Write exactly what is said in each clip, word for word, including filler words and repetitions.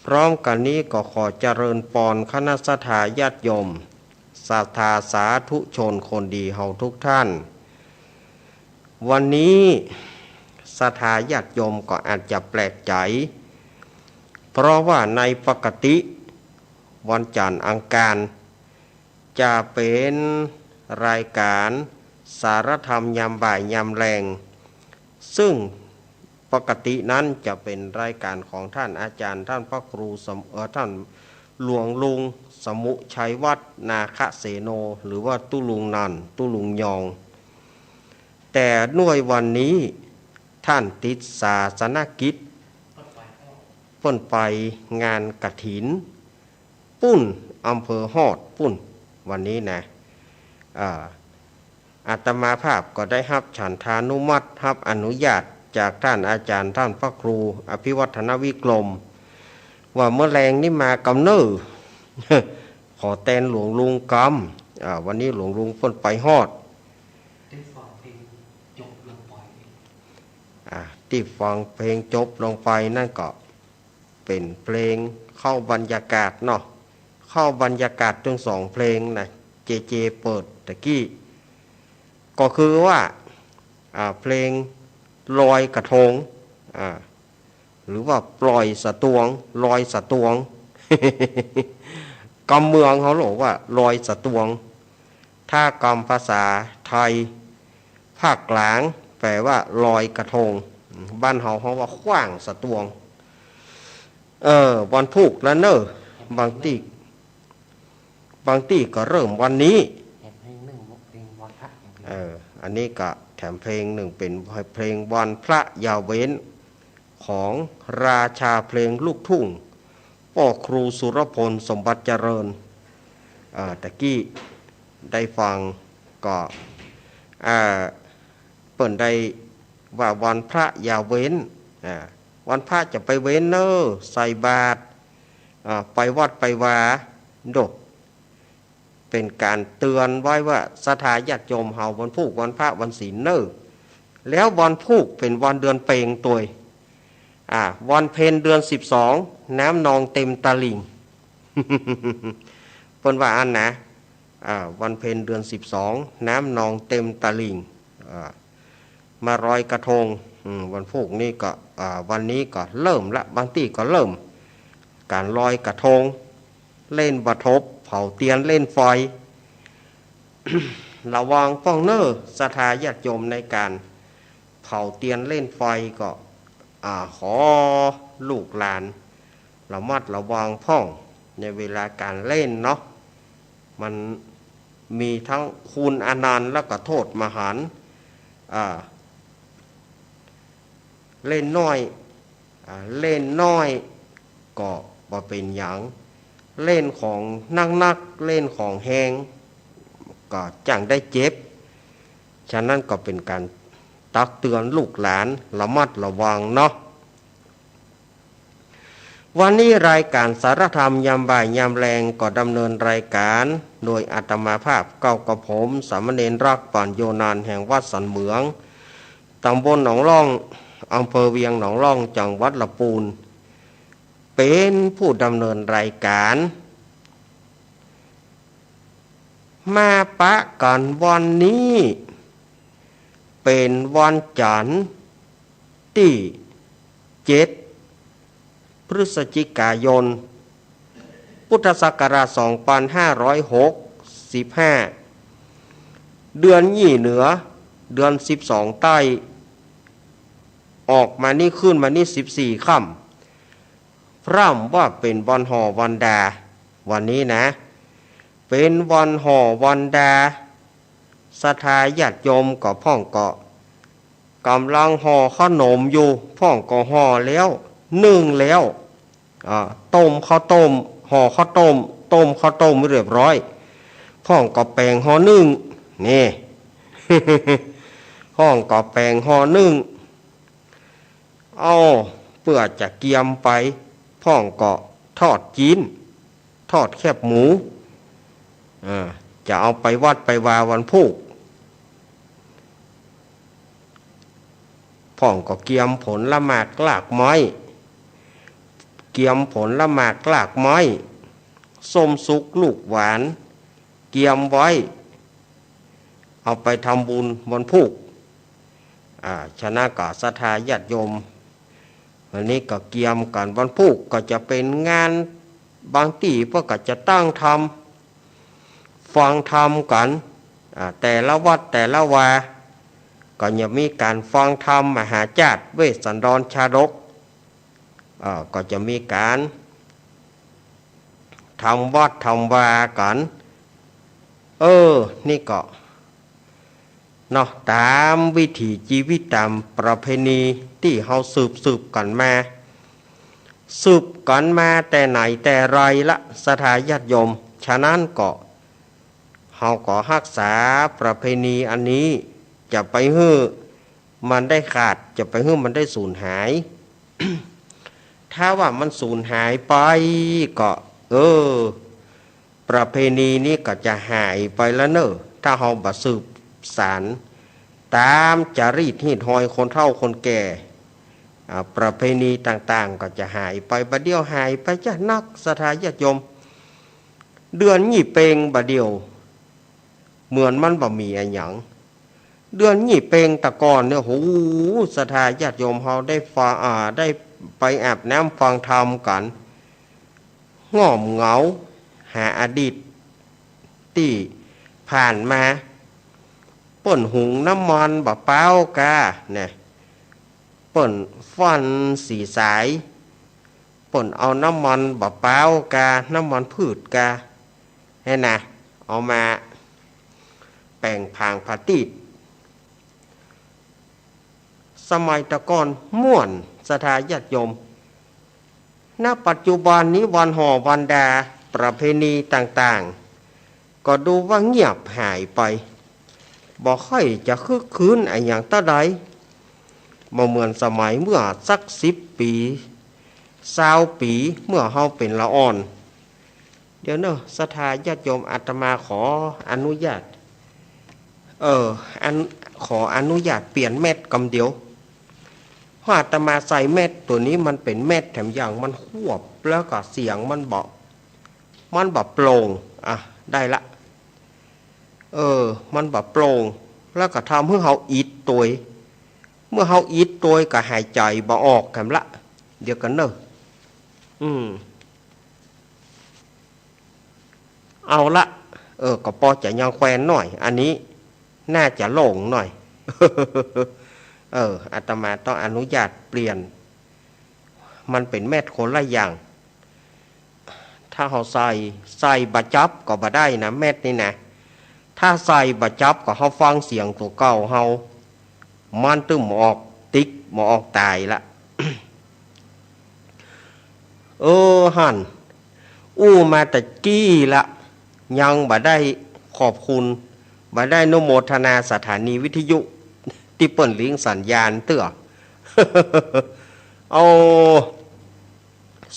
พร้อมกั๋นนี้ก็ขอเจริญปอนคณะศรัทธาญาติโยม ศรัทธาสาธุชนคนดีเฮาทุกท่าน วันนี้ศรัทธาญาติโยมก็อาจจะแปลกใจ๋ เพราะว่าในปกติวันจันทร์อังคาร จะเป๋นรายก๋านสารธรรมยามบ่ายยามแลง ซึ่งปกตินั้นจะเป๋นรายก๋านของท่านอาจ๋ารย์ท่านพระครูสม- เอ่อ ท่านหลวงลุงสมุชัยวัฒน์นาคเสโน หรือว่าตุ๊ลุงนันท์ ตุ๊ลุงยอง แต่ด้วยวันนี้ท่านติดศาสนกิจ เปิ้นไปงานกฐิน ปุ้น อำเภอฮอดปุ้น วันนี้นะ อ่า อาตมาภาพก็ได้ฮับฉันทานุมัติ ฮับอนุญาตจากท่านอาจ๋ารย์ท่านพระครูอภิวัฒนวิกรม ว่าเมื่อแลงนี้มากำเน่อ ขอแตนหลวงลุงกำ อ่า วันนี้หลวงลุงเปิ้นไปฮอด ตี้ฟังเพลงจบลงไป อ่า ตี้ฟังเพลงจบลงไปนั่นก็ เป๋นเพลงเข้าบรรยากาศเนาะ เข้าบรรยากาศตึงสองเพลงนะ เจเจเปิดตะกี้ ก็คือว่า อ่า เพลงลอยกระทง อ่า หรือว่าปล่อยสะตวง ลอยสะตวง กำเมืองเขาเรียกว่าลอยสะตวง ถ้ากำภาษาไทยภาคกลางแปลว่าลอยกระทง บ้านเฮาฮ้องว่าขว้างสะตวง เออ วันพูกแล้วเน่อ บางตี้ บางตี้ก็เริ่มวันนี้ แถมเพลงนึ่ง เพลงวันพระอย่างเดียว เออ อันนี้ก็แถมเพลงนึ่งเป๋นเพลงวันพระอย่าเว้น ของราชาเพลงลูกทุ่ง ป้อครูสุรพล สมบัติเจริญ อ่า ตะกี้ได้ฟังก็ อ่า เปิ้นได้ว่าวันพระอย่าเว้น อ่า วันพระจะไปเว้นเน่อ ใส่บาตร อ่า ไปวัดไปวา โด เป๋นก๋านเตือนไว้ว่าศรัทธาญาติโยมเฮาวันพูกวันพระวันศีลเน่อ แล้ววันพูกเป๋นวันเดือนเพ็ญตวย อ่า วันเพ็ญเดือนสิบสอง น้ำนองเต็มตลิ่ง เปิ้นว่าอั้นนะ อ่า วันเพ็ญเดือนสิบสอง น้ำนองเต็มตลิ่ง อ่า มาลอยกระทง อืม วันพูกนี้ก็ อ่า วันนี้ก็เริ่มละ บางตี้ก็เริ่มก๋านลอยกระทง เล่นบ่าทบ เผาเตียนเล่นไฟ ระวังพ่องเน่อ ศรัทธาญาติโยมในก๋านเผาเตียนเล่นไฟก็ อ่า ขอลูกหลานระมัดระวังพ่องในเวลาก๋านเล่นเนาะ มันมีตึงคุณอนันต์แล้วก็โต้ษมหันต์ อ่า เล่นน้อย อ่า เล่นน้อยก็บ่เป๋นหยัง เล่นของหนักๆ เล่นของแฮงก็จั่งได้เจ็บ ฉะนั้นก็เป๋นก๋านตักเตือนลูกหลานระมัดระวังเนาะ วันนี้รายก๋านสารธรรมยามบ่ายยามแลงก็ดำเนินรายก๋านโดยอาตมาภาพเก้ากระผม สามเณรรัก ปัญโญนันท์ แห่งวัดสันเหมือง ตำบลหนองล่อง อำเภอเวียงหนองล่อง จังหวัดละปูน เป๋นผู้ดำเนินรายก๋าน มาปะกั๋นวันนี้ เป๋นวันจันทร์ ตี้เจ็ด พฤศจิกายน พุทธศักราชสองพันห้าร้อยหกสิบห้า เดือนยี่เหนือ เดือนสิบสองใต้ ออกมานี้ขึ้นมานี้สิบสี่ค่ำ พร่ำว่าเป๋นวันห่อวันดา วันนี้นะ เป๋นวันห่อวันดา ศรัทธาญาติโยมก็พ่องก็ก๋ำลังห่อขนมอยู่ พ่องก็ห่อแล้ว นึ่งแล้ว อ่า ต้มข้าวต้ม ห่อข้าวต้ม ต้มข้าวต้มเรียบร้อย พ่องก็แป๋งห่อนึ่ง นี่ พ่องก็แป๋งห่อนึ่ง เอา เปื้อจะเกียมไป พ่องก็ทอดจิ๊น ทอดแคบหมู อ่า จะเอาไปวัดไปวาวันพูก พ่องก็เกียมผลหมากรากไม้ เกียมผลหมากรากไม้ ส้มสุกลูกหวาน เกียมไว้ เอาไปทำบุญวันพูก อ่า ฉะนั้นก็ศรัทธาญาติโยม อันนี้ก็เกียมกั๋นวันพูก ก็จะเป๋นงาน บางตี้เปิ้นก็จะตั้งธรรม ฟังธรรมกั๋น อ่า แต่ละวัดแต่ละวา ก็จะมีก๋านฟังธรรมมหาจ้าดเวสสันดรชาดก อ่า ก็จะมีก๋านทำวัดทำวากั๋น เออ นี่ก็ เนาะ ต๋ามวิถีจีวิต ต๋ามประเพณีตี้เฮาสืบๆ กั๋นมา สืบกั๋นมาแต่ไหนแต่ไรละ ศรัทธาญาติโยม ฉะนั้นก็ เฮาก็ฮักษาประเพณีอันนี้ จะไปหื้อมันได้ขาด จะไปหื้อมันได้สูญหาย ถ้าว่ามันสูญหายไปก็ เออ ประเพณีนี้ก็จะหายไปละเน่อ ถ้าเฮาบ่สืบสานต๋ามจารีตฮีตฮอยคนเฒ่าคนแก่ อ่า ประเพณีต่างๆ ก็จะหายไป บ่าเดี่ยวหายไปจ๊ะนัก ศรัทธาญาติโยม เดือนยี่เป็งบ่าเดี่ยว เหมือนมันบ่มีอะหยัง เดือนยี่เป็งตะก่อนเนี่ย โห ศรัทธาญาติโยมเฮาได้ฟัง อ่า ได้ไปอาบน้ำฟังธรรมกั๋น ง่อมเหงา หาอดีตตี้ผ่านมา เปิ้นหุงน้ำมันบ่าป๊าวกา นะ เปิ้นฟั่นสีสาย เปิ้นเอาน้ำมันบ่าป๊าวกา น้ำมันพืชกา หั้นนะ เอามาแป๋งผางผาตี้ สมัยตะก่อนม่วน ศรัทธาญาติโยม ณ ปัจจุบันนี้วันห่อวันดา ประเพณีต่างๆ ก็ดูว่าเงียบหายไป บ่ค่อยจะคึกคื้นอะหยังเต้าใด บ่เหมือนสมัยเมื่อสักสิบปี๋ ซาวปี๋ เมื่อเฮาเป๋นละอ่อน เดี๋ยวเน่อ ศรัทธาญาติโยม อาตมาขออนุญาต เออ อัน ขออนุญาตเปลี่ยนแมสกำเดียว เพราะอาตมาใส่แมสตั๋วนี้มันเป๋นแมสแถมอย่างมันควบ แล้วก็เสียงมันบ่ มันบ่โปร่ง อ่ะ ได้ละ เออ มันบ่โปร่ง แล้วก็ทำหื้อเฮาอิดตวย เมื่อเฮาอิดตวยก็หายใจ๋บ่ออกแถมละ เดี๋ยวก่อนเน่อ อืม เอาละ เออ ก็ปอจะยังแควนหน่อย อันนี้น่าจะโล่งหน่อย เออ อาตมาต้องอนุญาตเปลี่ยน มันเป๋นแมสคนละอย่าง ถ้าเฮาใส่ ใส่บ่จับก็บ่ได้นะ แมสนี่นะ ถ้าใส่บ่จับก็เฮาฟังเสียงตั๋วเก่าเฮา มันตึงบ่ออกติ๊ก บ่ออกต๋ายละ เออ หั้น อู้มาแต่กี้ละ ยังบ่ได้ขอบคุณ บ่ได้อนุโมทนาสถานีวิทยุตี้เปิ้นลิงก์สัญญาณเตื้อ เอา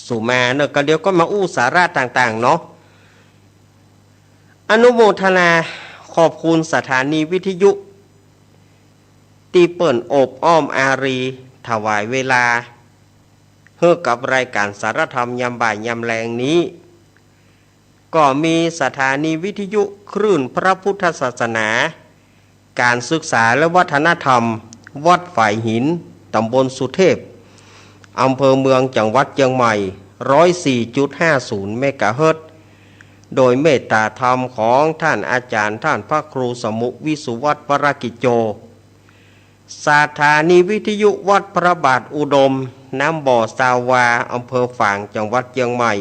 สู่มาเน่อ ก็เดี๋ยวก็มาอู้สาระต่างๆ เนาะ อนุโมทนาขอบคุณสถานีวิทยุ ตี้เปิ้นโอบอ้อมอารี ถวายเวลา หื้อกับรายก๋านสารธรรมยามบ่ายยามแลงนี้ ก็มีสถานีวิทยุคลื่นพระพุทธศาสนา ก๋านศึกษาและวัฒนธรรม วัดฝายหิน ต๋ำบลสุเทพ อำเภอเมือง จังหวัดเจียงใหม่ ร้อยสี่จุดห้าศูนย์ เมกะเฮิรตซ์ โดยเมตตาธรรมของท่านอาจ๋ารย์ ท่านพระครูสมุห์ วิสุวัฒน์ วรกิจโจ สถานีวิทยุวัดพระบาทอุดม น้ำบ่อซาวา อำเภอฝาง จังหวัดเจียงใหม่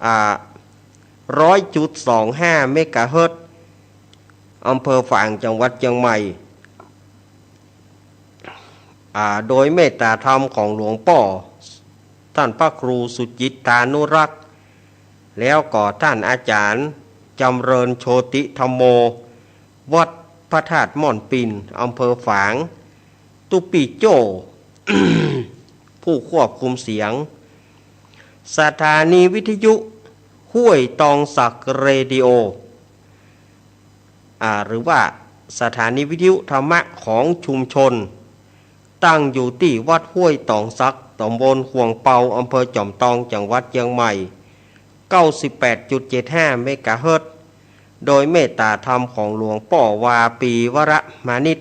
อ่า ร้อยจุดสองห้า เมกะเฮิรตซ์ อำเภอฝาง จังหวัดเจียงใหม่ อ่า โดยเมตตาธรรมของหลวงป้อ ท่านพระครูสุจิตตานุรักษ์ แล้วก็ท่านอาจ๋ารย์ จำเริญโชติธัมโม วัดพระธาตุม่อนปิ่น อำเภอฝาง ตุ๊ปี้โจ้ ผู้ควบคุมเสียง สถานีวิทยุห้วยตองสักเรดิโอ อ่า หรือว่าสถานีวิทยุธรรมะของชุมชน ตั้งอยู่ตี้วัดห้วยตองสัก ต๋ำบลขวงเปา อำเภอจอมตอง จังหวัดเจียงใหม่ เก้าสิบแปดจุดเจ็ดห้าเมกะเฮิรตซ์ โดยเมตตาธรรมของหลวงป้อวาปีวรมานิต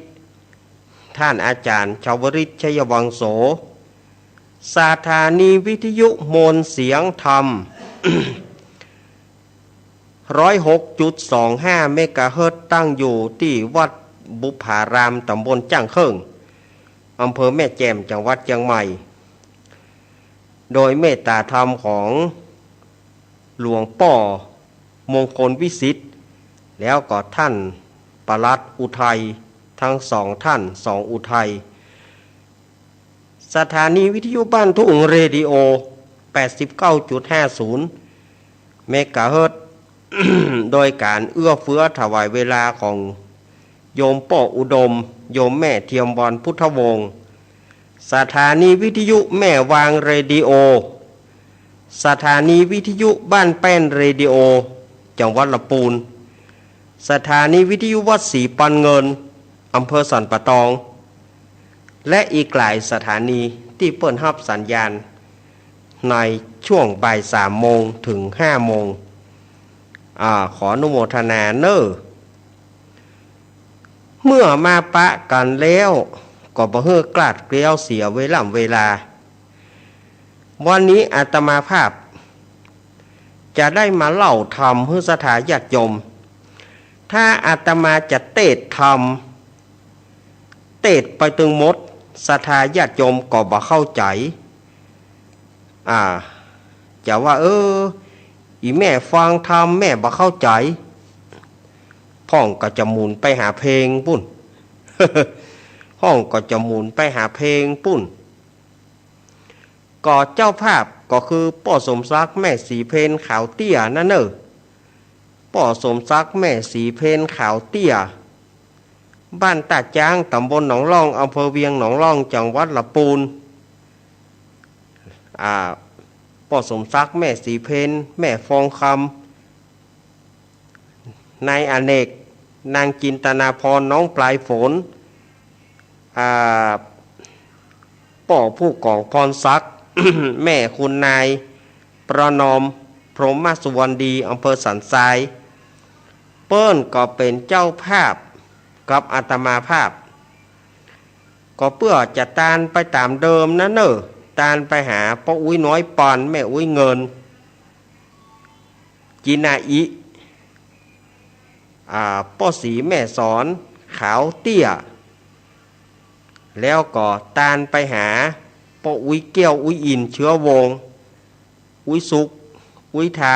ท่านอาจ๋ารย์ชวริต ชัยวังโส สถานีวิทยุมวลเสียงธรรม ร้อยหกจุดสองห้าเมกะเฮิรตซ์ ตั้งอยู่ตี้วัดบุพพาราม ต๋ำบลจ้างเคิ่ง อำเภอแม่แจ่ม จังหวัดเจียงใหม่ โดยเมตตาธรรมของหลวงป้อมงคลวิสิทธิ์ แล้วก็ท่านปลัดอุทัย ทั้งสองท่าน สองอุทัย สถานีวิทยุบ้านทุ่งเรดิโอ แปดสิบเก้าจุดห้าศูนย์เมกะเฮิรตซ์ โดยก๋านเอื้อเฟื้อถวายเวลาของโยมป้ออุดม โยมแม่เทียมวรรณ พุทธวงศ์ สถานีวิทยุแม่วางเรดิโอ สถานีวิทยุบ้านแป้นเรดิโอ จังหวัดละปูน สถานีวิทยุวัดศรีปันเงิน อำเภอสันป่าตอง และอีกหลายสถานีตี้เปิ้นฮับสัญญาณในช่วงบ่ายสามโมงเถิงห้าโมง อ่า ขออนุโมทนาเน่อ เมื่อมาปะกั๋นแล้ว ก็บ่หื้อคลาดเคลี้ยวเสียเวล่ำเวลา วันนี้อาตมาภาพจะได้มาเล่าธรรมหื้อศรัทธาญาติโยม ถ้าอาตมาจะเตสน์ธรรม เตสน์ไปตึงหมด ศรัทธาญาติโยมก็บ่เข้าใจ๋ อ่า จะว่า เออ อี่แม่ฟังธรรมแม่บ่เข้าใจ๋ พ่องก็จะหมุนไปหาเพลงปู้น พ่องก็จะหมุนไปหาเพลงปู้น ก็เจ้าภาพก็คือป้อสมศักดิ์แม่ศรีเพญขาวเตี้ยนั่นเน่อ ป้อสมศักดิ์แม่ศรีเพญขาวเตี้ย บ้านต้าจ๊าง ต๋ำบลหนองล่อง อำเภอเวียงหนองล่อง จังหวัดละปูน อ่า ป้อสมศักดิ์แม่ศรีเพญ แม่ฟองคำ นายอเนก นางจินตนาพร น้องปลายฝน อ่า ป้อผู้กองพรศักดิ์ แม่คุณนายประนอม พรหมสุวรรณดี อำเภอสันทราย เปิ้นก็เป๋นเจ้าภาพกับอาตมาภาพ ก็เปื้อจะตานไปต๋ามเดิมนั่นเน่อ ตานไปหาป้ออุ๊ยน้อยปอน แม่อุ๊ยเงิน จินาอิ อ่า ป้อศรีแม่สอน ขาวเตี้ย แล้วก็ตานไปหาป้ออุ๊ยแก้ว อุ๊ยอิน เชื้อวงศ์ อุ๊ยสุข อุ๊ยทา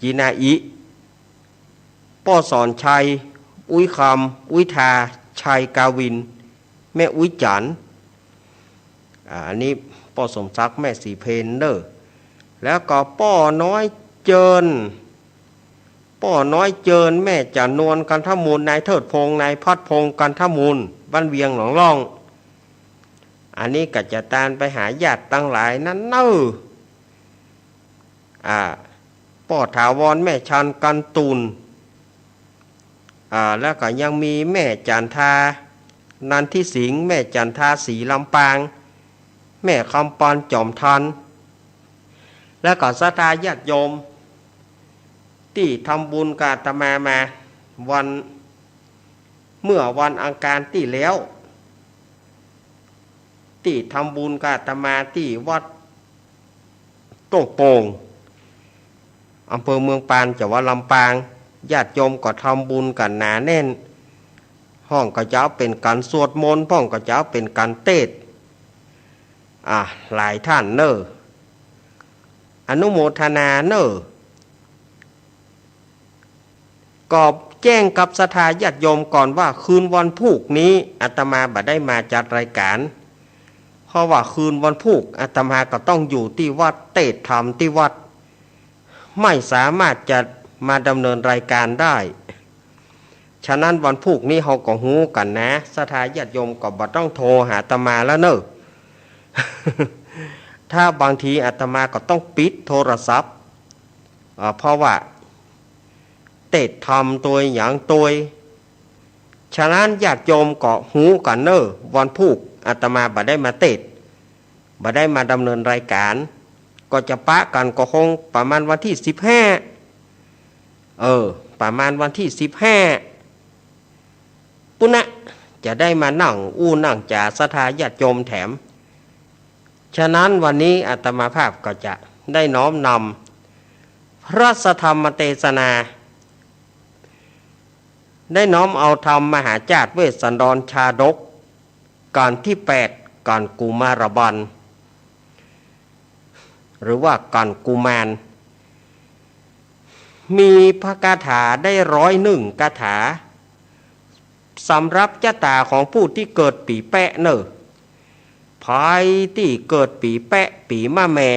จินาอิ ป้อสอนชัย อุ๊ยคำ อุ๊ยทา ชัยกาวิน แม่อุ๊ยจั๋น อ่า อันนี้ป้อสมศักดิ์แม่ศรีเพญเน่อ แล้วก็ป้อน้อยเจิญ ป้อน้อยเจิญ แม่จ๋านวล กันทมูล นายเทิดพงษ์ นายพัดพงษ์ กันทมูล บ้านเวียงหนองล่อง อันนี้ก็จะตานไปหาญาติตังหลายนั้นเน่อ อ่า ป้อถาวร แม่ชัน กันตุ่น อ่า แล้วก็ยังมีแม่จันทา นันทิสิงห์ แม่จันทา ศรีลำปาง แม่คำปาน จอมทัน แล้วก็ศรัทธาญาติโยม ตี้ทำบุญกับอาตมามาวัน เมื่อวันอังคารตี้แล้ว ตี้ทำบุญกับอาตมาตี้วัดโต้งโป่ง อำเภอเมืองปาน จังหวัดลำปาง ญาติโยมก็ทำบุญกั๋นหนาแน่น พ่องก็จะเอาเป๋นก๋านสวดมนต์ พ่องก็จะเอาเป๋นก๋านเตสน์ อ่ะ หลายท่านเน่อ อนุโมทนาเน่อ ก็แจ้งกับศรัทธาญาติโยมก่อนว่า คืนวันพูกนี้อาตมาบ่ได้มาจัดรายก๋าน เพราะว่าคืนวันพูกอาตมาก็ต้องอยู่ตี้วัด เตสน์ธรรมตี้วัด ไม่สามารถจะมาดำเนินรายก๋านได้ ฉะนั้นวันพูกนี้เฮาก็ฮู้กั๋นนะ ศรัทธาญาติโยมก็บ่ต้องโทรหาอาตมาแล้วเน่อ ถ้าบางทีอาตมาก็ต้องปิดโทรศัพท์ อ่า เพราะว่าเตสน์ธรรมตวยหยังตวย ฉะนั้นญาติโยมก็ฮู้กั๋นเน่อ วันพูกอาตมาบ่ได้มาเตสน์ บ่ได้มาดำเนินรายการ ก็จะปะกั๋นก็คงประมาณวันตี้สิบห้า เออ ประมาณวันตี้สิบห้าปู้นนะ จะได้มานั่งอู้นั่งจ๋าศรัทธาญาติโยมแถม ฉะนั้นวันนี้อาตมาภาพก็จะได้น้อมนำพระสัทธรรมเตสนา ได้น้อมเอาธรรมมหาจาตุเวสสันดรชาดก ก๋านตี้แปด ก๋านกุมารบาล หรือว่าก๋านกุมาร มีพระคาถาได้ร้อยหนึ่งคาถา สำหรับจะต๋าของผู้ตี้เกิดปี๋แปะเน่อ ใผตี้เกิดปี๋แปะปี๋มะแม่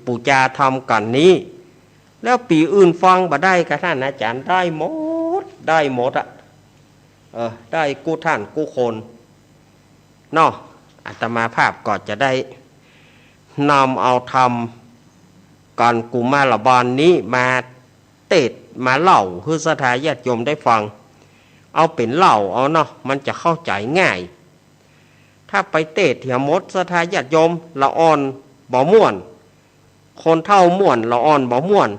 ปู๋จาธรรมก๋านนี้ แล้วปี๋อื่นฟังบ่ได้กาท่านอาจ๋ารย์ ได้หมด ได้หมดอะ เออ ได้กู้ท่านกู้คนเนาะ อาตมาภาพก็จะได้นำเอาธรรมก๋านกุมารบาลนี้มาเตสน์มาเล่าหื้อศรัทธาญาติโยมได้ฟัง เอาเป๋นเล่าเอาเนาะ มันจะเข้าใจ๋ง่าย ถ้าไปเตสน์เหียหมดศรัทธาญาติโยม ละอ่อนบ่ม่วน คนเฒ่าม่วน ละอ่อนบ่ม่วน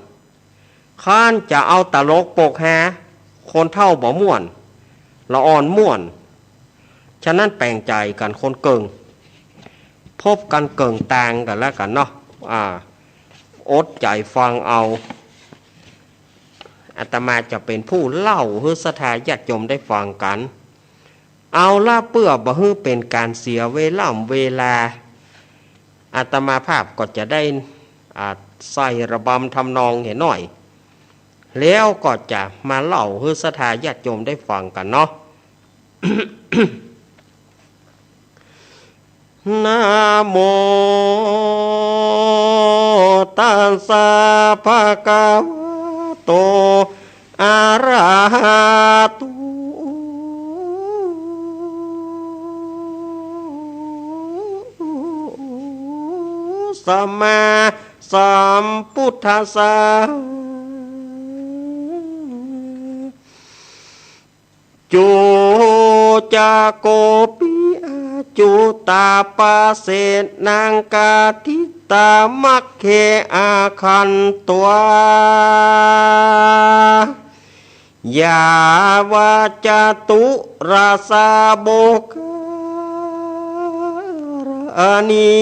คันจะเอาตลกปกฮา คนเฒ่าบ่ม่วน ละอ่อนม่วน ฉะนั้นแป๋งใจ๋กั๋นคนเกิ่ง พบกั๋นเกิ่งตางกั๋นแล้วกั๋นเนาะ อ่า อดใจ๋ฟังเอา อาตมาจะเป๋นผู้เล่าหื้อศรัทธาญาติโยมได้ฟังกั๋น เอาละ เปื้อบ่หื้อเป๋นก๋านเสียเวล่ำเวลา อาตมาภาพก็จะได้ อ่า ใส่ระบำทำนองเหียหน่อย แล้วก็จะมาเล่าหื้อศรัทธาญาติโยมได้ฟังกั๋นเนาะ นะโมตัสสะภะคะวะโต อะระหะโต สัมมาสัมพุทธัสสะ จุ จะโก ปิ อะจุตาปะเสนัง กะทิตา มัคเข อะขันตวา ยาวะจะตุระสะโบกะระะนี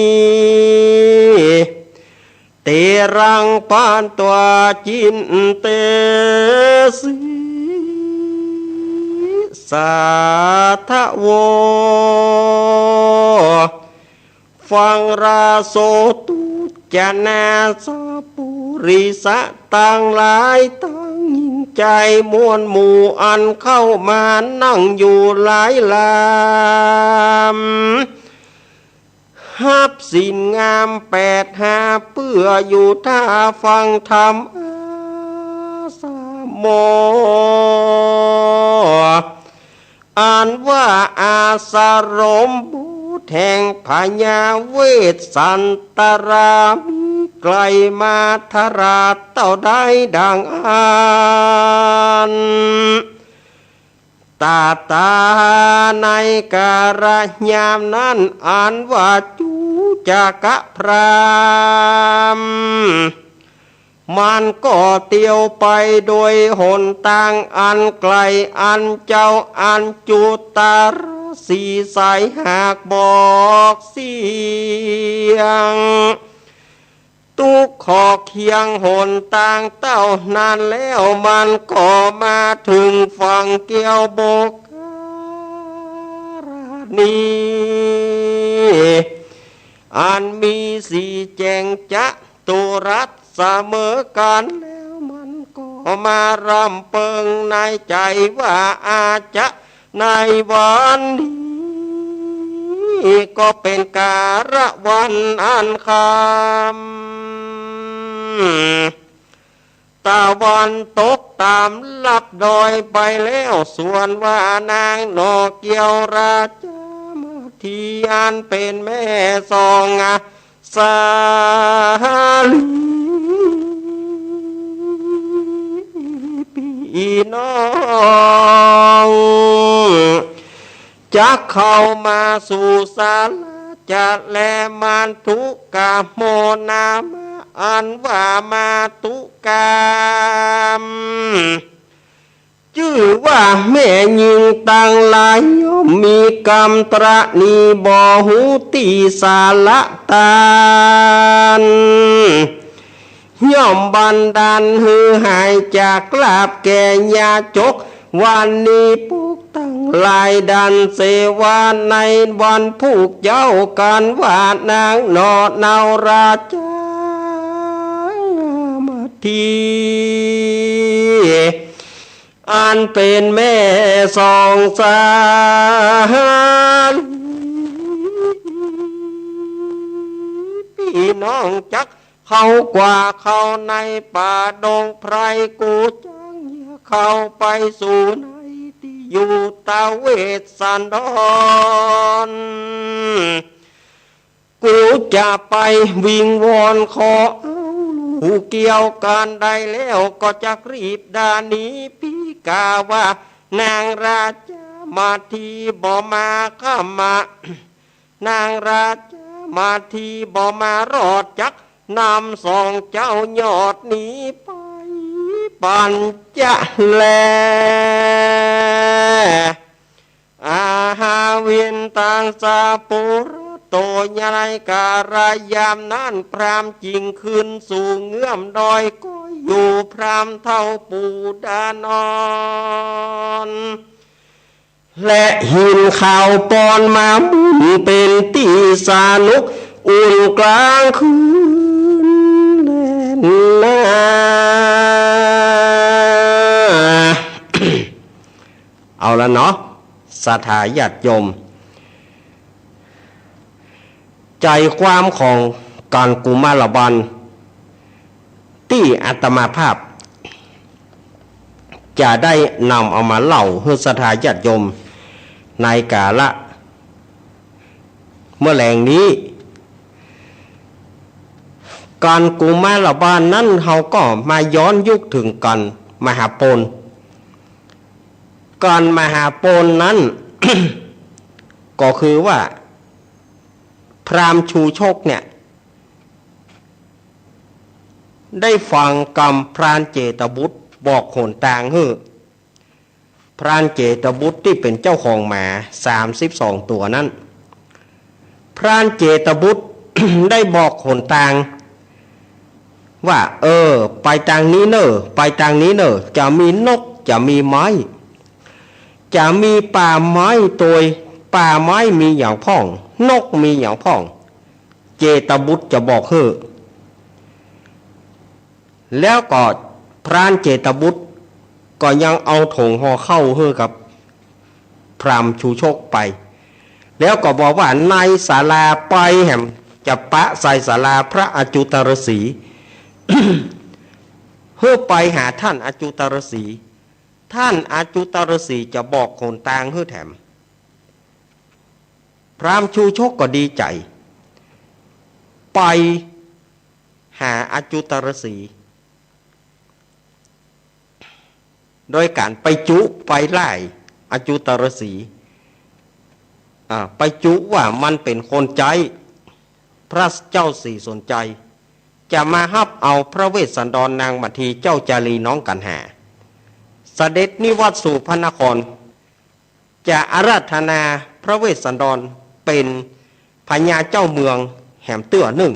เตรัง ปันตวา จินเตสิ สาธะโว ฟังราโสตุจะนาสะปุริสะตังหลายตังยิ่งใจ๋มวลหมู่อันเข้ามานั่งอยู่หลายลำ ฮับศีลงามแปดห้าเปื้ออยู่ท่าฟังธรรมอาสโม อันว่าอาสรมบุตรแห่งพญาเวสสันตรามีใกล้มาทราชเต้าใดดังอั้น ตาตาในกาลยามนั้นอันว่าจุจกะพราหมณ์ มันก็เตียวไปโดยหนตางอันไก๋ลอันเจ้าอันจุตรสีสายหากบอกเสียง ตุ๊กขอบเคียงหนตางเต้านั้นแล้วมันก็มาเถิงฝั่งแก้วโบกะระะนี อันมีสีแจ้งจะตุรัสเสมอกั๋นแล้วมันก็มารำเปิงในใจ๋ว่าอาจจะ ในวันนี้ก็เป๋นกาละวันอันค่ำ ตะวันตกต๋ามลับดอยไปแล้ว ส่วนว่านางหน่อแก้วราชมาทีอันเป๋นแม่สองอา สาลีปี้น้อง จักเข้ามาสู่ศาลา จะแล มาตุกะโม นามะ อันว่ามาตุกะ จื้อว่าแม่ญิงตังหลายย่อมมีกำตระหนี่บ่ฮู้ตี้สาระตาน ย่อมบันดาลหื้อหายจากลาภแก่ยาจก วันนี้ปุกตังหลายดันเสวาในวันพุกเจ้า กันว่านางหนอเนาราจามาที อันเป็นแม่สองสาลี ปี้น้องจักเข้ากว่าเข้าในป่าดงไพร กูจักเยียะเข้าไปสู่ในตี้อยู่ตะเวสสันดร กูจะไปวิงวอนขอเอาลูกเกี่ยวกันได้แล้ว ก็จักรีบดาหนี ปี้กาว่านางราจามาทีบ่มาขมา นางราจามาทีบ่มารอดจักนำสองเจ้ายอดหนีไป ปัญจะแล อาหาวินตังสะปุระโต ยะในกาลยามนั้น พราหมณ์จึงขึ้นสู่เงื้อมดอย ก็อยู่พราหมณ์เฒ่าปู่ดานอน และหินขาวปอนมาบุญเป็นตี้สนุก อุ่นกลางคืนแลนา เอาละเนาะ ศรัทธาญาติโยม ใจ๋ความของกัณฑ์กุมารบาล ตี้อาตมาภาพ จะได้นำเอามาเล่าหื้อศรัทธาญาติโยม ในกาละเมื่อแลงนี้ กัณฑ์กุมารบาลนั้น เฮาก็มาย้อนยุคเถิงกัณฑ์มหาโปน กัณฑ์มหาโปนนั้น ก็คือว่า พราหมณ์ชูชกเนี่ย ได้ฟังกำพรานเจตบุตรบอกหนตางหื้อ พรานเจตบุตรตี้เป๋นเจ้าของหมาสามสิบสองตั๋วนั้น พรานเจตบุตร ได้บอกหนตาง ว่า เออ ไปตางนี้เน่อ ไปตางนี้เน่อ จะมีนก จะมีไม้ จะมีป่าไม้ตวย ป่าไม้มีหยังพ่อง นกมีหยังพ่อง เจตบุตรจะบอกหื้อ แล้วก็พรานเจตบุตรก็ยังเอาถงห่อข้าวหื้อกับพราหมณ์ชูชกไป แล้วก็บอกว่าในศาลาไปแหม จะปะใส่ศาลาพระอจุตรฤๅษี หื้อไปหาท่านอจุตรฤๅษี ท่านอจุตรฤๅษีจะบอกหนตางหื้อแถม พราหมณ์ชูชกก็ดีใจ๋ ไปหาอจุตรฤๅษี โดยก๋านไปจุไปไล่อจุตรฤๅษี อ่า ไปจุว่ามันเป๋นคนใจ๊พระเจ้าศรีสนชัย จะมาฮับเอาพระเวสสันดรนางมัททีเจ้าจารีน้องกัณหา เสด็จนิวัตสู่พระนคร จะอาราธนาพระเวสสันดรเป๋นพญาเจ้าเมืองแหมเตื้อนึ่ง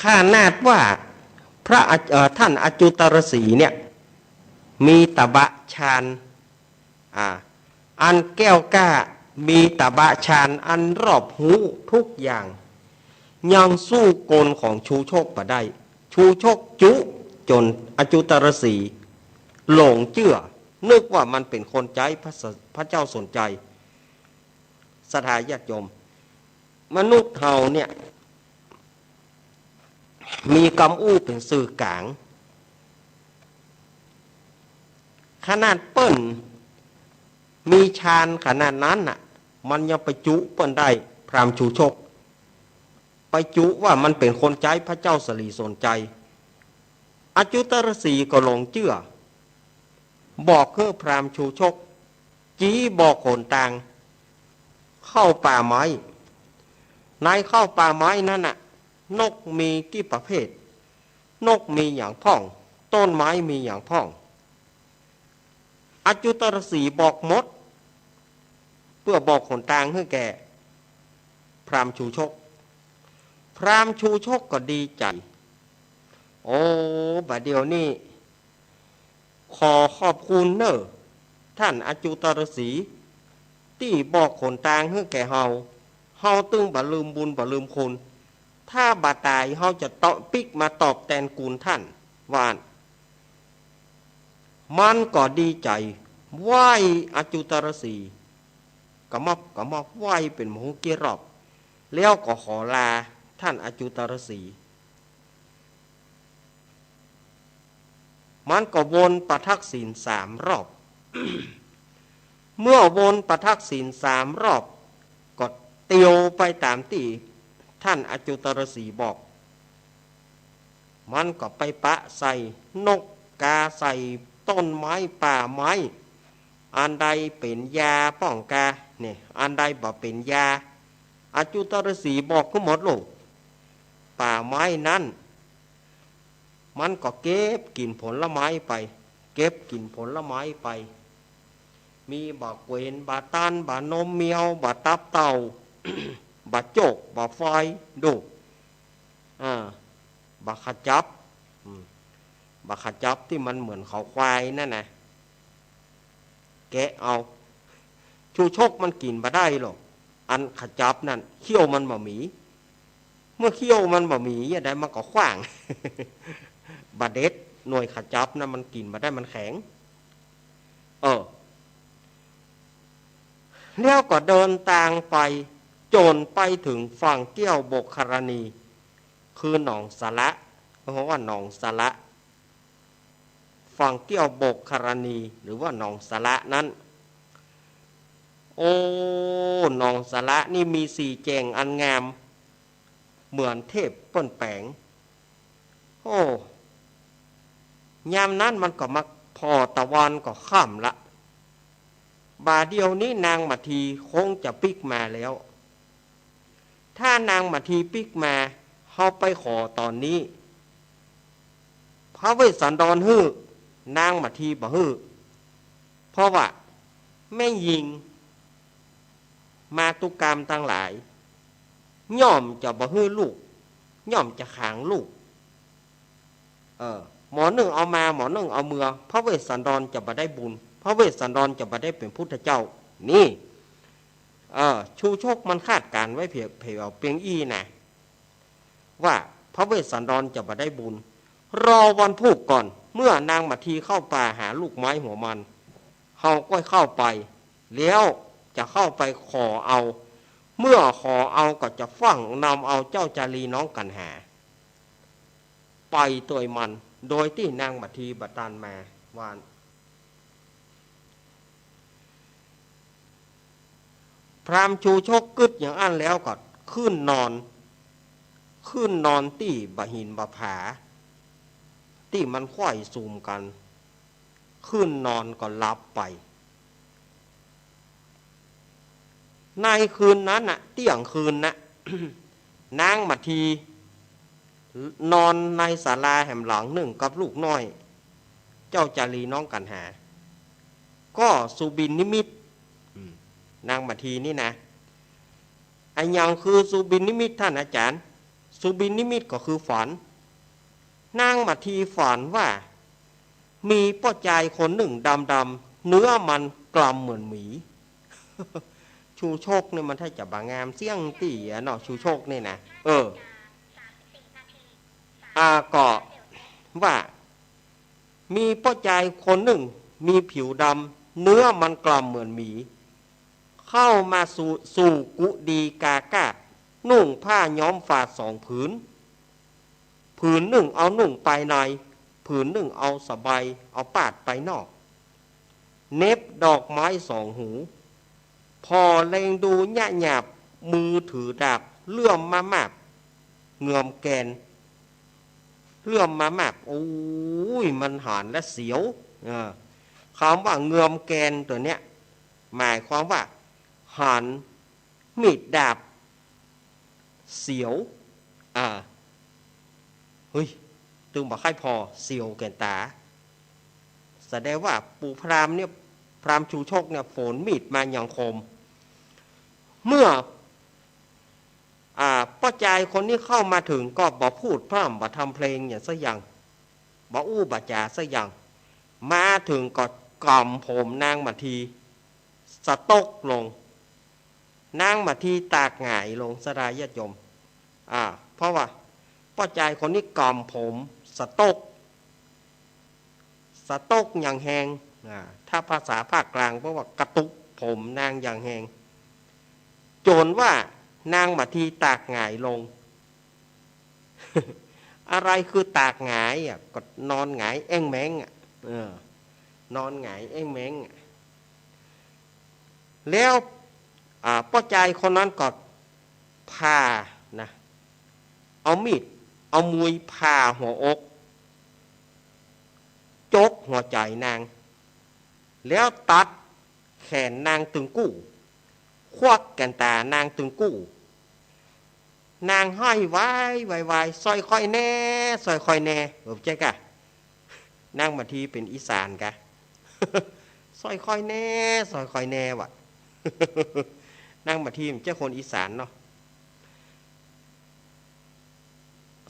ขนาดว่าพระอ- เอ่อ ท่านอจุตรฤๅษีเนี่ย มีตบะฌาน อ่า อันแก้วกล้า มีตบะฌานอันรอบฮู้ทุกอย่าง ยังสู้กลของชูชกบ่ได้ ชูชกจุจ๋นอจุตรฤๅษีหลงเจื้อ นึกว่ามันเป๋นคนใจ๊พระส- พระเจ้าสนชัย ศรัทธาญาติโยม มนุษย์เฮาเนี่ย มีกำอู้เป๋นสื่อกลาง ขนาดเปิ้นมีฌานขนาดนั้นน่ะ มันยังไปจุเปิ้นได้ พราหมณ์ชูชก ไปจุว่ามันเป๋นคนใจ๊พระเจ้าศรีสนชัย อจุตรฤๅษีก็หลงเจื้อ บอกหื้อพราหมณ์ชูชก จี๊บอกหนตางเข้าป่าไม้ ในเข้าป่าไม้นั้นน่ะ นกมีกี่ประเภท นกมีหยังพ่อง ต้นไม้มีหยังพ่อง อจุตฤๅษีบอกหมด เปื้อบอกหนตางหื้อแก่พราหมณ์ชูชก พราหมณ์ชูชกก็ดีใจ๋ โอ้ บ่าเดี่ยวนี้ ขอขอบคุณเน่อ ท่านอจุตฤๅษี ตี้บอกหนตางหื้อแก่เฮา เฮาตึงบ่ลืมบุญบ่ลืมคุณ ถ้าบ่ต๋ายเฮาจะเตาะปิ๊กมาตอบแตนคุณท่าน ว่าอั้น มันก็ดีใจ๋ ไหว้อจุตฤๅษี กะมอบกะมอบไหว้เป๋นบ่ฮู้กี่รอบ แล้วก็ขอลาท่านอจุตฤๅษี มันก็วนปะทักษิณสามรอบ เมื่อวนปะทักษิณสามรอบ ก็เตียวไปต๋ามตี้ท่านอจุตฤๅษีบอก มันก็ไปปะใส่นกกาใส่ต้นไม้ป่าไม้ อันใดเป๋นยาป้องกา เนี่ย อันใดบ่เป๋นยา อจุตฤๅษีบอกหื้อหมดลูก ป่าไม้นั้น มันก็เก็บกิ๋นผลไม้ไป เก็บกิ๋นผลไม้ไป มีบ่าเกวน บ่าตาล บ่านมเมียว บ่าตับเต่า บ่าโจก บ่าไฟ ดู อ่า บ่าขจับ อืม บ่าขจับตี้มันเหมือนเขาควายนั่นน่ะ แกะเอา ชูชกมันกิ๋นบ่ได้หรอก อันขจับนั่น เขี้ยวมันบ่มี เมื่อเขี้ยวมันบ่มี จะใดมันก็ขว้าง บ่าเด็ด หน่วยขจับนะ มันกิ๋นบ่ได้ มันแข็ง เออ แล้วก็เดินตางไป จ๋นไปเถิงฝั่งแก้วบกครณี คือหนองสระ เพราะว่าหนองสระ ฝั่งแก้วบกครณี หรือว่าหนองสระนั้น โอ้ หนองสระนี่มีสี่แจ่งอันงาม เหมือนเทพเปิ้นแป๋ง โอ้ ยามนั้นมันก็มาผ่อตะวันก็ค่ำละ บ่าเดี่ยวนี้นางมาทีคงจะปิ๊กมาแล้ว ถ้านางมาทีปิ๊กมา เฮาไปขอต๋อนนี้ พระเวสสันดรหื้อ นางมาทีบ่หื้อ เพราะว่าแม่ญิงมาตุคามตังหลาย ย่อมจะบ่หื้อลูก ย่อมจะขังลูก เออ หมอนึ่งเอามา หมอนึ่งเอาเมือ พระเวสสันดรจะบ่ได้บุญ พระเวสสันดรจะบ่ได้เป๋นพุทธเจ้า นี่ เออ ชูชกมันคาดการณ์ไว้เผีย เผียเปียงอี้นะ ว่าพระเวสสันดรจะบ่ได้บุญ รอวันพูกก่อน เมื่อนางมาทีเข้าป่าหาลูกไม้หัวมัน เฮาก็เข้าไป แล้วจะเข้าไปขอเอา เมื่อขอเอาก็จะฟั่งนำเอาเจ้าจารีน้องกัณหา ไปตวยมัน โดยตี้นางมาทีบ่ตันมา ว่าอั้น พราหมณ์ชูชกกึ๊ดอย่างอั้นแล้วก็ขึ้นนอน ขึ้นนอนตี้บ่าหินบ่าผา ตี้มันไขว้สุมกั๋น ขึ้นนอนก็หลับไป ในคืนนั้นน่ะ เตี้ยงคืนน่ะ นางมาที นอนในศาลาแหมหลังนึ่งกับลูกน้อย เจ้าจารีน้องกัณหา ก็สุบินนิมิต อืม นางมาทีนี่นะ อะหยังคือสุบินนิมิตท่านอาจ๋ารย์ สุบินนิมิตก็คือฝัน นางมาทีฝันว่า มีป้อจายคนนึ่งดำๆ เนื้อมันกล่ำเหมือนหมี ชูชกนี่มันถ้าจะบ่างามเสี้ยงตี้อะเนาะ ชูชกนี่นะ เออ อ่า ก็ว่า มีป้อจายคนนึ่ง มีผิวดำ เนื้อมันกล่ำเหมือนหมี เข้ามาสู่ สู่กุฏิกาคาด นุ่งผ้าย้อมฝาดสองผืน ผืนนึ่งเอานุ่งไปใน ผืนนึ่งเอาสบาย เอาปาดไปนอก เหน็บดอกไม้สองหู ผ่อแลดูยะหยาบ มือถือดาบ เลื่อมมามาก เงือมแกน เลื่อมมามาก โอ้ย มันหันแล้วเสียว เออ กำว่าเงือมแกนตั๋วเนี้ย หมายความว่าหันมีดดาบ เสียว อ่า เฮ้ย ตึงบ่ใค่ผ่อ เสียวแก่นต๋า แสดงว่าปู่พราหมณ์เนี่ย พราหมณ์ชูชกเนี่ย ฝนมีดมาอย่างคม เมื่อ อ่า ป้อจายคนนี้เข้ามาเถิงก็บ่พูดพร่ำบ่ทำเพลงหยังสักอย่าง บ่อู้บ่จ๋าสักอย่าง มาเถิงก็ก๋ำผมนางมาที สะตกลง นางมาทีตากหงายลง ศรัทธาญาติโยม อ่า เพราะว่าป้อจายคนนี้ก๋ำผม สะตก สะตกอย่างแฮง อ่า ถ้าภาษาภาคกลางแปลว่ากระตุกผมนางอย่างแฮง จ๋นว่านางมาทีตากหงายลง อะไรคือตากหงายอ่ะ ก็นอนหงายแอ้งแม้งอ่ะ เออ นอนหงายแอ้งแม้งอ่ะ แล้ว อ่า ป้อจายคนนั้นก็ผ่านะ เอามีด เอามุยผ่าหัวอก จกหัวใจ๋นาง แล้วตัดแขนนางตึงกู้ ควักแก่นต๋านางตึงกู้ นางไห้วายวายวาย "ซ่อยข้อยแน่ ซ่อยข้อยแน่" เออ ใจ้ก่ะ นางมาทีเป๋นอีสานก่ะ "ซ่อยข้อยแน่ ซ่อยข้อยแน่" ว่ะ นางมาทีมันใจ้คนอีสานเนาะ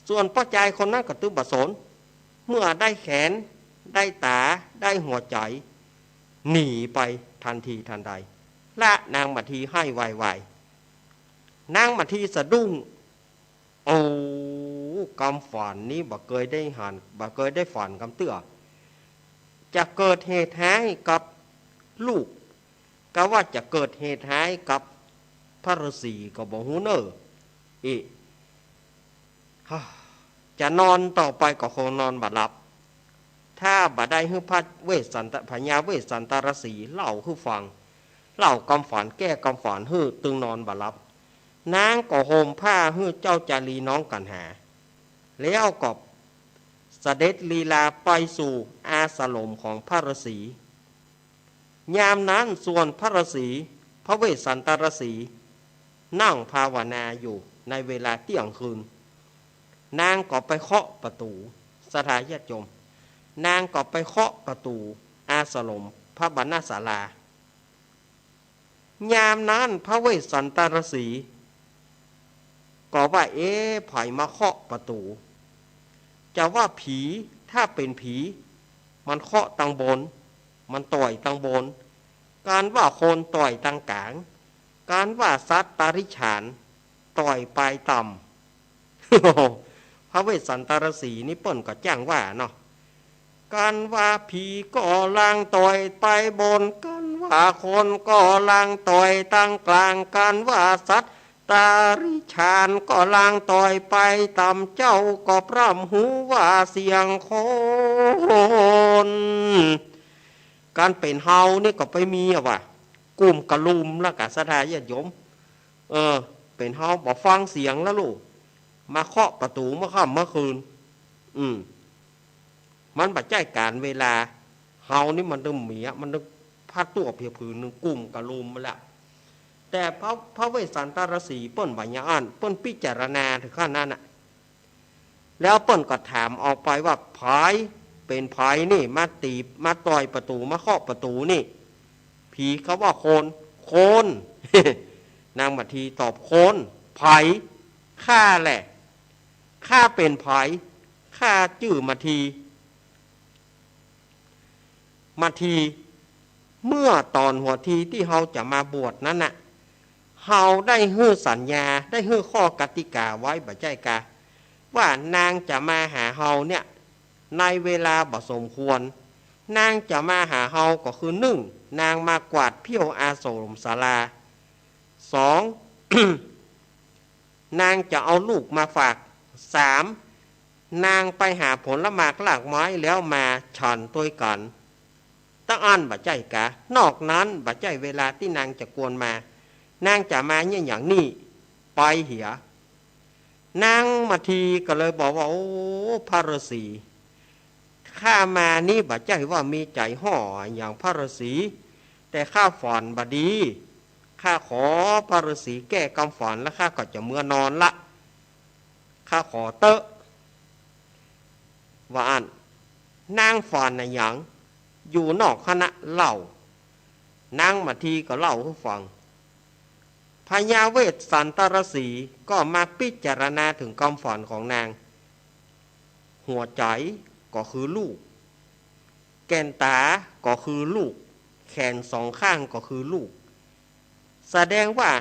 ส่วนป้อจายคนนั้นก็ตึงบ่สน เมื่อได้แขน ได้ต๋า ได้หัวใจ๋ หนีไปทันทีทันใด ละนางมาทีไห้วายวาย นางมาทีสะดุ้ง โอ้ กำฝันนี้บ่เกยได้หัน บ่เกยได้ฝันกำเตื้อ จะเกิดเหตุฮ้ายกับลูก กาว่าจะเกิดเหตุฮ้ายกับพระฤๅษีก็บ่ฮู้เน่อ อิ ฮ่า จะนอนต่อไปก็คงนอนบ่หลับ ถ้าบ่ได้หื้อพระเวสสันตะ พญาเวสสันตฤๅษีเล่าหื้อฟัง เล่ากำฝัน แก้กำฝันหื้อ ตึงนอนบ่หลับ นางก็ห่มผ้าหื้อเจ้าจารีน้องกัณหา แล้วก็เสด็จลีลาไปสู่อาสรมของพระฤๅษี ยามนั้นส่วนพระฤๅษี พระเวสสันตฤๅษี นั่งภาวนาอยู่ในเวลาเตี้ยงคืน นางก็ไปเคาะประตู๋ ศรัทธาญาติโยม นางก็ไปเคาะประตู๋อาสรมพระบรรณศาลา ยามนั้นพระเวสสันตฤๅษี ก็ว่า เอ๊ะ ใผมาเคาะประตู๋ จะว่าผี ถ้าเป๋นผี มันเคาะตังบน มันต่อยตังบน กันว่าคนต่อยตังก๋าง กันว่าสัตว์ตาริฉานต่อยปายต่ำ พระเวสสันตฤๅษีนี่เปิ้นก็จ้างว่าเนาะ กันว่าผีก็ลางต่อยปายบน กันว่าคนก็ลางต่อยตังก๋าง กันว่าสัตว์ตาริฉานก็ลางต่อยปายต่ำ เจ้าก็พร่ำฮู้ว่าเสียงคน กันเป๋นเฮานี่ก็ไปมีอะว่ะ กุ้มกะลุมละก่ะ ศรัทธาญาติโยม เออ เป๋นเฮาบ่ฟังเสียงละลูก มาเคาะประตู๋เมื่อค่ำเมื่อคืน อืม มันบ่ใจ้ก๋านเวลา เฮานี่มันตึงเมีย มันตึงผ้าตั้วเปียกผืนนึ่ง กุ้มกะลุมมาแล้ว แต่พระ พระเวสสันตฤๅษีเปิ้นบ่อย่างอั้น เปิ้นพิจารณาเถิงขั้นนั้นน่ะ แล้วเปิ้นก็ถามออกไปว่า ใผเป๋นใผนี่มาตี๋ มาต่อยประตู๋ มาเคาะประตู๋นี่ ผีเขาว่าคน คน นางมาทีตอบ คน ใผ ข้าแหละ ข้าเป๋นใผ ข้าจื้อมาที มาที เมื่อต๋อนหัวทีตี้เฮาจะมาบวชนั้นน่ะ เฮาได้หื้อสัญญา ได้หื้อข้อกติกาไว้บ่ใจ้กา ว่านางจะมาหาเฮาเนี่ย ในเวลาบ่สมควร นางจะมาหาเฮาก็คือ นึ่ง นางมากวาดเผี้ยวอาสรมศาลา สอง นางจะเอาลูกมาฝาก สาม นางไปหาผลหมากรากไม้แล้วมาฉันตวยกั๋น เต้าอั้นบ่ใจ้กา นอกนั้นบ่ใจ้เวลาตี้นางจะควรมา นางจะมาเนี่ยอย่างนี้ ไปเหีย นางมาทีก็เลยบอกว่า โอ้ พระฤๅษี ข้ามานี่บ่ใจ้ว่ามีใจ๋ฮ่ออย่างพระฤๅษี แต่ข้าฝันบ่ดี ข้าขอพระฤๅษีแก้กำฝันแล้วข้าก็จะเมือนอนละ ข้าขอเต๊อะ ว่าอั้น นางฝันอะหยัง อยู่นอกหน้าเล่า นางมัททีก็เล่าหื้อฟัง พญาเวสสันตรสีห์ก็มาพิจารณาเถิงความฝันของนาง หัวใจ๋ก็คือลูก แก่นต๋าก็คือลูก แขนสองข้างก็คือลูก แสดงว่า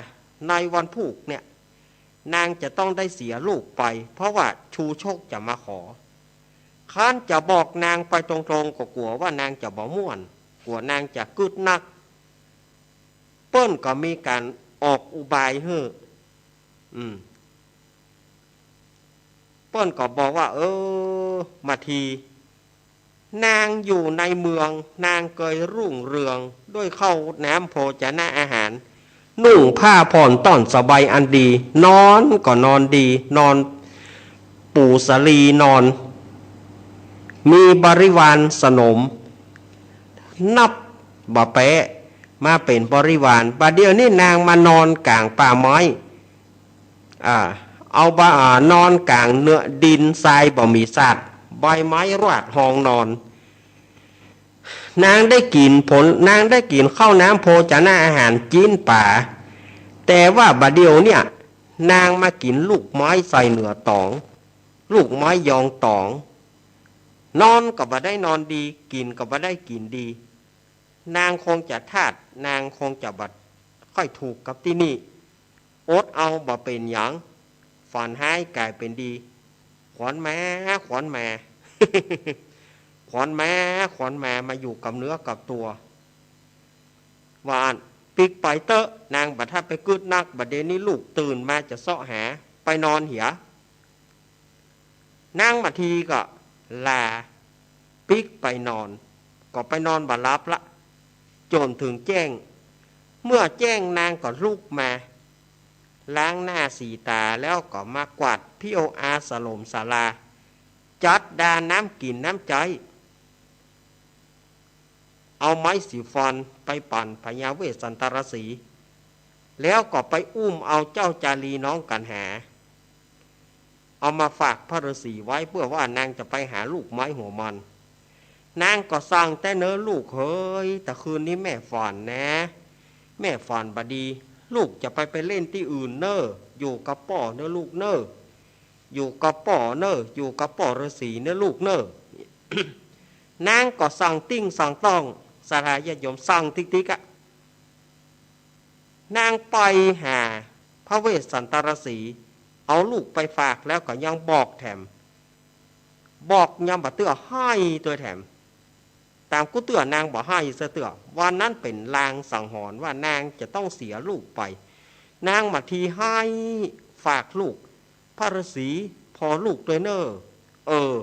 ในวันพูกเนี่ย นางจะต้องได้เสียลูกไป เพราะว่าชูชกจะมาขอ คันจะบอกนางไปตรงๆ ก็กั๋วว่านางจะบ่ม่วน กั๋วนางจะกึ๊ดนัก เปิ้นก็มีก๋านออกอุบายหื้อ อืม เปิ้นก็บอกว่า เออ มัทที นางอยู่ในเมือง นางเกยรุ่งเรือง ด้วยข้าวน้ำโภชนะอาหาร นุ่งผ้าผ่อนต้อนสบายอันดี นอนก็นอนดี นอนปู๋สาลีนอน มีบริวารสนม นับบ่แป๊ มาเป๋นบริวาร บ่าเดี่ยวนี้นางมานอนก๋างป่าไม้ อ่า เอาบ่า อ่า นอนก๋างเนื้อดินทรายบ่มีสัตว์ ใบไม้ราดฮองนอน นางได้กิ๋นผล นางได้กิ๋นข้าวน้ำโภชนะอาหารจิ๊นป๋า แต่ว่าบ่าเดี่ยวเนี่ย นางมากิ๋นลูกไม้ใส่เหนือต๋อง ลูกไม้ยองต๋อง นอนก็บ่ได้นอนดี กิ๋นก็บ่ได้กิ๋นดี นางคงจะธาตุ นางคงจะบ่ค่อยถูกกับตี้นี่ อดเอาบ่เป๋นหยัง ฝันฮ้ายก๋ายเป๋นดี ขวัญมา ขวัญมา ขวัญมา ขวัญมา มาอยู่กับเนื้อกับตั๋ว ว่าอั้น ปิ๊กไปเต๊อะ นางบ่ถ้าไปกึ๊ดนัก บ่าเดี่ยวนี้ลูกตื่นมาจะเซาะหา ไปนอนเหีย นางมัททีก็ลาปิ๊กไปนอน ก็ไปนอนบ่หลับละ จ๋นเถิงแจ้ง เมื่อแจ้งนางก็ลุกมา ล้างหน้าสีต๋าแล้วก็มากวาดเผี้ยวอาสลมศาลา จัดดาน้ำกิ๋นน้ำใจ๊ เอาไม้สีฟันไปปั่นพญาเวสสันตรสีห์ แล้วก็ไปอุ้มเอาเจ้าจารีน้องกัณหา เอามาฝากพระฤาษีไว้เปื้อว่านางจะไปหาลูกไม้หัวมัน นางก็สั่งแต่เน้อลูกเหย ตะคืนนี้แม่ฝันนะ แม่ฝันบ่ดี ลูกจะไป ไปเล่นตี้อื่นเน้อ อยู่กับป้อเน้อลูกเน้อ อยู่กับป้อเน้อ อยู่กับป้อฤาษีเน้อลูกเน้อ นางก็สั่งติ๊งสั่งต้อง ศรัทธาญาติโยมสั่งติ๊กๆ อะ นางไปหาพระเวสสันตรสีห์ เอาลูกไปฝากแล้วก็ยังบอกแถม บอกยังบ่เตื้อฮ้ายตวยแถม ต๋ามกู้เตื้อนางบ่ฮ้ายเสียเตื้อ วันนั้นเป๋นลางสังหรณ์ว่านางจะต้องเสียลูกไป นางมัททีฮ้ายฝากลูก พระฤาษีผ่อลูกตวยเน้อ เออ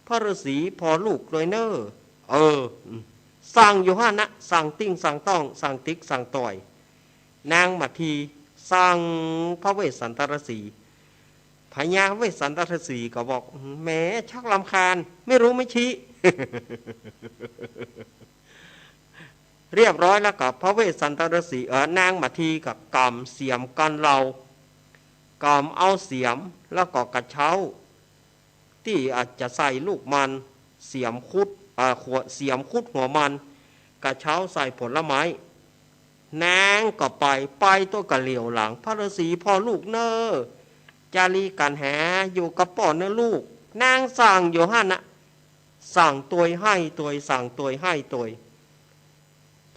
พระฤาษีผ่อลูกตวยเน้อ เออ อืม สั่งอยู่หั้นนะ สั่งติ๊งสั่งต้อง สั่งติ๊กสั่งต่อย นางมัททีสั่งพระเวสสันตรสีห์ พญาเวสสันตรสีห์ก็บอก แหม ชักรำคาญ ไม่รู้ไม่ชี้ เรียบร้อยแล้วก็พระเวสสันตรสีห์ เออ นางมัททีก็ก๋ำเสียมกัณฑ์เลา ก๋ำเอาเสียมแล้วก็กระเช้า ตี้อาจจะใส่ลูกมัน เสียมขุด เอ่อ ขวด เสียมขุดหัวมัน กระเช้าใส่ผลไม้ นางก็ไป ไปตวยก็เหลียวหลัง พระฤาษีผ่อลูกเน้อ จารีกัณหาอยู่กับป้อเน้อลูก นางสั่งอยู่หั้นนะ สั่งตวยฮ้ายตวย สั่งตวยฮ้ายตวย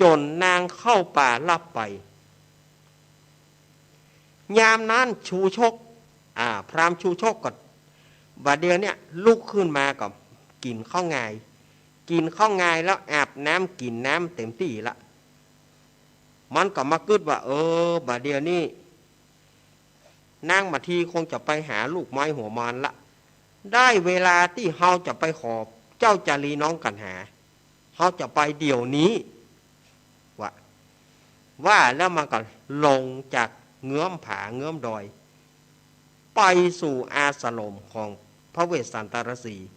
จ๋นนางเข้าป่าลับไป ยามนั้นชูชก อ่า พราหมณ์ชูชกก็ บ่าเดี่ยวเนี่ยลุกขึ้นมาก็กิ๋นข้าวงาย กิ๋นข้าวงายแล้วอาบน้ำกิ๋นน้ำเต๋มตี้ละ มันก็มากึ๊ดว่า เออ บ่าเดี่ยวนี้ นางมัททีคงจะไปหาลูกไม้หัวมันละ ได้เวลาตี้เฮาจะไปขอเจ้าจารีน้องกัณหา เฮาจะไปเดี๋ยวนี้ ว่า ว่าแล้วมันก็ลงจากเงื้อมผาเงื้อมดอย ไปสู่อาสรมของพระเวสสันตรสีห์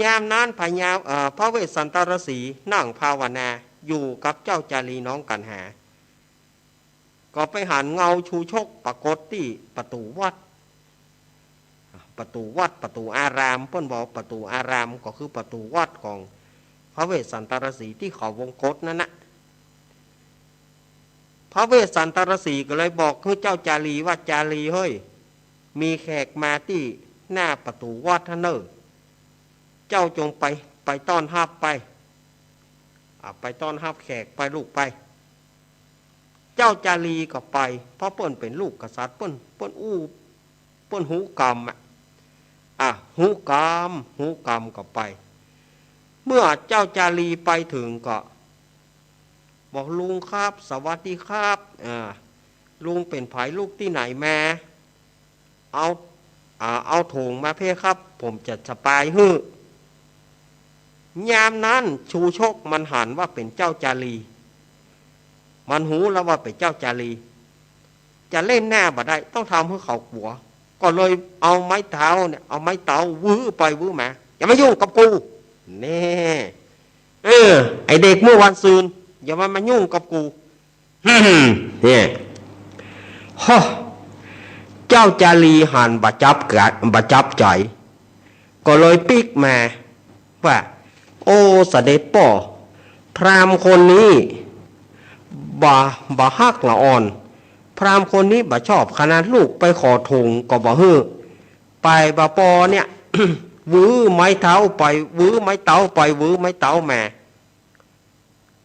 ยามนั้นพญา เอ่อ พระเวสสันตรสีห์นั่งภาวนาอยู่กับเจ้าจารีน้องกัณหา ก็ไปหันเงาชูชกปรากฏตี้ประตู๋วัด ประตู๋วัดประตู๋อาราม เปิ้นบอกประตู๋อารามก็คือประตู๋วัดของพระเวสสันตรสีห์ตี้เขาวงกตนั่นนะ พระเวสสันตรสีห์ก็เลยบอกหื้อเจ้าจารีว่า จารีเฮ้ย มีแขกมาตี้หน้าประตู๋วัดหั้นเน่อ เจ้าจงไป ไปต้อนฮับไป อ่า ไปต้อนฮับแขกไปลูกไป เจ้าจารีก็ไป เพราะเปิ้นเป๋นลูกกษัตริย์ เปิ้น เปิ้นอู้ เปิ้นฮู้กำอะ อ่ะ ฮู้กำ ฮู้กำก็ไป เมื่อเจ้าจารีไปเถิงก็บอก ลุงครับ สวัสดีครับ อ่า ลุงเป๋นใผ ลุกตี้ไหนมา เอา อ่า เอาโถงมาเพ่ครับ ผมจะสะปายหื้อ ยามนั้นชูชกมันหันว่าเป๋นเจ้าจารี มันฮู้แล้วว่าเป๋นเจ้าจารี จะเล่นหน้าบ่ได้ ต้องทำหื้อเขากั๋ว ก็เลยเอาไม้เท้าเนี่ย เอาไม้เต๊าวื้อไปวื้อมา อย่ามายุ่งกับกู แน่ เออ ไอ้เด็กเมื่อวานซืน อย่ามา มายุ่งกับกู เนี่ย ฮะ เจ้าจารีหันบ่จับกะ บ่จับใจ๋ ก็เลยปิ๊กมาว่า โอ้ เสด็จป้อ พราหมณ์คนนี้บ่ บ่ฮักละอ่อน พราหมณ์คนนี้บ่ชอบขนาด ลูกไปขอโถงก็บ่หื้อ ไปบ่ปอเนี่ย วื้อไม้เต๊าไป วื้อไม้เต๊าไป วื้อไม้เต๊ามา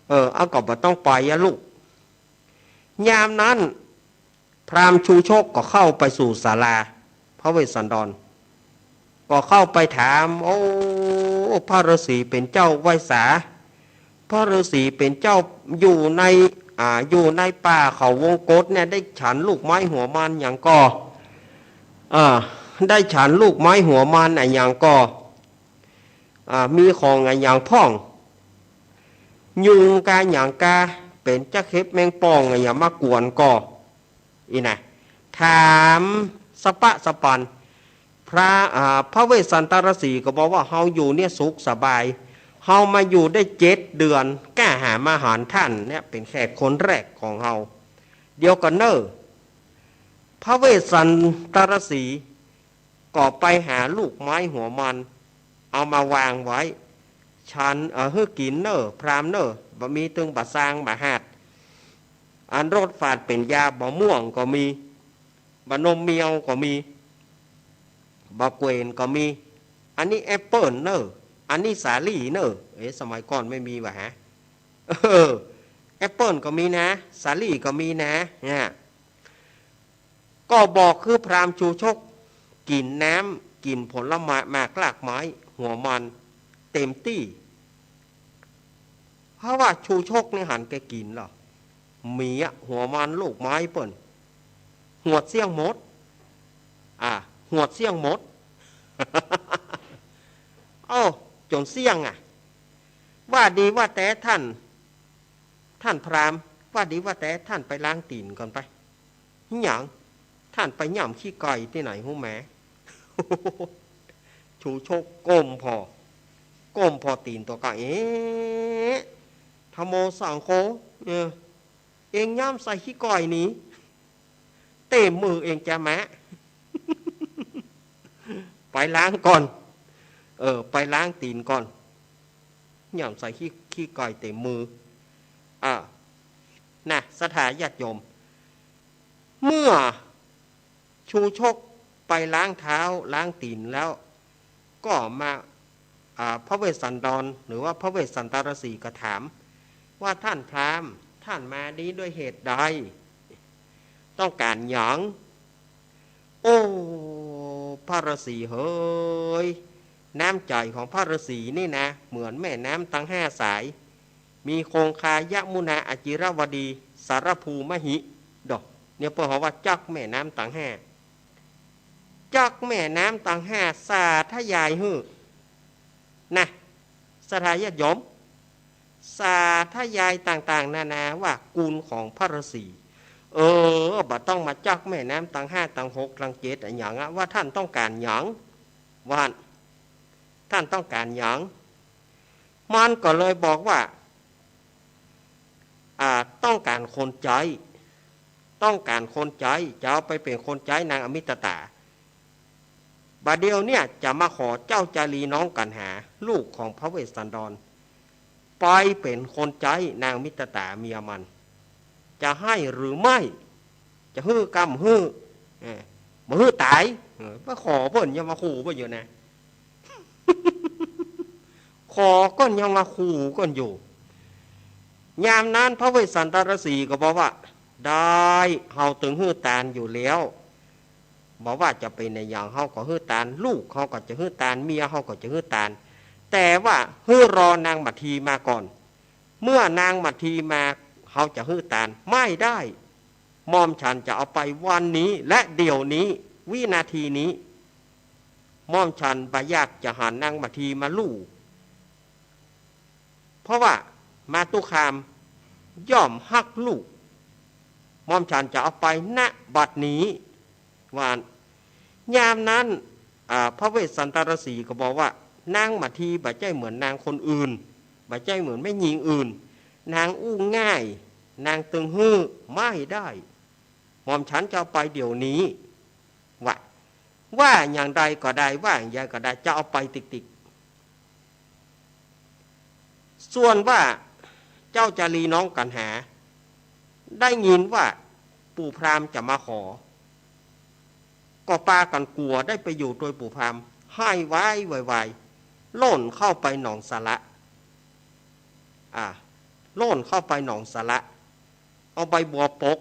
เออ เอาก็บ่ต้องไปอะลูก ยามนั้น พราหมณ์ชูชกก็เข้าไปสู่ศาลาพระเวสสันดร ก็เข้าไปถาม โอ้ พระฤาษีเป๋นเจ้าไวสา พระฤาษีเป๋นเจ้าอยู่ใน อ่า อยู่ในป่าเขาวงกตเนี่ย ได้ฉันลูกไม้หัวมันหยังก่อ อ่า ได้ฉันลูกไม้หัวมันอะหยังก่อ อ่า มีของอะหยังพ่อง ยุงกาหยังกา เป๋นจะเข็บแมงป่องอะหยังมากวนก่อ อี้นะ ถามสะปะสะปัน พระ อ่า พระเวสสันตรสีห์ก็บอกว่า เฮาอยู่เนี่ยสุขสบาย เฮามาอยู่ได้เจ็ดเดือน ก้าหามาหาท่านเนี่ย เป๋นแขกคนแรกของเฮา เดี๋ยวก่อนเน่อ พระเวสสันตรสีห์ ก็ไปหาลูกไม้หัวมัน เอามาวางไว้ ฉัน เอ่อ หื้อกิ๋นเน่อ พราหมณ์เน่อ บ่มีตึงบ่ซางบ่หาด อันรสฝาดเป๋นยา บ่ม่วงก็มี บ่นมเมียวก็มี บ่เกวนก็มี อันนี้แอปเปิ้ลเน่อ อันนี้สาลี่เน่อ เอ๊ะ สมัยก่อนไม่มีวะฮะ เออ แอปเปิ้ลก็มีนะ สาลี่ก็มีนะ เนี่ย ก็บอกคือพราหมณ์ชูชก กิ๋นน้ำ กิ๋นผลไม้ หมากรากไม้ หัวมัน เต็มตี้ เพราะว่าชูชกเนี่ยหันแกกิ๋นเหรอ เมียหัวมันลูกไม้เปิ้น หวดเสี้ยงหมด อ่า หวดเสี้ยงหมด โอ้ จ๋นเสี้ยงอะ ว่าดีว่าแต๊ท่าน ท่านพราหมณ์ ว่าดีว่าแต๊ท่านไปล้างตี๋นก่อนไป หยัง ท่านไปหย่ำขี้ไก่ตี้ไหนฮู้แหม ชูชกก้มผ่อ ก้มผ่อตี๋นตั๋วก่าง เอ๊ะ ธัมโมสังโฆ เออ เอ็งหย่ำใส่ขี้ไก่นี่ เต๊มมือเอ็งจะแหม ไปล้างก่อน เออ ไปล้างตี๋นก่อน หย่ำใส่ขี้ ขี้ไก่เต๊มมือ อ่า นะ ศรัทธาญาติโยม เมื่อชูชกไปล้างเท้าล้างตี๋นแล้ว ก็มา อ่า พระเวสสันดร หรือว่าพระเวสสันตรสีห์ก็ถามว่า ท่านพราหมณ์ ท่านมานี้ด้วยเหตุใด ต้องก๋านหยัง โอ้ พระฤาษีเหย น้ำใจ๋ของพระฤาษีนี่นะ เหมือนแม่น้ำตังห้าสาย มีคงคา ยมุนา อจิรวดี สารภู มหิ ดอก เนี่ยเปิ้นฮ้องว่าจักแม่น้ำตังห้า จักแม่น้ำตังห้า สาธยายหื้อ นะ ศรัทธาญาติโยม สาธยายต่างๆ นานาว่ากุณของพระฤาษี เออ บ่ต้องมาจักแม่น้ำตังห้า ตังหก ตังเจ็ดอะหยังอะ ว่าท่านต้องก๋านหยัง ว่าท่านต้องก๋านหยัง มันก็เลยบอกว่า อ่า ต้องก๋านคนใจ๊ ต้องก๋านคนใจ๊ จะเอาไปเป๋นคนใจ๊นางอมิตตา บ่าเดี่ยวเนี่ยจะมาขอเจ้าจารีน้องกัณหา ลูกของพระเวสสันดร ไปเป๋นคนใจ๊นางมิตตาเมียมัน จะหื้อหรือไม่ จะหื้อกำหื้อ เออ บ่หื้อต๋าย เออ มาขอเปิ้นยังมาขู่เปิ้นอยู่นะ ขอก่อนยังมาขู่ก่อนอยู่ ยามนั้นพระเวสสันตรสีก็บอกว่า ได้ เฮาตึงหื้อตานอยู่แล้ว บ่ว่าจะเป๋นอะหยังเฮาก็หื้อตาน ลูกเฮาก็จะหื้อตาน เมียเฮาก็จะหื้อตาน แต่ว่าหื้อรอนางมัททีมาก่อน เมื่อนางมัททีมา เฮาจะหื้อตาน ไม่ได้ หม่อมฉันจะเอาไปวันนี้และเดี๋ยวนี้ วินาทีนี้ หม่อมฉันบ่อยากจะหันนางมัททีมาลู่ เพราะว่ามาตุคามย่อมฮักลูก หม่อมฉันจะเอาไป ณ บัดนี้ ว่า ยามนั้น อ่า พระเวสสันตรสีก็บอกว่า นางมัททีบ่ใจ้เหมือนนางคนอื่น บ่ใจ้เหมือนแม่ญิงอื่น นางอู้ง่าย นางตึงหื้อ ไม่ได้ หม่อมฉันจะเอาไปเดี๋ยวนี้ ว่า ว่าอย่างใดก็ได้ ว่าอย่างใดก็ได้ จะเอาไปติกๆ ส่วนว่าเจ้าจารีน้องกัณหา ได้ยินว่าปู่พราหมณ์จะมาขอ ก็ปากั๋นกั๋ว ได้ไปอยู่ตวยปู่พราหมณ์ ไห้วายวายๆ ล่นเข้าไปหนองสาระ อ่า ล่นเข้าไปหนองสาระ เอาใบบัวปก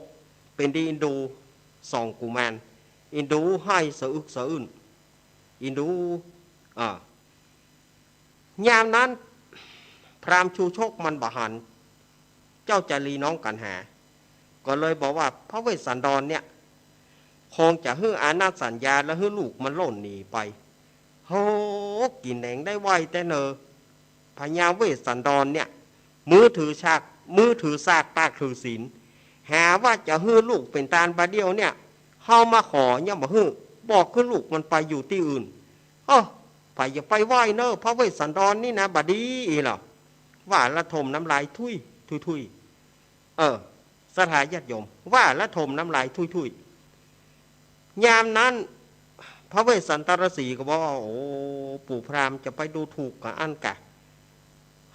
เป๋นดีเอ็นดูสองกุมาร เอ็นดูไห้สะอึกสะอื้น เอ็นดู อ่า ยามนั้น พราหมณ์ชูชกมันบ่หัน เจ้าจารีน้องกัณหา ก็เลยบอกว่าพระเวสสันดรเนี่ย คงจะหื้ออานัตสัญญาและหื้อลูกมันล่นหนีไป โห กิ๋นแหนงได้ไวแต๊เนอ พญาเวสสันดรเนี่ย มือถือฉาก มือถือสาก ปากถือศีล หาว่าจะหื้อลูกเป๋นตานบ่าเดี่ยวเนี่ย เฮามาขอยังบ่หื้อ บอกหื้อลูกมันไปอยู่ตี้อื่น เออ ใผจะไปไหว้เนอ พระเวสสันดรนี่นะ บ่ดีอี้เหรอ ว่าละถมน้ำลายถุย ถุยๆ เออ ศรัทธาญาติโยม ว่าละถมน้ำลายถุยๆ ยามนั้น พระเวสสันตรสีก็บอกว่า โอ้ ปู่พราหมณ์จะไปดูถูกกาอั้นกา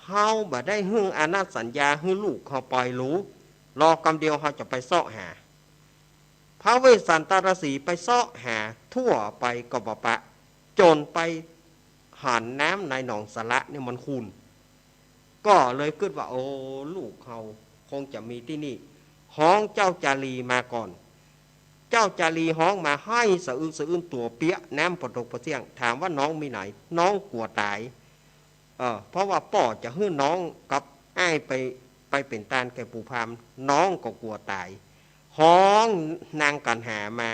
เฮาบ่ได้หื้ออานัตสัญญาหื้อลูกเฮาไปลู รอกำเดียวเฮาจะไปเซาะหา พระเวสสันตรสีไปเซาะหาทั่วไปก็บ่ปะ จ๋นไปหันน้ำในหนองสาระเนี่ยมันขุ่น ก็เลยกึ๊ดว่า โอ้ ลูกเฮาคงจะมีตี้นี่ ฮ้องเจ้าจารีมาก่อน เจ้าจารีฮ้องมาไห้สะอึกสะอื้นตั๋วเปียะ น้ำปะตกปะเสี้ยง ถามว่าน้องมีไหน น้องกั๋วต๋าย เออ เพราะว่าป้อจะหื้อน้องกับอ้ายไป ไปเป๋นตานแก่ปู่พราหมณ์ น้องก็กั๋วต๋าย ฮ้องนางกัณหามา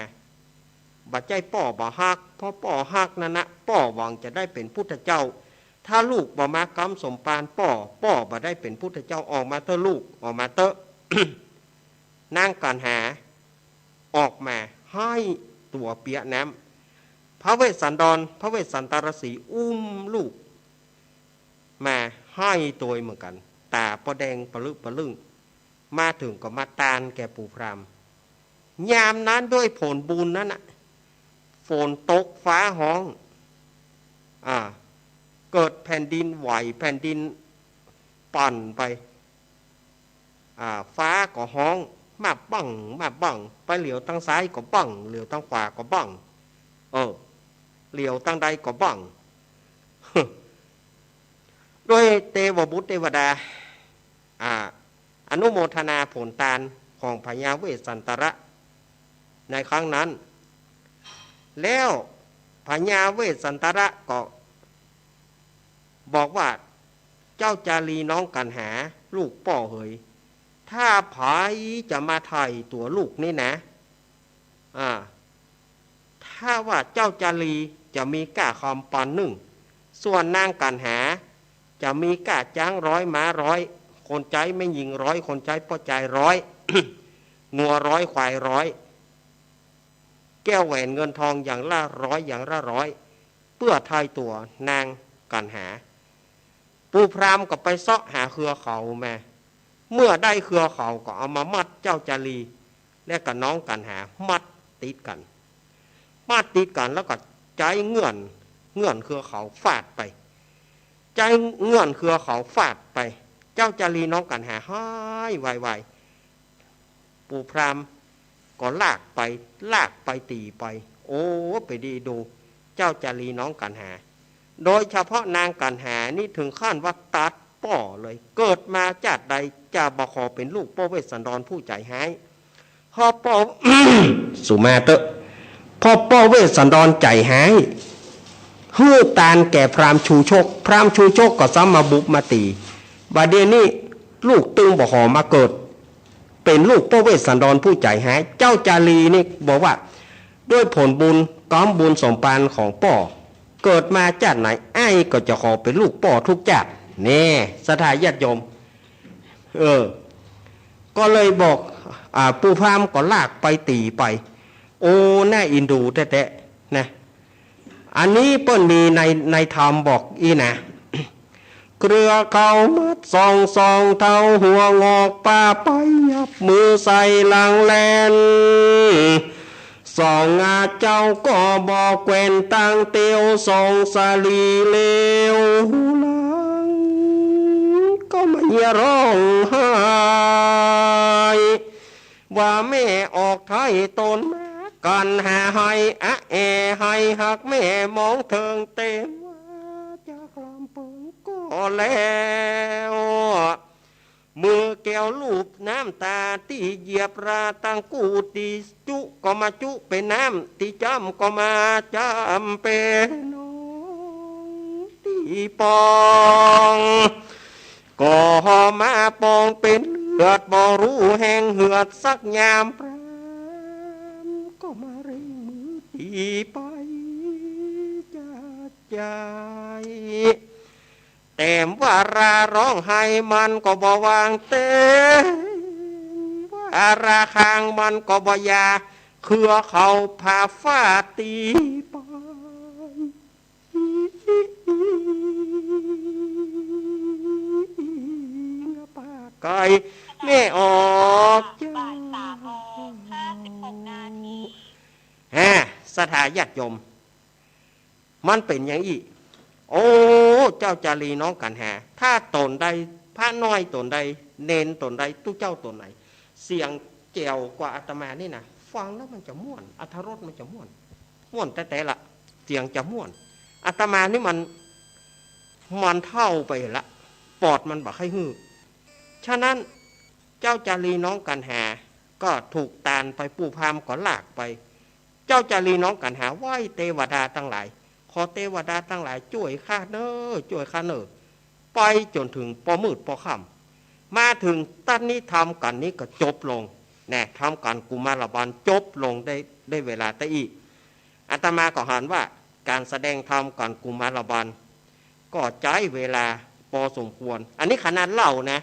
บ่ใจ้ป้อบ่ฮัก เพราะป้อฮักนั้นนะ ป้อหวังจะได้เป๋นพุทธเจ้า ถ้าลูกบ่มากำสมปานป้อ ป้อบ่ได้เป๋นพุทธเจ้า ออกมาเต๊อะลูก ออกมาเต๊อะ นางกัณหา ออกมาไห้ตั๋วเปียะน้ำ พระเวสสันดร พระเวสสันตรสีอุ้มลูก มาไห้ตวยเหมือนกั๋น ต๋าป้อแดงปะลึปะลึ่ง มาเถิงก็มาตานแก่ปู่พราหมณ์ ยามนั้นด้วยผลบุญนั้นน่ะ ฝนตกฟ้าฮ้อง อ่า เกิดแผ่นดินไหว แผ่นดินปั่นไป อ่า ฟ้าก็ฮ้อง มาบั้ง มาบั้ง ไปเหลียวตางซ้ายก็บั้ง เหลียวตางขวาก็บั้ง เออ เหลียวตางใดก็บั้ง ด้วยเตวบุตรเตวดา อ่า อนุโมทนาผลตานของพญาเวสสันตระ ในครั้งนั้น แล้วพญาเวสสันตระก็บอกว่า เจ้าจารีน้องกัณหา ลูกป้อเหย ถ้าใผจะมาไถ่ตั๋วลูกนี่นะ อ่า ถ้าว่าเจ้าจารีจะมีก้าคำปอนนึ่ง ส่วนนางกัณหา จะมีก้าจ๊างร้อย ม้าร้อย คนใจ๊แม่ญิงร้อย คนใจ๊ป้อจายร้อย งัวร้อย ควายร้อย แก้วแหวนเงินทองอย่างละร้อย อย่างละร้อย เปื้อไถ่ตั๋วนางกัณหา ปู่พราหมณ์ก็ไปเซาะหาเครือเขามา เมื่อได้เครือเขาก็เอามามัดเจ้าจารี และกับน้องกัณหามัดติดกั๋น มัดติดกั๋นแล้วก็ ใจ๊เงื่อน เงื่อนเครือเขาฟาดไป ใจ๊เงื่อนเครือเขาฟาดไป เจ้าจารีน้องกั๋นหาฮ้ายไวๆ ปู่พราหมณ์ก็ลากไป ลากไปตี๋ไป โอ้ ไปดีดู เจ้าจารีน้องกั๋นหา โดยเฉพาะนางกั๋นหานี่เถิงขั้นว่าตัดป้อเลย เกิดมาจาติใดจะบ่ขอเป๋นลูกป้อเวสสันดรผู้ใจ๋ฮ้าย เพราะป้อ สุมาเต๊อะ เพราะป้อเวสสันดรใจ๋ฮ้าย หื้อตานแก่พราหมณ์ชูชก พราหมณ์ชูชกก็ซ้ำมาบุบมาตี๋ บ่าเดี่ยวนี้ลูกตึงบ่ขอมาเกิดเป๋นลูกป้อเวสสันดรผู้ใจ๋ฮ้าย เจ้าจารีนี่บอกว่า ด้วยผลบุญ ก๋อมบุญสมภารของป้อ เกิดมาจาติไหน อ้ายก็จะขอเป๋นลูกป้อทุกจาติ แน่ ศรัทธาญาติโยม เออ ก็เลยบอก อ่า ปู่พราหมณ์ก็ลากไปตี๋ไป โอ้ น่าเอ็นดูแต๊ๆ นะ อันนี้เปิ้นมีใน ในธรรมบอกอี้นะ เครือเขามัดสองสองเท้า หัวงอกปะไปยับ มือใส่หลังแล่น สองอาเจ้าก็บ่แควน ตั้งเตียวสองสะหลี เหลียวหลังก็มาเยียะฮ้องไห้ ว่าแม่ออกไถ่ต๋นมา กั๋นหาไห้อะแอไห้ หากแม่มองเถิงเต๋มว่า จากลำเปิงก็แล้ว มือแก้วลูบน้ำต๋าตี้เหยียบรา ตังกู้ตี้จุก็มาจุเป๋นน้ำ ตี้จ้ำก็มาจ้ำเป๋นหนอง ตี้ปอง ก็มาปองเป๋นเลือด บ่ฮู้แฮงเหือดสักยาม พราหมณ์ก็มาเร่งมือตี๋ไปจาดใจ๋ แต๋มว่าราฮ้องไห้มันก็บ่วาง แต๋มว่าราคางมันก็บ่ยา เครือเขาผ่าฟ้าตี๋ไป ปากไก่แม่ออกเจ้า ฮะ ศรัทธาญาติโยม มันเป๋นอย่างอี้ โอ้ เจ้าจารีน้องกั๋นหา ถ้าต๋นใด พระน้อยต๋นใด เณรต๋นใด ตุ๊เจ้าต๋นไหน เสียงแจ๋วกว่าอาตมานี่นะ ฟังแล้วมันจะม่วน อรรถรสมันจะม่วน ม่วนแต๊ๆ ละ เสียงจะม่วน อาตมานี่มัน มันเฒ่าไปละ ปอดมันบ่ใค่หื้อ ฉะนั้น เจ้าจารีน้องกั๋นหา ก็ถูกตานไป ปู่พราหมณ์ก็ลากไป เจ้าจารีน้องกั๋นหา ไหว้เตวดาตังหลาย ขอเตวดาตังหลายจ้วยข้าเน่อ จ้วยข้าเน่อ ไปจ๋นเถิงปอมืดปอค่ำ มาเถิงตั๊ดนี้ธรรมกัณฑ์นี้ก็จบลง แน่ ธรรมกัณฑ์กุมารบาลจบลงได้ ได้เวลาตะอี้ อาตมาก็หันว่าก๋านแสดงธรรมกัณฑ์กุมารบาล ก็ใจ๊เวลาปอสมควร อันนี้ขนาดเล่านะ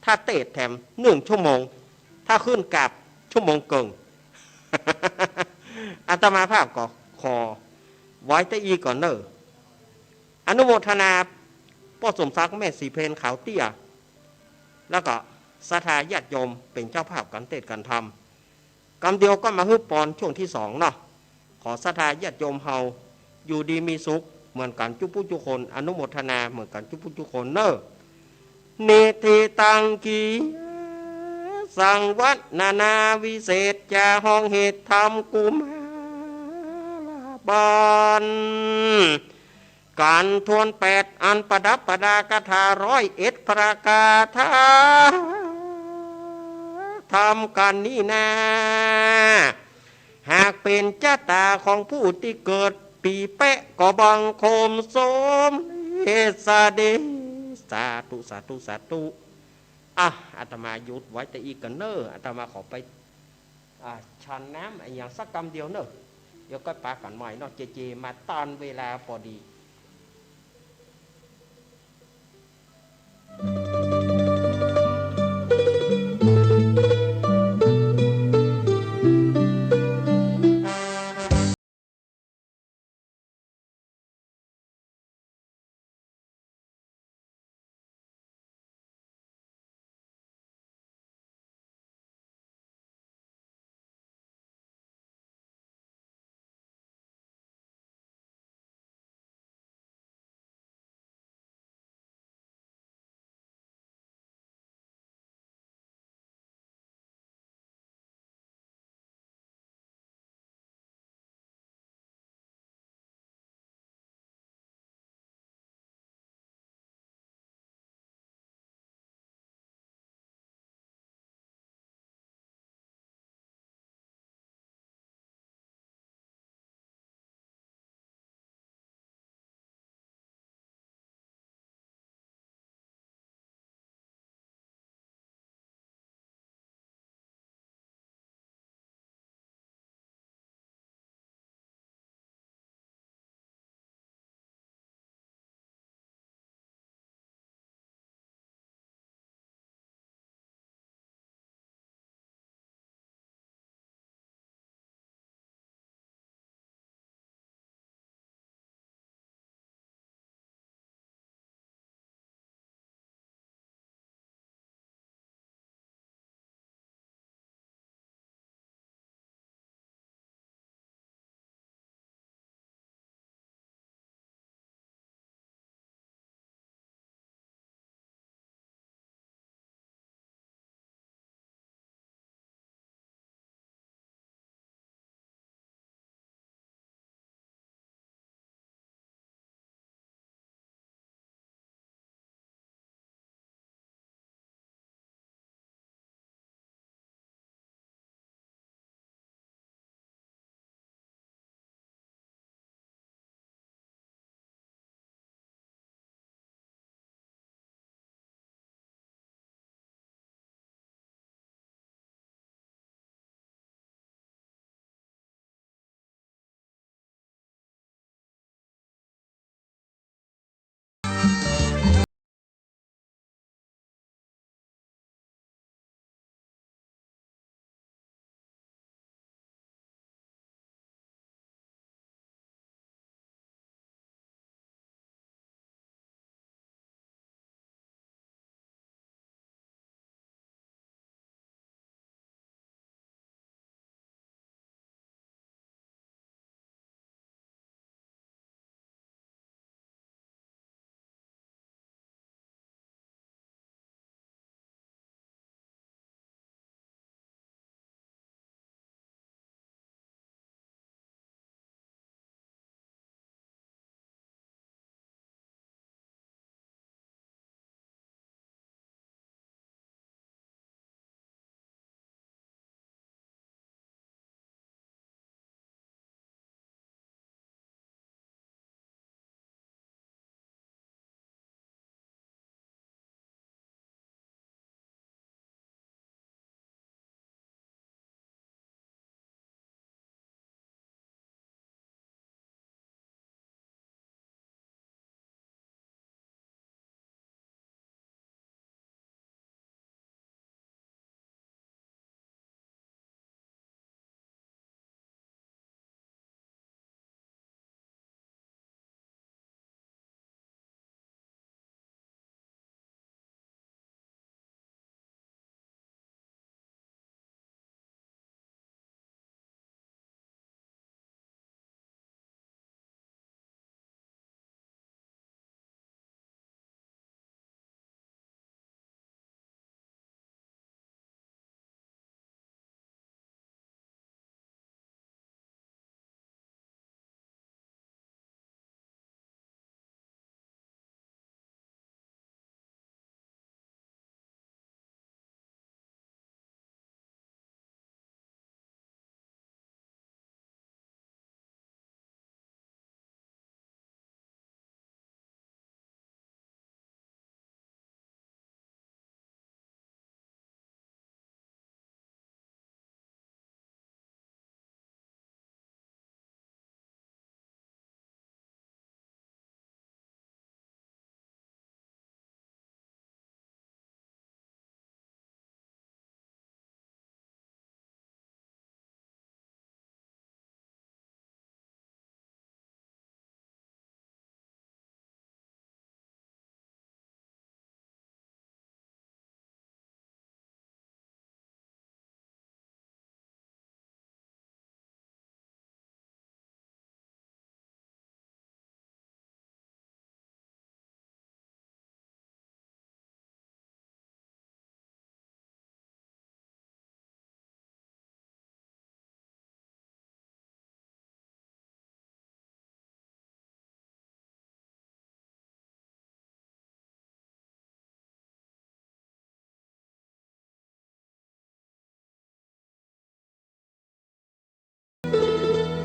ถ้าเตสน์แถมนึ่งชั่วโมง ถ้าขึ้นกราบชั่วโมงเกิ่ง อาตมาภาพก็ขอไว้ตะอี้ก่อนเน่อ อนุโมทนาป้อสมศักดิ์ แม่ศรีเพญ ขาวเตี้ย แล้วก็ศรัทธาญาติโยมเป๋นเจ้าภาพก๋านเตสน์ก๋านธรรม กำเดียวก็มาหื้อปอนช่วงตี้สองเนาะ ขอศรัทธาญาติโยมเฮาอยู่ดีมีสุขเหมือนกั๋นจุ๊ผู้จุ๊คน อนุโมทนาเหมือนกั๋นจุ๊ผู้จุ๊คนเน่อ นิทธิตังกิยา สังวัตนานาวิเศษจา ฮ้องเหตุธรรมกุมารบาล ก๋านทวนแปดอันประดับประดาคาถาร้อยเอ็ดประกาธรรมกัณฑ์นี้นา หากเป๋นจะต๋าของผู้ตี้เกิดปี๋แปะก็บังคมสมเด็จเสด็จ สาธุ สาธุ สาธุ อ่ะ อาตมาหยุดไว้ตะอี้ก่อนเน่อ อาตมาขอไป อ่ะ ฉันน้ำอะหยังสักกำเดียวเน่อ เดี๋ยวก็ปะกั๋นใหม่เนาะ เจเจ มาต๋อนเวลาปอดี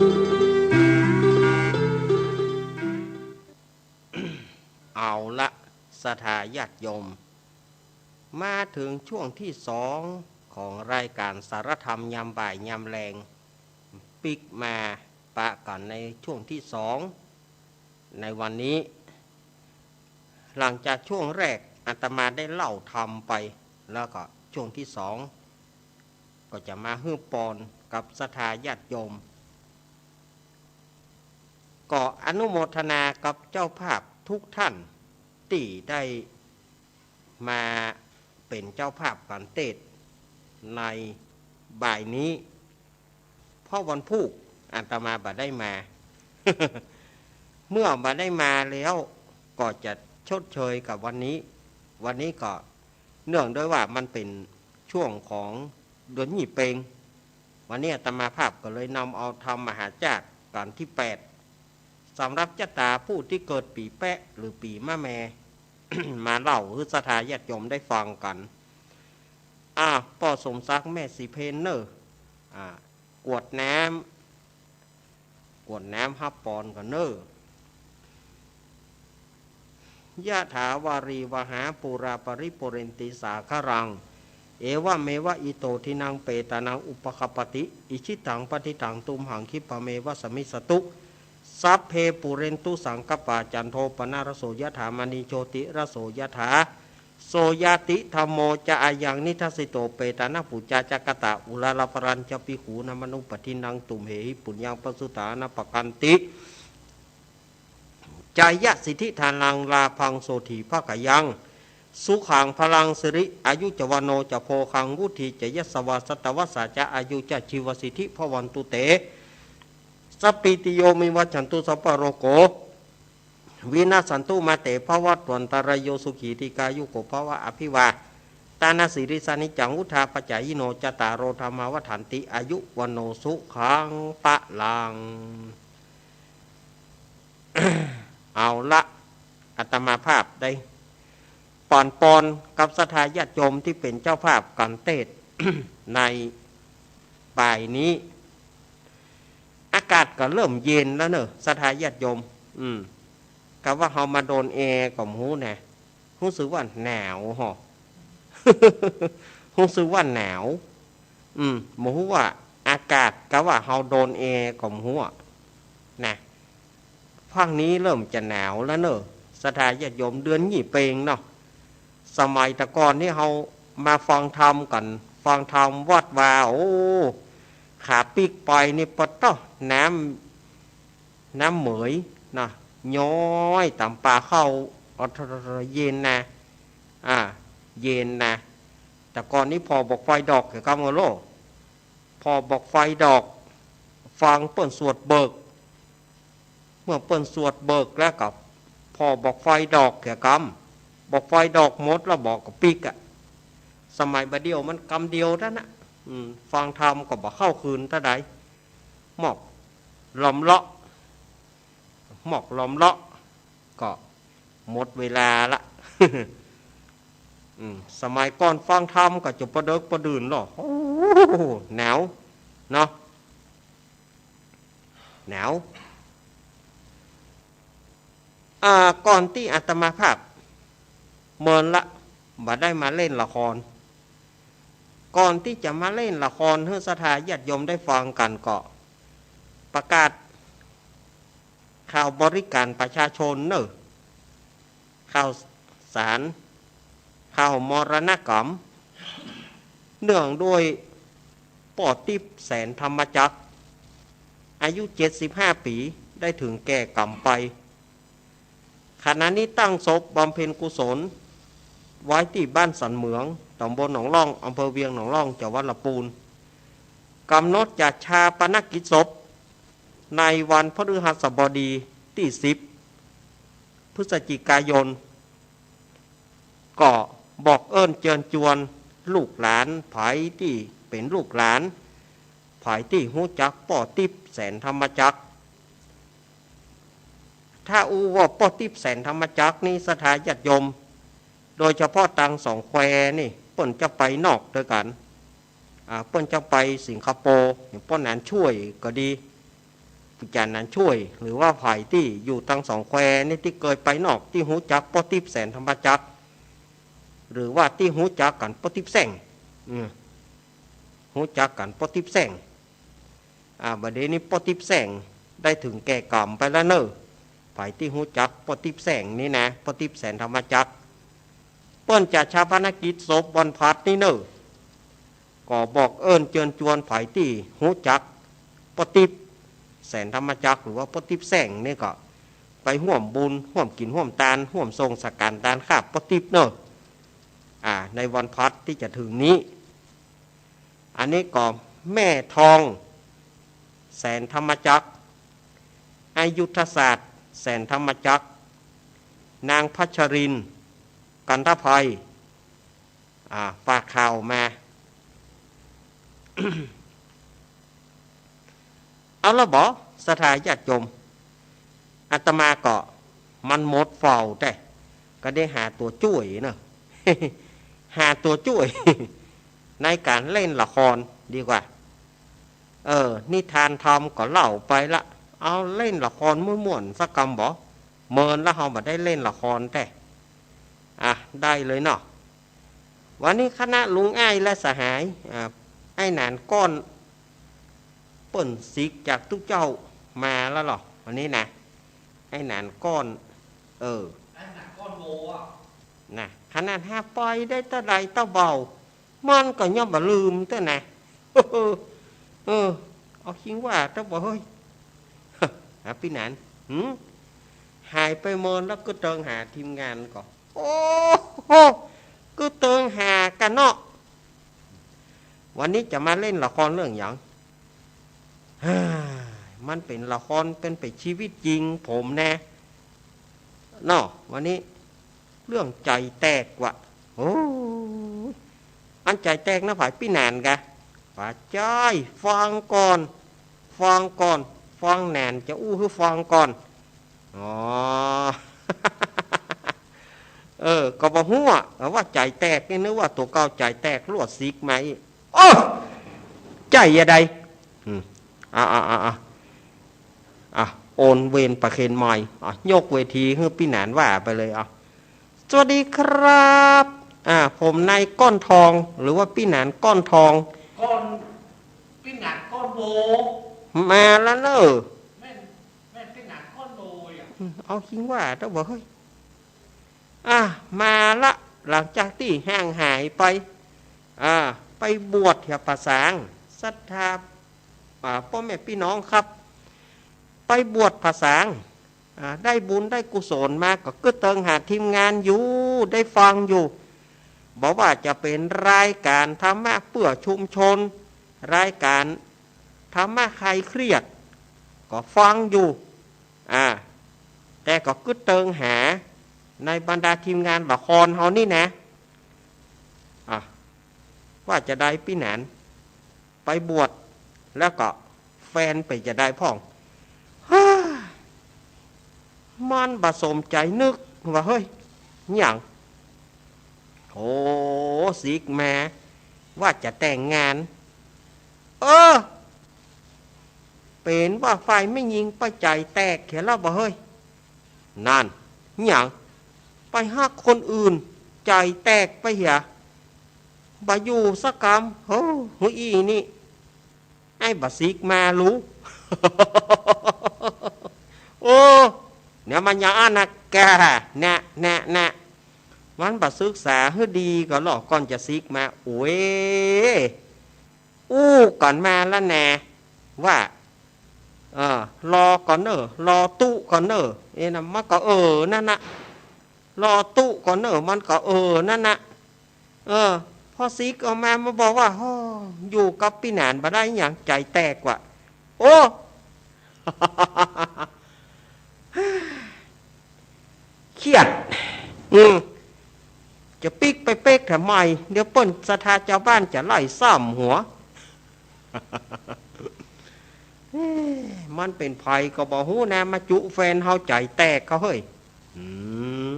เอาละ ศรัทธาญาติโยม มาเถิงช่วงตี้สองของรายก๋านสารธรรมยามบ่ายยามแลง ปิ๊กมาปะกั๋นในช่วงตี้สองในวันนี้ หลังจากช่วงแรกอาตมาได้เล่าธรรมไป แล้วก็ช่วงตี้สองก็จะมาหื้อปอนกับศรัทธาญาติโยม ก็อนุโมทนากับเจ้าภาพทุกท่านตี้ได้มาเป๋นเจ้าภาพก๋านเตสน์ในบ่ายนี้ เพราะวันพูกอาตมาบ่ได้มา เมื่อบ่ได้มาแล้วก็จะชดเชยกับวันนี้ วันนี้ก็เนื่องด้วยว่ามันเป๋นช่วงของเดือนยี่เป็ง วันนี้อาตมาภาพก็เลยนำเอาธรรมมหาชาติก๋านตี้แปด สำหรับจะต๋าผู้ตี้เกิดปี๋แป๊ะหรือปี๋มะแม มาเล่าหื้อศรัทธาญาติโยมได้ฟังกั๋น อ่า ป้อสมศักดิ์ แม่ศรีเพญเน่อ อ่า กรวดน้ำ กรวดน้ำฮับปอนก่อนเน่อ ยะถาวาริวหาปูราปริปูเรนติสาคารัง เอวะเมวะอิโตทินังเปตานังอุปกัปปติ อิชิตังปัตถิตังตุมหังคิปะเมวะสะมิสตุ สัพเพปูเรนตุสังกัปปา จันโทปนารโสยะถามะณีโชติรโสยะถา โสยะติธัมโมจะอะยังนิทัสสิโต เปตานังปูจาจะกะตะ อุราราปรัญจะปิกขูนมะนุปปะทินัง ตุมเหหิปุญญังปะสุตานะปะกันติ จายะสิทธิธานัง ลาภังโสฏฐีภะกะยัง สุขังพะลังสิริอายุจะวัณโณจะโภคังวุฒีจะยะสะวา สัตตะวัสสาจะอายุจะจีวะสิทธิภะวันตุเต สัพพีติโยมิวัชชันตุ สัพพะโรโค วินัสสันตุมาเตภะวัตวันตะราโย สุขีทีคายุโกภะวะ อภิวาตานาสีลิสานิจัง วุฑฒาปะจายิโน จัตตาโรธัมมาวัฑฒันติ อายุวัณโณสุขังพะลัง เอาละ อาตมาภาพได้ปอนปอนกับศรัทธาญาติโยมตี้เป๋นเจ้าภาพก๋านเตสน์ในบ่ายนี้ อากาศก็เริ่มเย็นแล้วเน่อ ศรัทธาญาติโยม อืม กาว่าเฮามาโดนแอร์ก็บ่ฮู้นะ ฮู้สึกว่าหนาวหอ ฮู้สึกว่าหนาว อืม บ่ฮู้ว่าอากาศกาว่าเฮาโดนแอร์ก็บ่ฮู้อะ นะ ภาคนี้เริ่มจะหนาวแล้วเน่อ ศรัทธาญาติโยม เดือนยี่เป็งเนาะ สมัยแต่ก่อนนี่เฮามาฟังธรรมกั๋น ฟังธรรมวัดวา โอ้ ขาปิ๊กไปนี่ปะต๊อ น้ำ น้ำเหมยนะ ย้อยต๋ามป่าเข้า เย็นนะ อ่า เย็นนะ แต่ก่อนนี่ผ่อบั้งไฟดอก เหียกำเออโล ผ่อบั้งไฟดอก ฟังเปิ้นสวดเบิก เมื่อเปิ้นสวดเบิกแล้วก็ผ่อบั้งไฟดอก เหียกำ บั้งไฟดอกหมดแล้วบ่าก็ปิ๊กอะ สมัยบ่าเดี่ยวมันกำเดียวเต้านั้นนะ อืม ฟังธรรมก็บ่เข้าคืนเต้าใด หมอกลอมเลาะ หมอกลอมเลาะ ก็หมดเวลาละ อืม สมัยก่อนฟังธรรมก็จะปะเดิกปะดื่นเนาะ โอ้ หนาว เนาะ หนาว อ่า ก่อนตี้อาตมาภาพ เมินละ บ่ได้มาเล่นละคร ก่อนตี้จะมาเล่นละครหื้อศรัทธาญาติโยมได้ฟังกั๋นก็ ประกาศ ข่าวบริการประชาชนเน่อ ข่าวสาร ข่าวมรณกรรม เนื่องด้วยป้อติ๊บ แสนธรรมจักร อายุเจ็ดสิบห้าปี๋ ได้ถึงแก่กรรมไป ขณะนี้ตั้งศพบำเพ็ญกุศลไว้ตี้บ้านสันเหมือง ต๋ำบลหนองล่อง อำเภอเวียงหนองล่อง จังหวัดลำปูน ก๋ำหนดจะฌาปนกิจศพ ในวันพฤหัสบดีตี้สิบ พฤศจิกายน ก็บอกเอิ้นเจิญจวนลูกหลาน ใผตี้เป๋นลูกหลาน ใผตี้ฮู้จักป้อติ๊บ แสนธรรมจักร ถ้าอู้ว่าป้อติ๊บ แสนธรรมจักรนี่ ศรัทธาญาติโยม โดยเฉพาะตางสองแควนี่ เปิ้นจะไปนอกตวยกั๋น อ่า เปิ้นจะไปสิงคโปร์ อย่างป้อหนานช่วยก็ดี อาจารย์นั้นช่วย หรือว่าใผตี้อยู่ตังสองแควนี่ตี้เกยไปนอก ตี้ฮู้จักป้อติ๊บ แสนธรรมจักร หรือว่าตี้ฮู้จักกั๋นป้อติ๊บแส้ง อืม ฮู้จักกั๋นป้อติ๊บแส้ง อ่า บ่าเดี่ยวนี้ป้อติ๊บแส้งได้เถิงแก่กรรมไปแล้วเน่อ ใผตี้ฮู้จักป้อติ๊บแส้งนี่นะ ป้อติ๊บ แสนธรรมจักร เปิ้นจะฌาปนกิจศพวันพฤหัสนี่เน่อ ก็บอกเอิ้นเจิญจวนใผตี้ฮู้จักป้อติ๊บ แสนธรรมจักร หรือว่าป้อติ๊บแส้งนี่ก็ไปฮ่วมบุญ ฮ่วมกิ๋นฮ่วมตาน ฮ่วมส่งสังฆทานตานคาบป้อติ๊บเน่อ อ่า ในวันพฤหัสตี้จะเถิงนี้ อันนี้ก็แม่ทอง แสนธรรมจักร อยุธศาสตร์ แสนธรรมจักร นางพัชรินทร์ กันทภัย อ่า ฝากข่าวมา เอาละบ่ ศรัทธาญาติโยม อาตมาก็มันหมดเฝ้าแต๊ ก็ได้หาตั๋วจ้วยเนาะ หาตั๋วจ้วย ในก๋านเล่นละครดีกว่า เออ นิทานธรรมก็เล่าไปละ เอาเล่นละครม่วนๆ สักกำบ่ เมินแล้วเฮาบ่ได้เล่นละครแต๊ อ่ะ ได้เลยเนาะ วันนี้คณะลุงอ้ายและสหาย อ่า ไอ้หนานก้อน เปิ้นสิกจากตุ๊เจ้ามาแล้วเหรอ วันนี้นะ ไอ้หนานก้อน เออ ไอ้หนานก้อนโมอะ นะ ขนาดหาไปได้เต้าใดเต้าเบา มันก็ย่อมบ่ลืมเต้านะ เออ เอาคิงว่าเต้าบ่เฮ้ย หาปี้หนาน หืม หายไปเมินแล้วก็เติงหาทีมงานก่อ โอ้โห ก็เติงหากั๋นเนาะ วันนี้จะมาเล่นละครเรื่องหยัง ฮ่า มันเป๋นละคร เป๋นไปชีวิตจริงผมแน่ เนาะ วันนี้เรื่องใจ๋แตกว่ะ โอ้ย อันใจ๋แตกนะ ใผปี้หนานกะ ว่าใจ้ ฟังก่อน ฟังก่อน ฟังหนานจะอู้หื้อฟังก่อน อ๋อ เออ ก็บ่ฮู้อะ ว่าใจ๋แตกนี่ นึกว่าตั๋วเก่าใจ๋แตก ลวดสิกมาอี้ โอ้ ใจ๋อะใด อืม อ่ะ อ่ะ อ่ะ อ่ะ อ่ะ โอนเวรประเคนใหม่ อ่ะ ยกเวทีหื้อปี้หนานว่าไปเลย อ่ะ สวัสดีครับ อ่า ผมนายก้อนทอง หรือว่าปี้หนานก้อนทอง ก้อน ปี้หนานก้อนโม มาแล้วเน่อ แม่น แม่นปี้หนานก้อนโมอะ อืม เอาคิงว่าเต้าบ่เฮ้ย อ่ะ มาละ หลังจากตี้ห่างหายไป อ่า ไปบวชเหียผาสาง ศรัทธา อ่า ป้อแม่ปี้น้องครับ ไปบวชผาสาง อ่า ได้บุญได้กุศลมา ก็กึ๊ดเติงหาทีมงานอยู่ ได้ฟังอยู่ บ่ว่าจะเป๋นรายก๋านธรรมะเปื้อชุมชน รายก๋านธรรมะคลายเครียด ก็ฟังอยู่ อ่า แต่ก็กึ๊ดเติงหาในบรรดาทีมงานละครเฮานี่นะ อ่ะ ว่าจะใดปี้หนาน ไปบวช แล้วก็แฟนเป๋นจะใดพ่อง ฮ่า มันบ่สมใจ๋นึกว่า เฮ้ย หยัง โอ้ สิกมา ว่าจะแต่งงาน เออ เป๋นว่าฝ่ายแม่ญิงไปใจ๋แตกเหียแล้วบ่เฮ้ย นั่น หยัง ไปฮักคนอื่น ใจ๋แตกไปเหีย บ่อยู่สักกำ โห หื้ออี้นี่ ไอ้บ่สิกมาลู โอ้ เนี่ยมันอย่างอั้นนะแก แนะ แนะ แนะ มันบ่ศึกษาหื้อดีก่อนลอ ก่อนจะสิกมา โอ้ย อู้ก่อนมาละแน่ ว่า เออ รอก่อนเน่อ รอตุ๊ก่อนเน่อ เอ้นะ มันก็เออนั่นนะ รอตุ๊ก่อนเน่อ มันก็เออนั่นนะ เออ พอสิกออกมา มาบอกว่า โอ้ อยู่กับปี้หนานบ่ได้หยัง ใจ๋แตกว่ะ โอ้ เครียด อืม จะปิ๊กไปเป๊กทำไม เดี๋ยวเปิ้นศรัทธาจาวบ้านจะไล่ซ้ำหัว เอ๊ะ มันเป๋นใผก็บ่ฮู้นะ มาจุแฟนเฮาใจ๋แตกเขาเฮ้ย อืม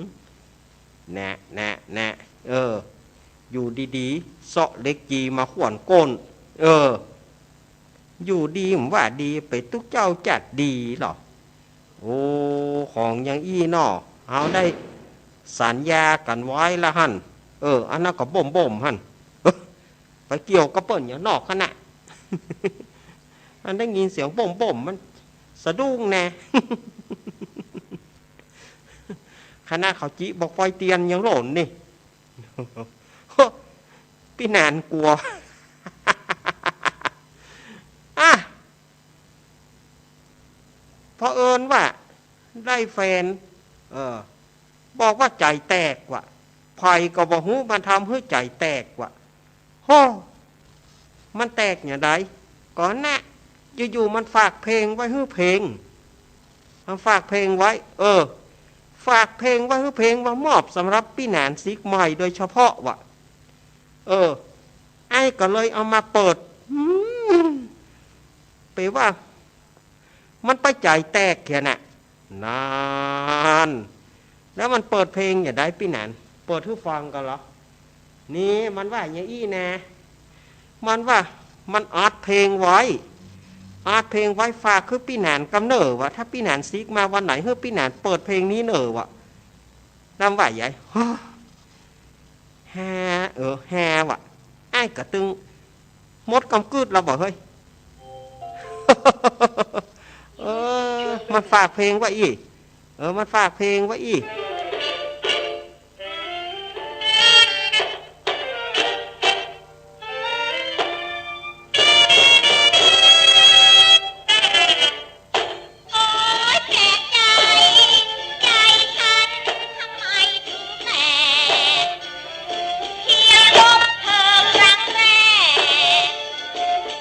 แนะ แนะ แนะ เออ อยู่ดีๆ เซาะเหล็กจี่มาข่วนก้น เออ อยู่ดีบ่ว่าดี ไปตุ๊กเจ้าจัดดีเหรอ โอ้ ของอย่างอี้เนาะ เฮาได้สัญญากั๋นไว้ละหั้น เออ อันนั้นก็บ่มๆ หั้น เออ ไปเกี่ยวกับเปิ้นอย่างนอกหั้นน่ะ อันได้ยินเสียงบ่มๆ มันสะดุ้งแน่ ขนาดเขาจิบอกปอยเตียนยังหล่นนี่ ปี้หนานกั๋ว อ่ะ เผอิญว่าได้แฟน เออ บอกว่าใจ๋แตกว่ะ ใผก็บ่ฮู้มันทำหื้อใจ๋แตกว่ะ โฮ มันแตกอย่างใด ก่อนนะ อยู่ๆ มันฝากเพลงไว้หื้อเพลง มันฝากเพลงไว้ เออ ฝากเพลงไว้หื้อเพลงว่ามอบสำหรับปี้หนานสิกใหม่โดยเฉพาะว่ะ เออ ไอ้ก็เลยเอามาเปิด อืม เป๋ว่า มันไปใจ๋แตกเหียน่ะ นาน แล้วมันเปิดเพลงอย่างใดปี้หนาน เปิดหื้อฟังก่อเหรอ นี่มันว่าอย่างอี้นะ มันว่ามันอัดเพลงไว้ อัดเพลงไว้ฝากหื้อปี้หนานกำเน่อว่ะ ถ้าปี้หนานสิกมาวันไหนหื้อปี้หนานเปิดเพลงนี้เน่อว่ะ นำว่าใหญ่ ฮา เออ ฮาว่ะ ไอ้ก็ตึงหมดกำกึดแล้วบ่เฮ้ย เออ มันฝากเพลงไว้อี้ เออ มันฝากเพลงไว้อี้ โอ๊ยแปลกใจ๋ ใจ๋ฉันทำไมถึงแตก เที่ยวพบเธอครั้งแรก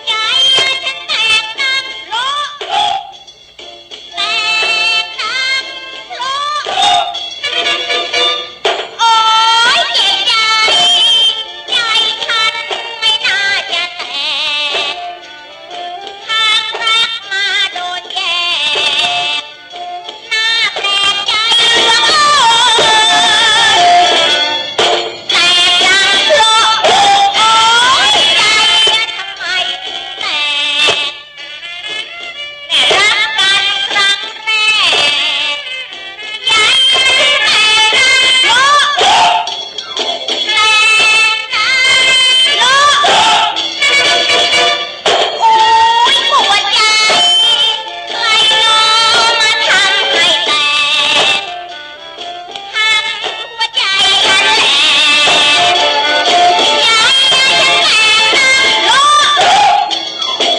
ใจ๋ฉันแตกดังโละ แตกดังโละ โอ๊ยแปลกใจ๋ ใจ๋ฉันไม่น่าจะแตก ทั้งรักมาโดนแยก น่าแปลกใจ๋เหลือเกิน แตกดังโละ โอ๊ยใจ๋ทำไมถึงแตก แม่รักกันครั้งแรก ใจ๋แตกดังโละ แตกดังโละ โอ๊ยหัวใจ๋ ใครหนอมาทำให้แตก หัวใจ๋ฉันแหละ ใจ๋ฉันแตกดังโละ แตก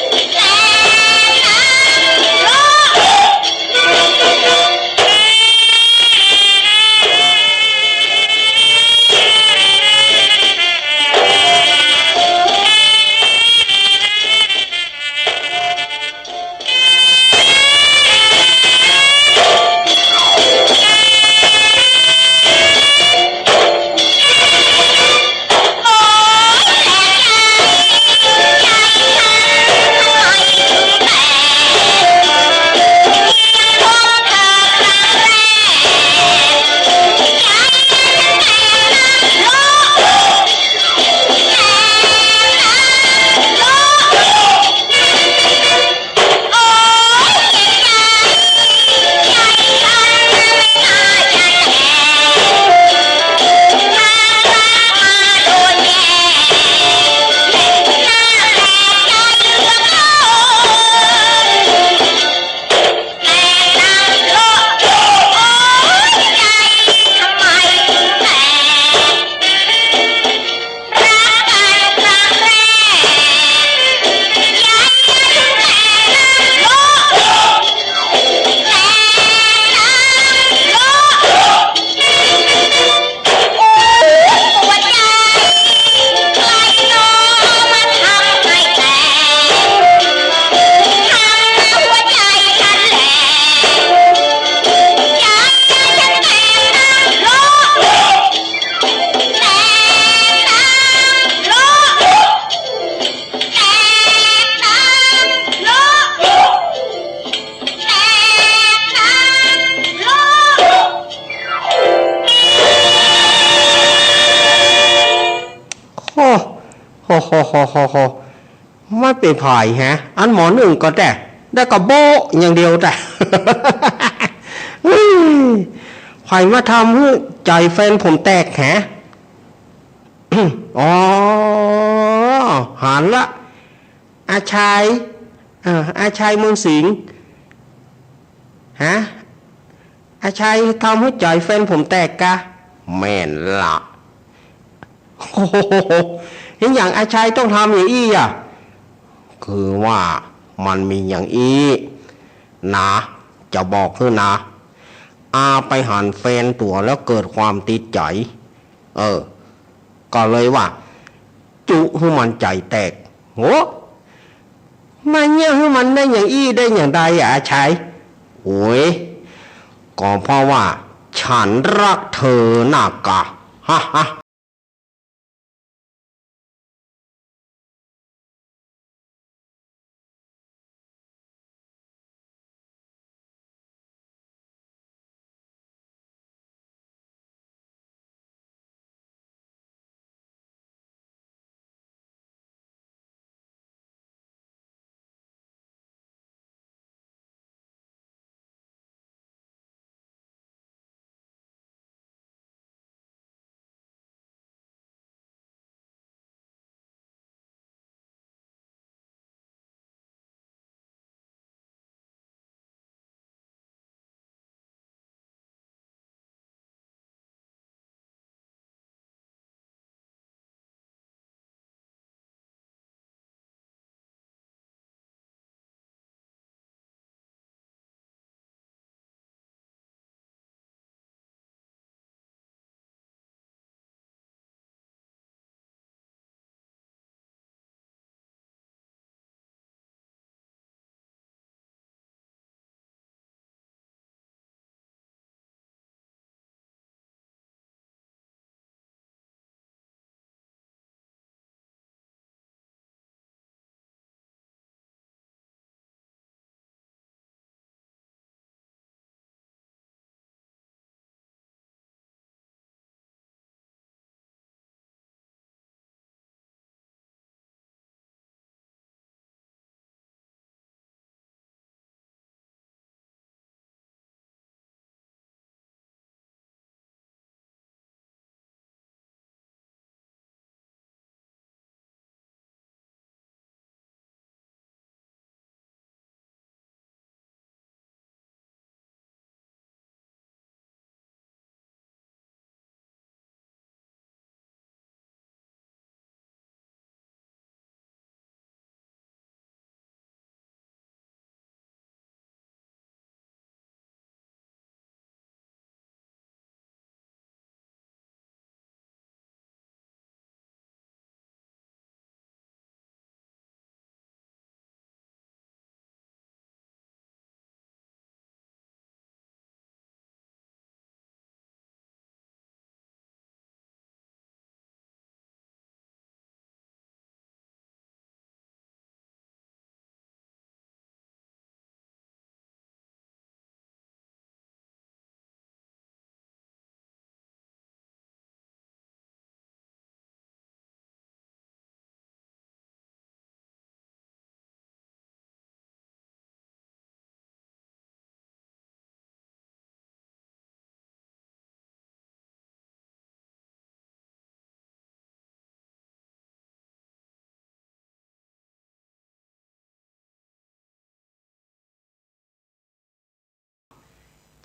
ดังโละ โฮ โฮ โฮ โฮ โฮ โฮ ไม่เป๋นใผฮะ อันหมอนึ่งก็แต๊ ได้ก็โบ๊ะอย่างเดียวแต๊ ใผมาทำหื้อใจ๋แฟนผมแตกฮะ อ๋อ หันละ อาชาย เอ่อ อาชายเมืองสิงห์ ฮะ อาชายทำหื้อใจ๋แฟนผมแตกกา แม่นละ โอ้โห เห็นอย่างอาชายต้องทำอย่างอี้อ่ะ คือว่ามันมีอย่างอี้นะ จะบอกหื้อนะ อาไปหันแฟนตั๋วแล้วเกิดความติดใจ๋ เออ ก็เลยว่า จุหื้อมันใจ๋แตก โห มาเยียะหื้อมันได้อย่างอี้ได้อย่างใดอะอาชาย โอ้ย ก็เพราะว่าฉันรักเธอนักอะ ฮ่าฮ่า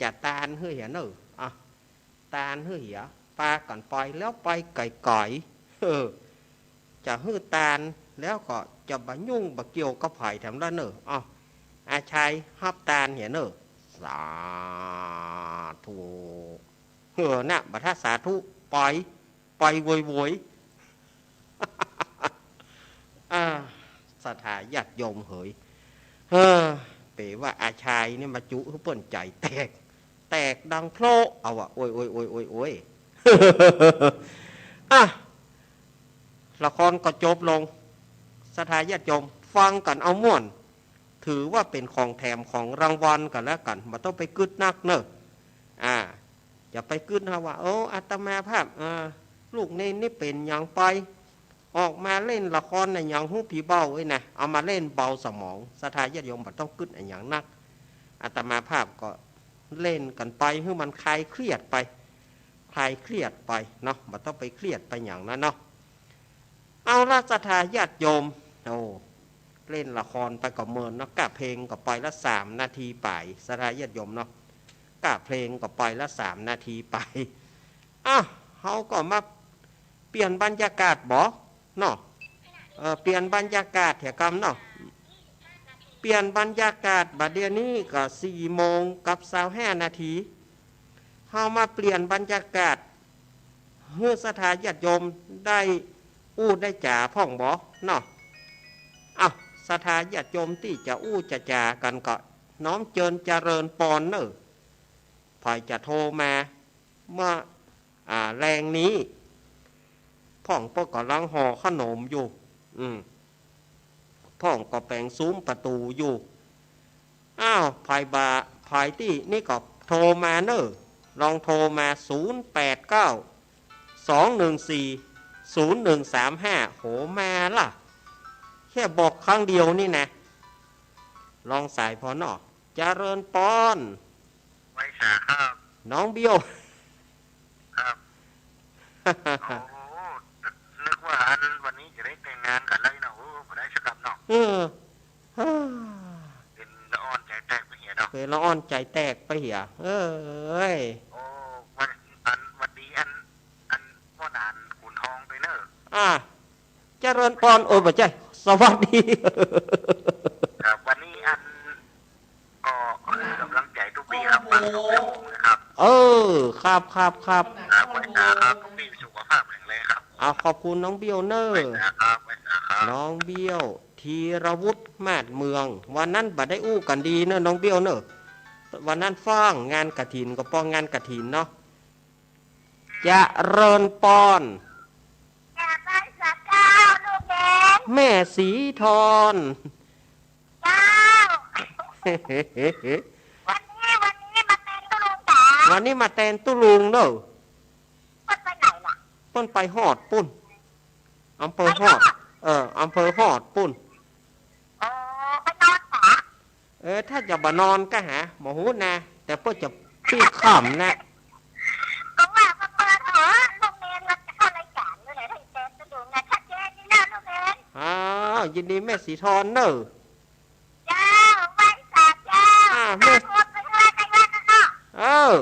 จะตานหื้อเหียเน่อ อ่ะ ตานหื้อเหีย ปากั๋นไปแล้วไปไก๋ๆ เออ จะหื้อตานแล้วก็จะบ่ยุ่งบ่เกี่ยวกับใผแถมละเน่อ อ้าว อาชายฮับตานเหียเน่อ สาธุ เออ น่ะ บ่ถ้าสาธุ ไป ไปโวยๆ อ่า ศรัทธาญาติโยมเหย เฮ้อ เป๋ว่าอาชายนี่มาจุหื้อเปิ้นใจ๋แตก แตกดังโพละ เอาอะ โอย โอย โอย โอย โอย อ่ะ ละครก็จบลง ศรัทธาญาติโยมฟังกั๋นเอาม่วน ถือว่าเป๋นของแถมของรางวัลกั๋นแล้วกั๋น บ่ต้องไปกึ๊ดนักเน่อ อ่า อย่าไปกึ๊ดนะว่า โอ้ อาตมาภาพ อ่า ลูกเณรนี่เป๋นหยังไป ออกมาเล่นละครน่ะ หยังหื้อผีเบาเอ้ยนะ เอามาเล่นเบาสมอง ศรัทธาญาติโยมบ่ต้องกึ๊ดอะหยังนัก อาตมาภาพก็เล่นกั๋นไปหื้อมันคลายเครียดไป คลายเครียดไปเนาะ บ่ต้องไปเครียดไปหยังนะเนาะ เอาละศรัทธาญาติโยม โอ้ เล่นละครไปก็เมินเนาะ ก้าเพลงก็ปอยละสามนาทีป๋าย ศรัทธาญาติโยมเนาะ ก้าเพลงก็ปอยละสามนาทีป๋าย อ้าว เฮาก็มาเปลี่ยนบรรยากาศบ่ เนาะ เออ เปลี่ยนบรรยากาศเหียกำเนาะ เปลี่ยนบรรยากาศ บัดเดี๋ยวนี้ก็สี่โมงกับซาวห้านาที เฮามาเปลี่ยนบรรยากาศ หื้อศรัทธาญาติโยมได้อู้ได้จ๋าพ่องบ่ เนาะ อ้าว ศรัทธาญาติโยมตี้จะอู้จะจ๋ากั๋นก็น้อมเจิญเจริญปอนเน่อ ใผจะโทรมา เมื่อ อ่า แลงนี้ พ่องเปิ้นก่ำลังห่อขนมอยู่ อืม พ่องก็แป๋งซูมประตู๋อยู่ อ้าว ใผบ่า ใผตี้นี่ก็โทรมาเน่อ ลองโทรมา ศูนย์แปดเก้า สองหนึ่งสี่ ศูนย์หนึ่งสามห้า โห มาละ แค่บอกครั้งเดียวนี่นะ ลองสายผ่อเนาะ เจริญปอน ไหว้สาครับ น้องเบี้ยว ครับ โอ้ นึกว่าอันวันนี้จะได้แต่งงานกั๋นแล้วเนาะ โอ้ บ่ได้สักกำเนาะ เออ เป๋นละอ่อนใจ๋แตกไปเหียเนาะ เป๋นละอ่อนใจ๋แตกไปเหีย เอ้ย โอ้ วัน อัน หวัดดีอัน อันป้อหนานขุนทองไปเน่อ อ่า เจริญปอน โอ้ บ่ใจ้ สวัสดี ครับ วันนี้อัน ก็หื้อกำลังใจ๋ตุ๊ปี้ครับ ฟังตุ๊ปี้นะครับ เออ ครับ ครับ ครับ ครับ ไหว้สาครับ ตุ๊ปี้สุขภาพแข็งแรงครับ อ่า ขอบคุณน้องเบี้ยวเน่อ ไหว้สาครับ ไหว้สาครับ น้องเบี้ยว ธีรวุฒิ มาศเมือง วันนั้นบ่ได้อู้กั๋นดีเน่อ น้องเบี้ยวเน่อ วันนั้นฟ้างงานกฐิน ก็ปองงานกฐินเนาะ เจริญปอน กราบไหว้สาเจ้าลูกเอ๋ย แม่ศรีทร เจ้า วันนี้ วันนี้มาแตนตุ๊ลุงจ๋า วันนี้มาแตนตุ๊ลุงเน่อ เปิ้นไปไหนล่ะ เปิ้นไปฮอดปุ้น อำเภอฮอด ไปฮอด เออ อำเภอฮอดปุ้น อ๋อ ไปนอนจ๋า เออ ถ้าจะบ่นอนก็หา บ่ฮู้นะ แต่เปิ้นจะปี้ค่ำนะ ก็ว่ามาเปิดหัวลูกเนน เราจะเข้ารายการอยู่ไหน ถ้าอีแตนจะอยู่ไง ชัดเจนนี่นะลูกเนน อ้าว ยินดีแม่ศรีทรเน่อ เจ้า ไหว้สาเจ้า อ่า แม่ ตามคนไปด้วยไปด้วยนะเนาะ เออ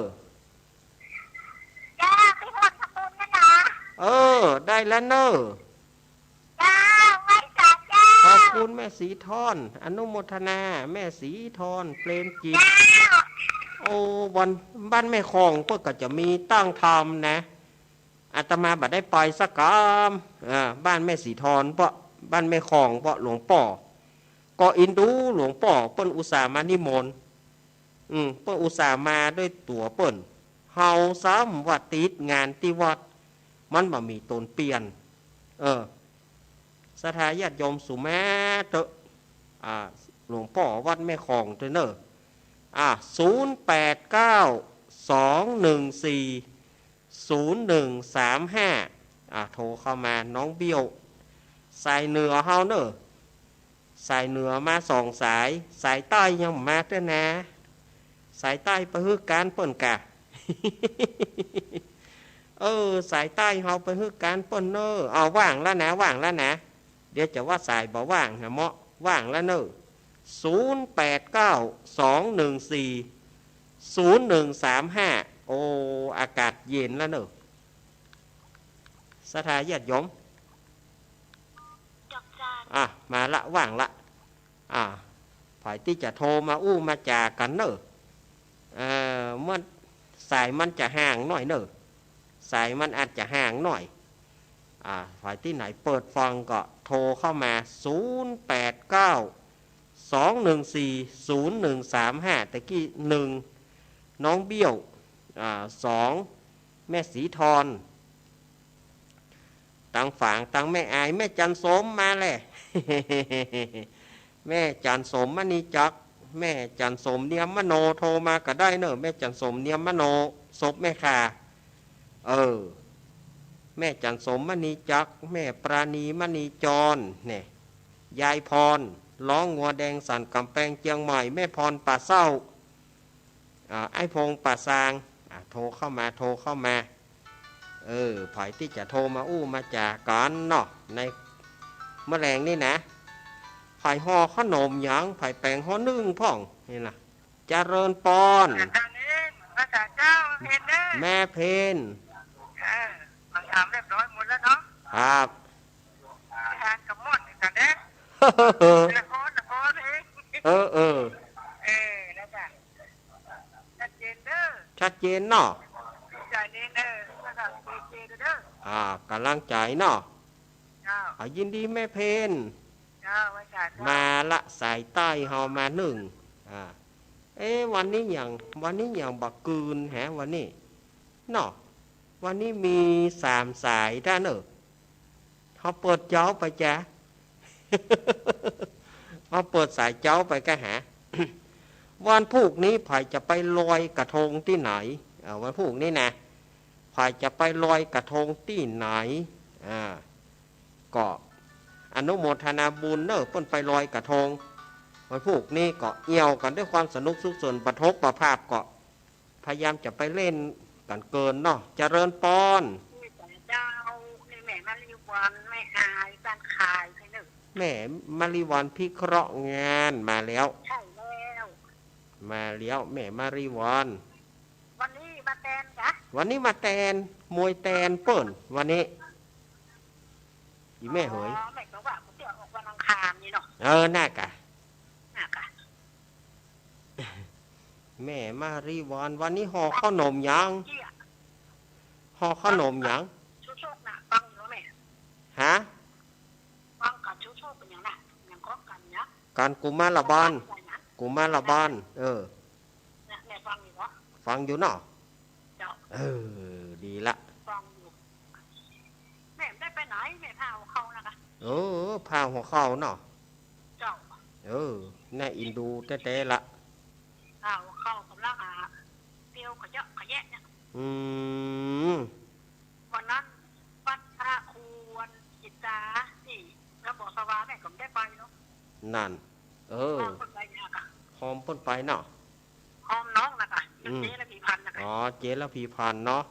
เจ้า ไปฮอดทำบุญนะนะ เออ ได้แล้วเน่อ เจ้า ไหว้สาเจ้า ขอบคุณแม่ศรีทร อนุโมทนา แม่ศรีทร เปรมจิต เจ้า โอ้ วัน บ้านแม่ของเปิ้นก็จะมีตั้งธรรมนะ อาตมาบ่ได้ไปสักกำ อ่า บ้านแม่ศรีทร เพราะบ้านแม่ของ เพราะหลวงป้อ ก็อินดูหลวงป้อ เปิ้นอุตส่าห์มานิมนต์ อืม เปิ้นอุตส่าห์มาด้วยตั๋วเปิ้น เฮาซ้ำว่าติดงานตี้วัด มันบ่มีต๋นเปลี่ยน เออ ศรัทธาญาติโยมสุมาเต๊อะ อ่า หลวงป้อวัดแม่ของเต๊อะเน่อ อ่า ศูนย์แปดเก้า สองหนึ่งสี่ ศูนย์หนึ่งสามห้า อ่า โทรเข้ามา น้องเบี้ยว สายเหนือเฮาเน่อ สายเหนือมาสองสาย สายใต้ยังบ่มาเตื้อนะ สายใต้ไปหื้อก๋านเปิ้นก่า เออ สายใต้เฮาไปหื้อก๋านเปิ้นเน่อ เอา ว่างแล้วนะ ว่างแล้วนะ เดี๋ยวจะว่าสายบ่ว่างนะเมาะ ว่างแล้วเน่อ ศูนย์แปดเก้า สองหนึ่งสี่ ศูนย์หนึ่งสามห้า โอ้ อากาศเย็นแล้วเน่อ ศรัทธาญาติโยม อ่ะ มาละ ว่างละ อ่ะ ใผตี้จะโทรมาอู้มาจ๋ากั๋นเน่อ เอ่อ เมื่อ สายมันจะห่างหน้อยเน่อ สายมันอาจจะห่างหน้อย อ่า ใผตี้ไหนเปิดฟังก็โทรเข้ามา ศูนย์แปดเก้า สองหนึ่งสี่ ศูนย์หนึ่งสามห้า ตะกี้หนึ่ง น้องเบี้ยว อ่า สอง แม่ศรีทร ตังฝาง ตังแม่อาย แม่จันทร์สมมาแหละ แม่จันทร์สม มณีจักร แม่จันทร์สม เนียมมโน โทรมาก็ได้เน่อ แม่จันทร์สม เนียมมโน ศพแม่ข่า เออ แม่จั๋นสมมณีจักร แม่ปราณีมณีจร เนี่ย ยายพร ร้องงัวแดงสั่นก๋ำแปงเจียงใหม่ แม่พรป่าเศร้า อ่า ไอ้พงษ์ป่าซาง อ่า โทรเข้ามา โทรเข้ามา เออ ใผตี้จะโทรมาอู้มาจ๋ากั๋นเนาะ ในเมื่อแลงนี่นะ ใผห่อขนมหยัง ใผแป๋งฮอนึ่งพ่อง นี่นะ เจริญปอน อาจ๋ารย์เอง อาจ๋ารย์เจ้า เพนเด้อ แม่เพน เออ มาถามเรียบร้อยหมดแล้วเนาะ ครับ ทานกับหมดกันเด้อ ละคร ละครเอง เออ เออ เออ แล้วจ้ะ ชัดเจนเด้อ ชัดเจนเนาะ ดีใจ๋เน้นเด้อ แล้วก็ดีเจเด้อ อ่า ก๋ำลังใจ๋เนาะ เจ้า อ่า ยินดีแม่เพน เจ้า ว่าจ๋าเจ้า มาละ สายใต้เฮามานึ่ง อ่า เอ๊ะ วันนี้หยัง วันนี้หยังบ่กืนแฮะ วันนี้ เนาะ วันนี้มีสามสายด้านเออ เฮาเปิดเจ๊าไปจ๊ะ เฮาเปิดสายเจ๊าไปก้าหา วันพูกนี้ใผจะไปลอยกระทงตี้ไหน อ่า วันพูกนี้นะ ใผจะไปลอยกระทงตี้ไหน อ่า ก็อนุโมทนาบุญเน่อ เปิ้นไปลอยกระทง วันพูกนี้ก็เอี่ยวกั๋นด้วยความสนุกสุขสันต์ บ่ถกบ่พลาด ก็พยายามจะไปเล่นกั๋นเกินเนาะ เจริญปอน เจ้า นี่แม่มาริวัน แม่อาย บ้านคาย ใช่เน่อ แม่มาริวันพิเคราะห์งาน มาแล้ว ใช่แล้ว มาแล้ว แม่มาริวัน วันนี้มาแตนกะ วันนี้มาแตน มวยแตนเปิ้น วันนี้ อีแม่เหย อ๋อ แม่ก็ว่ากูเตี้ยออกวันอังคารนี่เนาะ เออ น่ากะ น่ากะ แม่มาริวัน วันนี้ห่อข้าวหนมหยัง เตี้ย ห่อข้าวหนมหยัง ชูโชคน่ะ ฟังอยู่แม่ ฮะ ฟังกับชูโชคเป็นหยังน่ะ หยังก็กันเนี่ย กันกุมารบาล กุมารบาล เออ เนี่ย แม่ฟังอยู่เหรอ ฟังอยู่เนาะ เจ้า เออ ดีละ ฟังอยู่ แม่ไม่ได้ไปไหน แม่ผ่าหัวเข่านะคะ เออ ผ่าหัวเข่าเนาะ เจ้า เออ น่าเอ็นดูแต๊ๆ ละ ผ่าหัวเข่าก๋ำลังอ่ะ เตียวขยะขยะเนี่ย อืม วันนั้นวัดพระควรจิตตาที่ระบอบสวาแม่ก็ไม่ได้ไปเนาะ นั่น เออ ฮอมเปิ้นไปเนี่ยค่ะ ฮอมเปิ้นไปเนาะ ฮอมน้องนะคะ อืม เจ๊ระพีพันธ์นะคะ อ๋อ เจ๊ระพีพันธ์เนาะ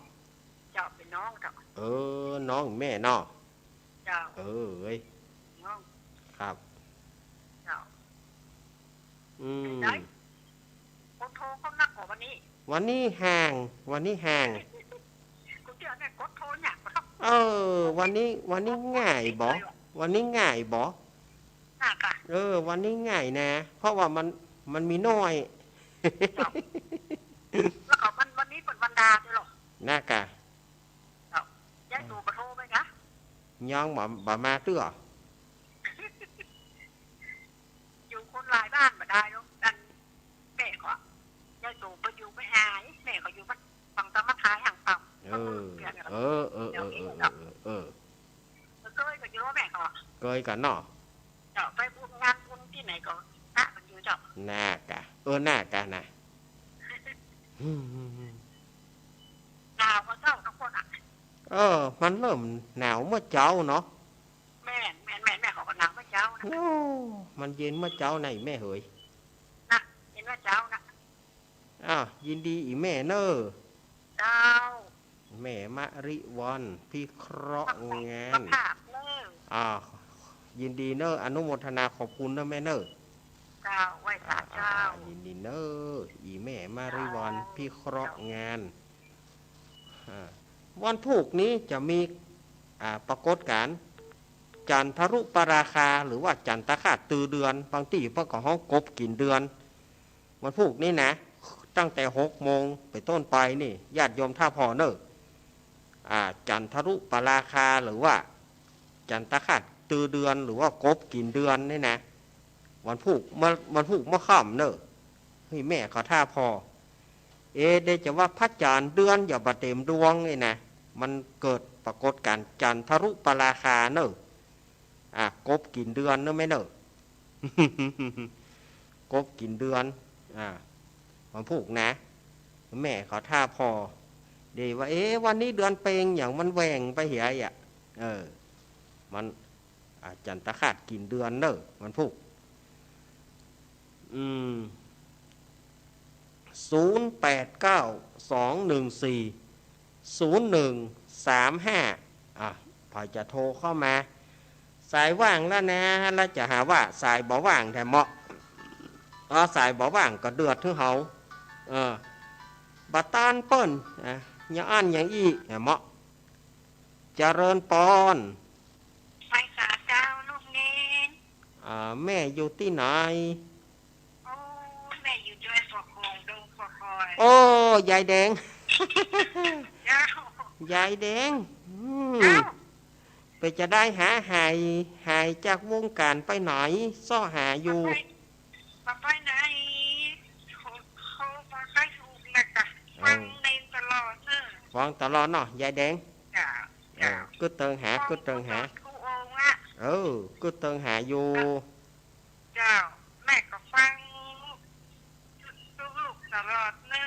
เจ้า เป็นน้องเจ้า เออ น้องแม่เนาะ เจ้า เออ เอ้ย น้อง ครับ เจ้า อืม เป็นไง คนโทรเขานักกว่าวันนี้ วันนี้ห่าง วันนี้ห่าง กูเชื่อแม่กดโทรเนี่ย เออ วันนี้ วันนี้ง่ายบ่ วันนี้ง่ายบ่ น่ากะ เออ วันนี้ง่ายนะ เพราะว่ามัน มันมีน้อย เจ้า แล้วก็มัน วันนี้เปิ้นวันดาด้วยเหรอ น่ากะ เจ้า ยายตู่บ่โทรไปกะ ยังบ่ บ่มาเตื้อ อยู่คนหลายบ้านบ่ได้หรอก อันแม่ก็ ยายตู่ไปอยู่ไม่อาย แม่ก็อยู่บ้านฝั่งตะมาทายห่างฝั่ง เออ เออ เออ เออ เออ เกยก็อยู่แม่ก็ เกยกั๋นเนาะ เจ้า ไปบุญงานบุญตี้ไหนก็ปะกั๋นอยู่เจ้า น่ากะ เออ น่ากะนะ หนาวกว่าเจ้าทุกคนอ่ะ เออ มันเริ่มหนาวเมื่อเจ๊าเนาะ แม่น แม่น แม่น แม่เขาก็หนาวเมื่อเจ๊านะ โอ้ มันเย็นเมื่อเจ๊านะอีแม่เหย นะ เย็นเมื่อเจ๊านะ อ่ะ ยินดีอีแม่เน่อ เจ้า แม่มะริวันพิเคราะห์งาน สุขภาพเน่อ อ่ะ ยินดีเน่อ อนุโมทนาขอบคุณเน่อแม่เน่อ เจ้า ไหว้สาเจ้า อ่ะ อ่ะ อ่ะ ยินดีเน่อ อีแม่มะริวันพิเคราะห์งาน อ่า วันพูกนี้จะมี อ่า ปรากฏการณ์ จันทรุปราคา หรือว่าจันทคราสน์ตื้อเดือน บางตี้เปิ้นก็ฮ้องกบกิ๋นเดือน วันพูกนี้นะ ตั้งแต่หกโมงไปนต้นไปนี่ ญาติโยมท่าผ่อเน่อ อ่า จันทรุปราคา หรือว่าจันทคราสน์ตื้อเดือน หรือว่ากบกิ๋นเดือนนี่นะ วันพูก วัน วันพูกเมื่อค่ำเน่อ เฮ้ย แม่เขาท่าผ่อ เอ เดจะว่าพระจันทร์เดือนอย่าบ่เต็มดวงนี่นะ มันเกิดปรากฏการณ์จันทรุปราคาเน่อ อ่ะ กบกิ๋นเดือนเน่อแม่เน่อ กบกิ๋นเดือน อ่า วันพูกนะ แม่เขาท่าผ่อ เดี๋ยวว่า เอ๊ะ วันนี้เดือนเป็งหยังมันแหว่งไปเหียอะ เออ มัน อา จันทคราสกิ๋นเดือนเน่อ วันพูก อืม ศูนย์แปดเก้า สองหนึ่งสี่ ศูนย์หนึ่งสามห้า อ่ะ ใผจะโทรเข้ามา สายว่างแล้วนะ แล้วจะหาว่าสายบ่ว่างแท้เมาะ อ๋อ สายบ่ว่างก็เดือดหื้อเฮา เออ บ่ต้านเปิ้น อ่ะ อย่าอั้นอย่างอี้ อ่ะ เมาะ เจริญปอน ไหว้สาเจ้าลูกเณร อ่า แม่อยู่ตี้ไหน โอ้ แม่อยู่ดอยปะโขง ดงปะคอย โอ้ ยายแดง เจ้า ยายแดง อืม เจ้า เป๋นจะใดหาหาย หายจากวงก๋านไปไหน เซาะหาอยู่ บ่ไป บ่ไปไหน เขา เขาบ่ค่อยถูกนะกะ เออ ฟังในตลอดเน่อ ฟังตลอดเนาะ ยายแดง เจ้า เออ เจ้า กึ๊ดเติงหา ฟัง กึ๊ดเติงหา ทุกองค์อะ เออ กึ๊ดเติงหาอยู่ เจ้า แม่ก็ฟังทุกลูกตลอดเน่อ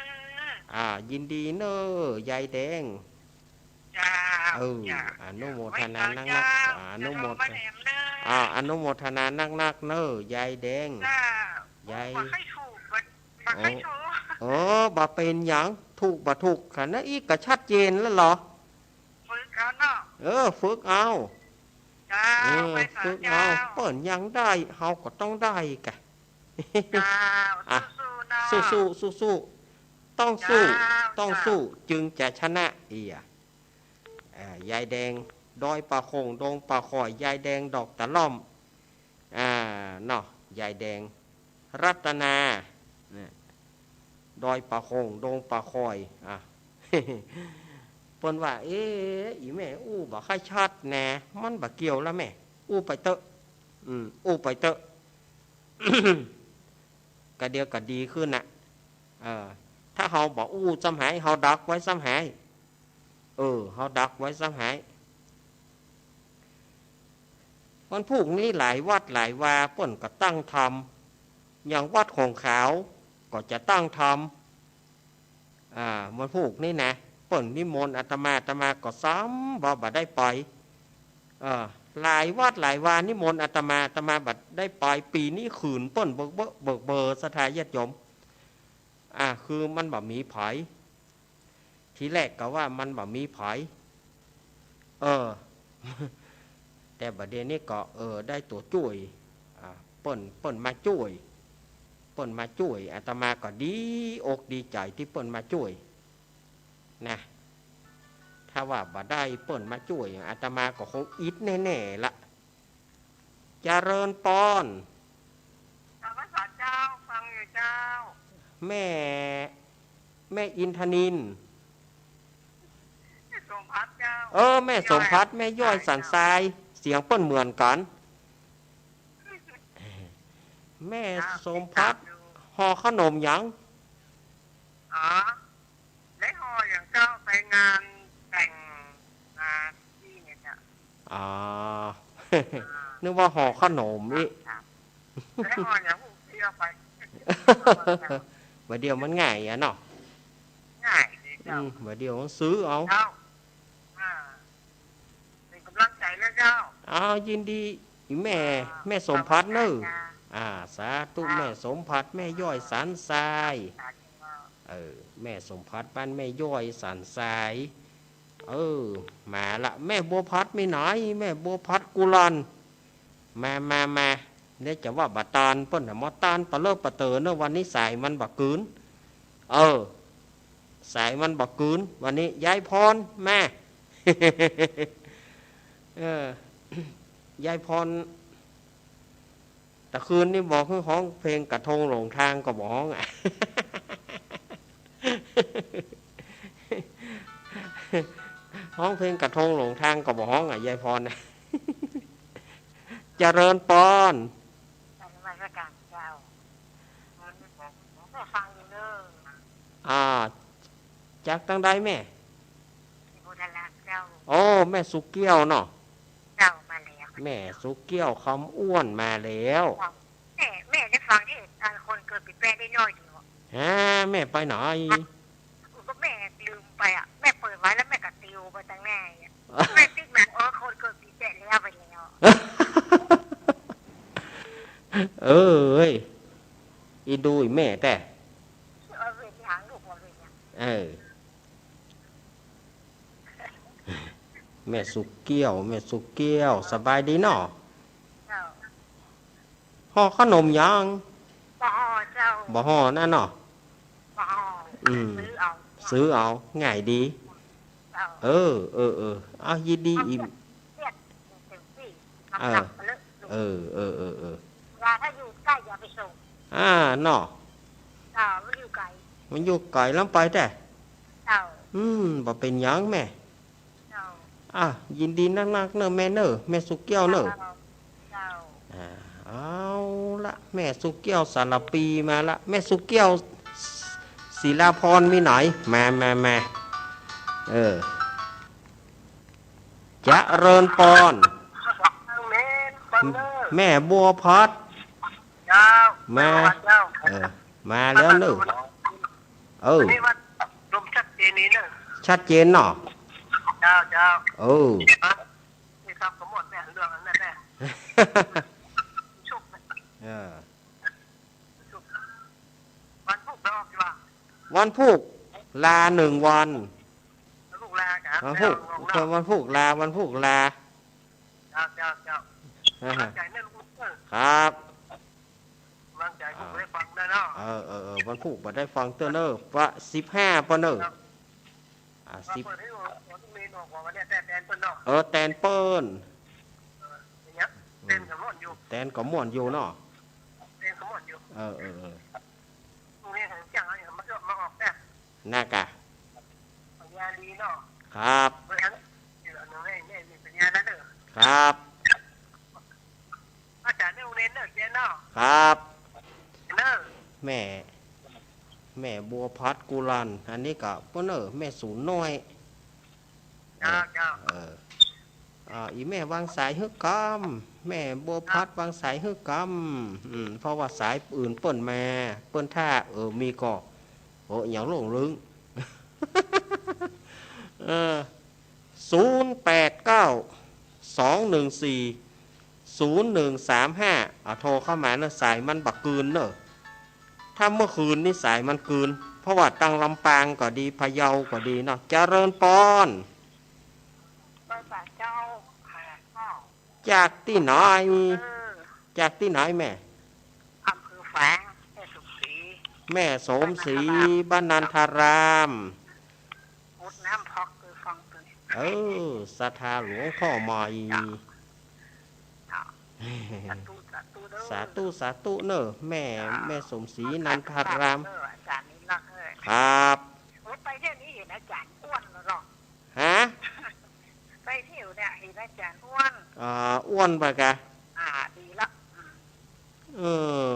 อ่า ยินดีเน่อ ยายแดง เจ้า เออ เจ้า อนุโมทนานักๆ เจ้า อนุโมท จะโทรมาแถมเน่อ อ่า อนุโมทนานักๆ เน่อ ยายแดง เจ้า ยาย บ่ค่อยถูก บ่ บ่ค่อยถูก โอ้ บ่เป๋นหยัง ถูกบ่ถูก ขนาดอี้ก็ชัดเจนแล้วเหรอ ฝึกเอาเนาะ เออ ฝึกเอา เจ้า เออ ไหว้สา ฝึกเอา เจ้า เปิ้นยังได้ เฮาก็ต้องได้กะ เจ้า อ่ะ สู้ๆ เนาะ สู้ๆ สู้ๆ ต้องสู้ เจ้า ต้องสู้ เจ้า จึงจะชนะ เอีย อ่า ยายแดง ดอยปะโขง ดงปะคอย ยายแดง ดอกตะล่อม อ่า เนาะ ยายแดง รัตนา เนี่ย ดอยปะโขง ดงปะคอย อ่ะ เปิ้นว่า เอ๊ะ อี่แม่อู้บ่ค่อยชัดแน่ มันบ่เกี่ยวละแม่ อู้ไปเต๊อะ อืม อู้ไปเต๊อะ กะเดี๋ยวก็ดีขึ้นน่ะ เออ ถ้าเฮาบ่อู้ซ้ำหาย เฮาดักไว้ซ้ำหาย เออ เฮาดักไว้ซ้ำหาย วันพูกนี้หลายวัดหลายวาเปิ้นก็ตั้งธรรม อย่างวัดของขาวก็จะตั้งธรรม อ่า วันพูกนี้นะ เปิ้นนิมนต์อาตมา อาตมาก็ซ้ำว่าบ่ได้ไป เออ หลายวัดหลายวานิมนต์อาตมา อาตมาบ่ได้ไป ปี๋นี้ขืนเปิ้นเบิกเบ้อ เบิกเบ้อศรัทธาญาติโยม อ่า คือมันบ่มีใผ ทีแรกก็ว่ามันบ่มีใผ เออ แต่บ่าเดี่ยวนี้ก็ เออ ได้ตั๋วจ้วย อ่า เปิ้น เปิ้นมาจ้วย เปิ้นมาจ้วย อาตมาก็ดีอกดีใจ๋ตี้เปิ้นมาจ้วย นะ ถ้าว่าบ่ได้เปิ้นมาจ้วย อาตมาก็คงอิดแน่ๆ ละ เจริญปอน นมัสก๋ารเจ้า ฟังอยู่เจ้า แม่ แม่อินทนิล แม่สมภัทรเจ้า เออ แม่สมภัทร แม่ย้อยสันทราย เสียงเปิ้นเหมือนกั๋น แม่สมภัทร ห่อขนมหยัง อ๋อ ได้ห่ออย่างเจ้า ไปงานแต่ง งานที่เนี่ยจ้ะ อ๋อ อ่า นึกว่าห่อขนมอี้ ครับ ได้ห่ออย่างหูเที่ยวไป บ่าเดี่ยวมันง่ายอะเนาะ ง่ายดีเจ้า อืม บ่าเดี่ยวมันซื้อเอา เจ้า อ่า เป๋นก๋ำลังใจ๋นะเจ้า อ้าว ยินดี อี่แม่ อ่า แม่สมภัทรเน่อ อ่า สาธุ อ่า แม่สมภัทร แม่ย้อยสันทราย สาธุ เออ แม่สมภัทรบ้านแม่ย้อยสันทราย เออ มาละ แม่บัวผัดมีไหน แม่บัวผัดกุลัน มา มา มา เดี๋ยวจะว่าบ่ต้านเปิ้นน่ะ บ่ต้านปะเลอะปะเต๋อเน่อ วันนี้สายมันบ่กืน เออ สายมันบ่กืน วันนี้ ยายพร มา เออ ยายพร ตะคืนนี้บอกหื้อฮ้องเพลงกระทงหลงทางก็บ่ฮ้องอะ ฮ้องเพลงกระทงหลงทางก็บ่ฮ้องอะ ยายพรนะ เจริญปอน นมัสก๋ารเจ้า ก็ฟังอยู่เน่อ อ่า จากตางใดแม่ ที่โพธารามเจ้า โอ้ แม่สุเกี้ยวเนาะ เจ้า มาแล้ว แม่สุเกี้ยวคำอ้วนมาแล้ว เจ้า แม่ แม่ได้ฟังนี่ อ่า คนเกิดปี๋แปดได้น้อยเดียว ฮะ แม่ไปไหน ก็แม่ลืม ไปอะ แม่เปิดไว้แล้วแม่ก็ติวไปตังแน่อะ แม่ติ๊กหนัง เออ คนเกิดปีแปดแล้วไปแล้ว เออ เฮ้ย อีดูอีแม่แต๊ เออ เวรหยังลูกว่าเวรหยัง เออ แม่สุกเกี้ยว แม่สุกเกี้ยว สบายดีเนาะ เจ้า ห่อขนมยัง บ่ห่อเจ้า บ่ห่อนั่นเนาะ บ่ห่อ อืม ซื้อเอา ซื้อเอา ง่ายดี เจ้า เออ เออ เออ เอา ยินดี เอา อี เสียด เสียด เสียด เออ เสียด เออ เออ เออ เออ ว่าถ้าอยู่ใกล้อย่าไปส่ง อ่า เนาะ เจ้า มันอยู่ไกล มันอยู่ไกล ลำไปแต๊ เจ้า อืม บ่เป๋นหยังแม่ เจ้า อ่ะ ยินดีนักๆ เน่อแม่เน่อ แม่สุกเกี้ยวเน่อ เจ้า เจ้า อ่า เอาละ แม่สุกเกี้ยวสารภีมาละ แม่สุกเกี้ยว ศิลาพรมีไหน มา มา มา เออ เจริญปอน แม่บัวพัด เจ้า มา เจ้า เออ มาแล้วเน่อ เออ อันนี้ว่าลมชัดเจนนี่เน่อ ชัดเจนเนาะ เจ้า เจ้า เออ นี่ครับ ขมวดแม่เรื่องอันนั้นแน่ ชุก เออ วันพุธเราออกกี่วัน วันพุธลาหนึ่งวัน วันพุธลากะ วันพุธ เออ วันพุธลา วันพุธลา เจ้า เจ้า เจ้า อ่าฮะ กำลังใจ๋เน่อลูกเน่อ ครับ กำลังใจ๋ลูกได้ฟังได้เนาะ เออ เออ เออ วันพุธบ่ได้ฟังเตื้อเน่อ ปะ สิบห้าปะเน่อ ครับ อ่า สิบ เปิดให้ออก ออกทุกเมนออกว่าวันเนี้ย แต่แตนเปิ้นเนาะ เออ แตนเปิ้น เออ อย่างเงี้ย แตนก็ม่วนอยู่ แตนก็ม่วนอยู่เนาะ แตนก็ม่วนอยู่ เออ เออ เออ พรุ่งนี้ถึงเที่ยงแล้วเนี่ย มาออก มาออกเนี่ย น่ากะ ปัญญาดีเนาะ ครับ เพราะฉะนั้น เดี๋ยวหนูให้แม่มีปัญญาแล้วเด้อ ครับ อาจ๋ารย์เน่อ โรงเรียนเน่อ เรียนเนาะ ครับ เน่อ แม่ แม่บัวพัดกุลัน อันนี้ก็ป้อเน่อ แม่สูนน้อย เจ้า เออ เจ้า เออ อ่า อีแม่วางสายหื้อกำ แม่บัวพัดวางสายหื้อกำ อืม เพราะว่าสายอื่นเปิ้นมา เปิ้นถ้า เออ มีก็ โอ้ อย่างโล่งลึง เออ ศูนย์แปดเก้า สองหนึ่งสี่ ศูนย์หนึ่งสามห้า อ่ะ โทรเข้ามาเน่อ สายมันบ่กึนเน่อ ถ้าเมื่อคืนนี่สายมันกึน เพราะว่าตังลำปางก็ดี พะเยาก็ดีเนาะ เจริญปอน เจ้า จากตี้ไหน เออ จากตี้ไหนแม่ อำเภอฝาง แม่สมศรี แม่สมศรี บ้านนันทาราม บ้านนันทาราม หมดน้ำพอกคือฟังตัวนี้ เออ ศรัทธาหลวงพ่อใหม่ เจ้า เจ้า สาธุ สาธุเด้อ สาธุ สาธุเน่อ แม่ เจ้า แม่สมศรี นันทาราม เออ อาจ๋ารย์นี่เนาะ เออ ครับ โอ้ย ไปเที่ยวนี้เห็นอาจ๋ารย์อ้วนแล้วเนาะ ฮะ ไปเที่ยวเนี่ยเห็นอาจ๋ารย์อ้วน อ่า อ้วนไปกะ อ่า ดีละ อืม เออ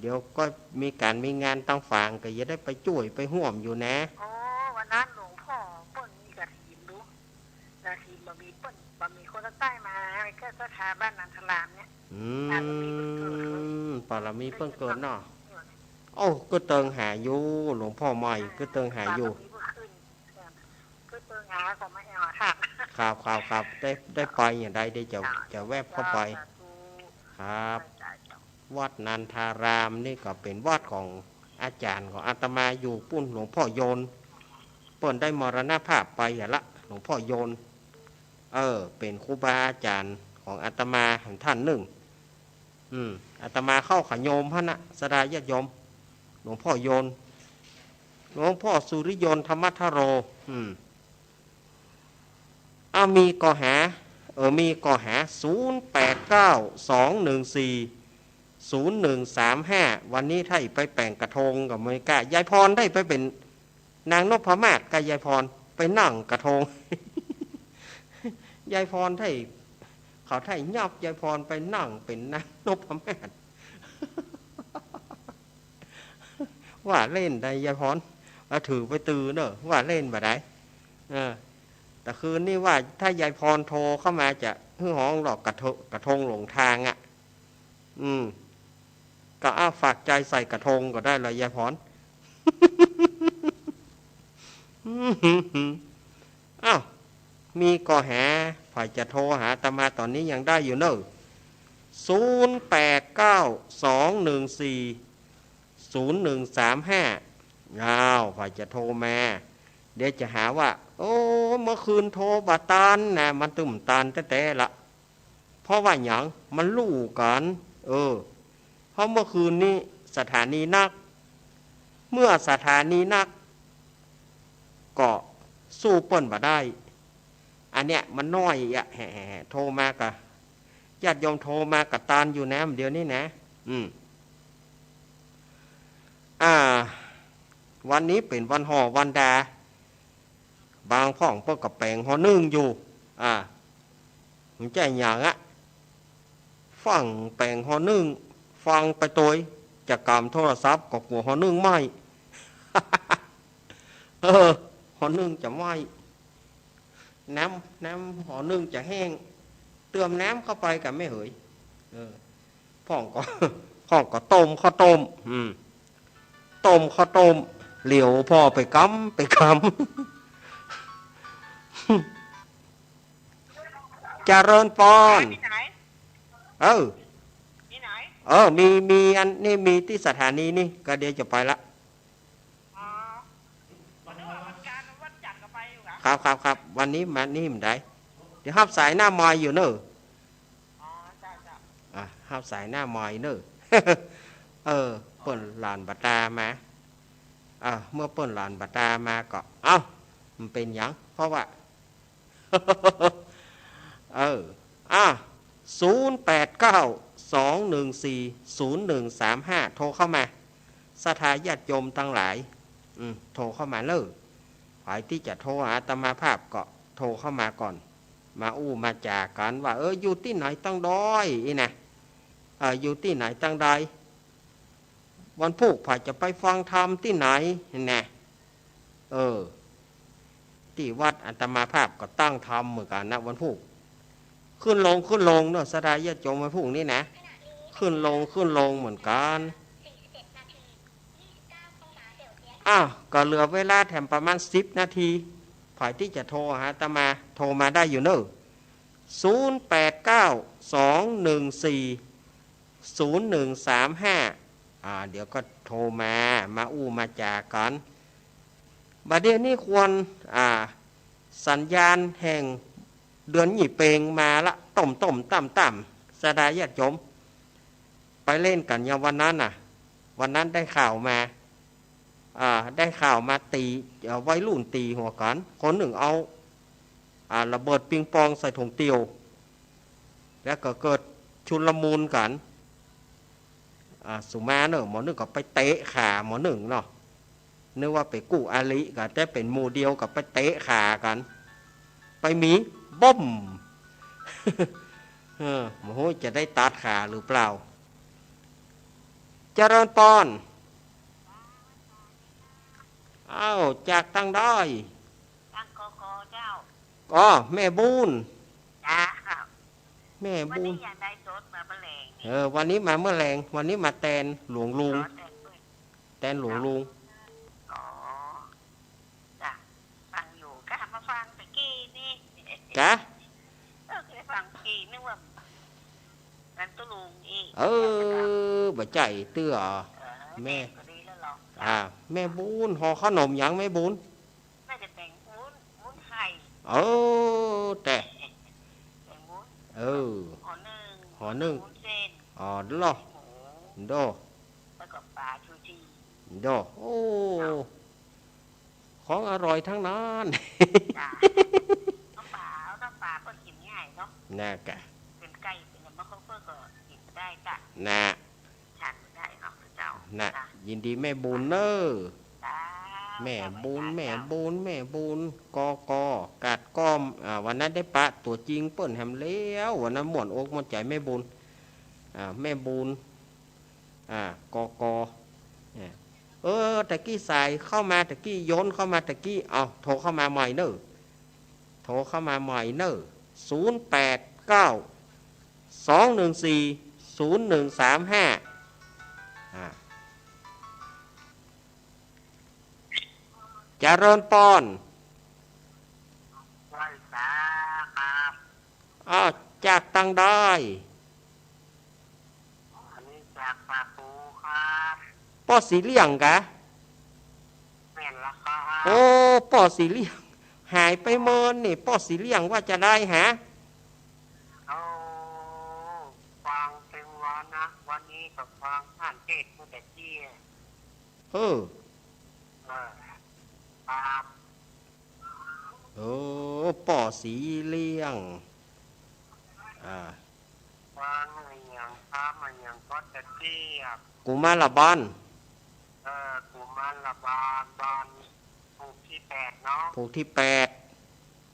เดี๋ยวก็มีก๋านมีงานตางฝางก็จะได้ไปจ้วยไปฮ่วมอยู่นะ โอ้ วันนั้นหลวงพ่อเปิ้นมีกฐินดู กฐินบ่มีเปิ้น บ่มีคนใต้มา ก็ศรัทธาบ้านนันทารามเนี่ย อืม อ่า บ่มีเปิ้นเกิดเลย ปารมีเปิ้นเกิดเนาะ โอ้ ก็เติงหาอยู่ หลวงพ่อใหม่ อ่า ก็เติงหาอยู่ ปารมีเปิ้นขึ้น ก็เติงหาก็มาแอวค่ะ ครับ ครับ ครับ ได้ ได้ไปอย่างใด ได้จะ เจ้า จะแวบเข้าไป เจ้า สาธุ ครับ เจ้า วัดนันทารามนี่ก็เป๋นวัดของอาจ๋ารย์ของอาตมาอยู่ปู๊น หลวงพ่อโยน เปิ้นได้มรณภาพไปหั้นละ หลวงพ่อโยน เออ เป๋นครูบาอาจ๋ารย์ของอาตมาหั้นต้านนึ่ง อืม อาตมาเข้าขะโยมหั้นนะ ศรัทธาญาติโยม หลวงพ่อโยน หลวงพ่อสุริโยนธรรมทโร อืม อ้าว มีก็หา เออ มีก็หา ศูนย์แปดเก้า สองหนึ่งสี่ ศูนย์หนึ่งสามห้า วันนี้ถ้าไปแป๋งกระทงก็บ่ก้า ยายพรถ้าไปเป๋นนางนพมาศกับยายพรไปนั่งกระทง ยายพรถ้า เขาถ้ายอบยายพรไปนั่งเป๋นนางนพมาศ ว่าเล่นได้ยายพร เอาถือไปตื่นเน่อ ว่าเล่นบ่ได้ เออ แต่คืนนี้ว่าถ้ายายพรโทรเข้ามาจะหื้อฮ้องหลอกกระทง กระทงหลงทางอะ อืม ก็เอาฝากใจใส่กระทงก็ได้ละยายพร อ้าว มีก่อหา ใผจะโทรหาอาตมาต๋อนนี้ยังได้อยู่เน่อ ศูนย์แปดเก้า สองหนึ่งสี่ ศูนย์หนึ่งสามห้า อ้าว ใผจะโทรมา เดี๋ยวจะหาว่า โอ้ เมื่อคืนโทรบ่ตานนะ มันตึงบ่ตานแต๊ๆ ละ เพราะว่าหยัง มันลู่กั๋น เออ เพราะเมื่อคืนนี้สถานีนัก เมื่อสถานีนัก ก็สู้เปิ้นบ่ได้ อันเนี้ยมันน้อยอะ แหะ โทรมาก็ ญาติโยมโทรมาก็ตานอยู่นะ เดี๋ยวนี้นะ อืม อ่า วันนี้เป๋นวันห่อวันดา บางพ่องเปิ้นก็แป๋งฮอนึ่งอยู่ อ่า มันจะหยังอะ ฟั่งแป๋งฮอนึ่ง ฟังไปตวย จะก๋ำโทรศัพท์ก็กั๋วฮอนึ่งไหม้ เออ ฮอนึ่งจะไหม้ น้ำ น้ำฮอนึ่งจะแห้ง เติมน้ำเข้าไปก่ะแม่เหย เออ พ่องก็ พ่องก็ต้มข้าวต้ม อืม ต้มข้าวต้ม เหลียวพ่อไปกำ ไปกำ เจริญปอน มีไหน เออ มีไหน เออ มี มีอันนี้ มีตี้สถานีนี่ ก็เดี๋ยวจะไปละ อ๋อ วันนี้วันจันทร์ วันจันทร์ก็ไปอยู่เหรอ ครับ ครับ ครับ วันนี้มานี่บ่ได้ เดี๋ยวฮับสายหน้าไมค์อยู่เน่อ อ๋อ จ้ะ จ้ะ อ่ะ ฮับสายหน้าไมค์เน่อ เออ เปิ้นหลั่นบ่ตานมา อ่ะ เมื่อเปิ้นหลั่นบ่ตานมาก็ เอ้า มันเป๋นหยัง เพราะว่า เออ อ่ะ ศูนย์แปดเก้า สองหนึ่งสี่ ศูนย์หนึ่งสามห้า โทรเข้ามา ศรัทธาญาติโยมตังหลาย อืม โทรเข้ามาเลย ใผตี้จะโทรหาอาตมาภาพก็โทรเข้ามาก่อน มาอู้มาจ๋ากั๋นว่า เออ อยู่ตี้ไหนตังใดอี้นะ เออ อยู่ตี้ไหนตังใด วันพูกใผจะไปฟังธรรมตี้ไหนนะ เออ ตี้วัดอาตมาภาพก็ตั้งธรรมเหมือนกั๋นนะ วันพูก ขึ้นลง ขึ้นลงเนาะ ศรัทธาญาติโยมวันพูกนี้นะ ขึ้นลง ขึ้นลงเหมือนกั๋น อ้าว ก็เหลือเวลาแถมประมาณสิบนาที ใผตี้จะโทรหาอาตมา โทรมาได้อยู่เน่อ ศูนย์แปดเก้า สองหนึ่งสี่ ศูนย์หนึ่งสามห้า อ่า เดี๋ยวก็โทรมา มาอู้มาจ๋ากั๋น บ่าเดี่ยวนี้ควร อ่า สัญญาณแห่งเดือนยี่เปงมาละ ต้มๆ ต่ำๆ ศรัทธาญาติโยม ไปเล่นกั๋นอย่างวันนั้นน่ะ วันนั้นได้ข่าวมา อ่า ได้ข่าวมาตี๋ เอ่อ วัยรุ่นตี๋หัวกั๋น คนนึ่งเอา อ่า ระเบิดปิงปองใส่ถุงเตียว แล้วก็เกิดชุลมุนกั๋น อ่า สุมาเน่อ หมอนึ่งก็ไปเตะขาหมอนึ่งเนาะ นึกว่าเป๋นกู้อาริกั๋น แต่เป๋นหมู่เดียวก็ไปเตะขากั๋น ไปมีบ้ม เออ บ่ฮู้จะได้ตัดขาหรือเปล่า เจริญปอน อ้าว จากตังใด ตัง กก เจ้า อ๋อ แม่บุญ จ้า แม่บุญ วันนี้ยังได้สดมาเมื่อแลงนี่ เออ วันนี้มาเมื่อแลง วันนี้มาแตนหลวงลุง อ๋อ แตนเปิ้น แตนหลวงลุง อ๋อ จ้ะ ฟังอยู่ ก็มาฟังตะกี้นี่ กะ เออ เคยฟังตะกี้ นึกว่า นั่นตุ๊ลุงอี้ เออ บ่ใจ้เตื้อ เออ แม่ แม่ก็ดีแล้วเหรอ อ่า แม่บุญ ห่อขนมหยังแม่บุญ น่าจะแป๋งวุ้น วุ้นไข่ เออ แต่ แป๋งวุ้น เออ ห่อนึ่ง ห่อนึ่ง วุ้นเส้น อ๋อ เหรอ หมู โด แล้วก็ป๋าชูชี โด โอ้ ของอร่อยทั้งนั้น จ้ะ น้ำป๋า น้ำป๋าก็กิ๋นง่ายเนาะ น่ากะ เป๋นไก่ เป๋นหยัง บางคนก็กิ๋นได้จ้ะ น่ะ ฉันได้เนาะเจ้า น่ะ จ้ะ ยินดีแม่บุญเน่อ จ้า แม่บุญ สวัสดี แม่ เจ้า บุญ แม่บุญ กก กาดก้อม อ่า วันนั้นได้ปะตั๋วจริงเปิ้นแหมแล้ว วันนั้นม่วนอกม่วนใจ๋แม่บุญ อ่า แม่บุญ อ่า กก เนี่ย เออ ตะกี้สายเข้ามาตะกี้ ย้อนเข้ามาตะกี้ เอา โทรเข้ามาใหม่เน่อ โทรเข้ามาใหม่เน่อ ศูนย์แปดเก้า สองหนึ่งสี่ ศูนย์หนึ่งสามห้า อ่า เจริญปอน ไหว้สาครับ อ้าว จากตังใด อันนี้จากป่าปูครับ ป้อสีเหลี้ยงกะ แม่นละครับ โอ้ ป้อสีเหลี้ยง หายไปเมินนี่ ป้อสีเหลี้ยงว่าจะใดฮะ โอ้ ฟังตึงวันนะ วันนี้ก็ฟังท่านเทศน์เมื่อตะกี้ เออ เออ ครับ โอ้ ป้อสีเหลี้ยง อ่า ฟังอะหยังครับ อะหยังก็ตะกี้อะ กุมารบาน เออ กุมารบาน บานผูกตี้แปดเนาะ ผูกตี้แปด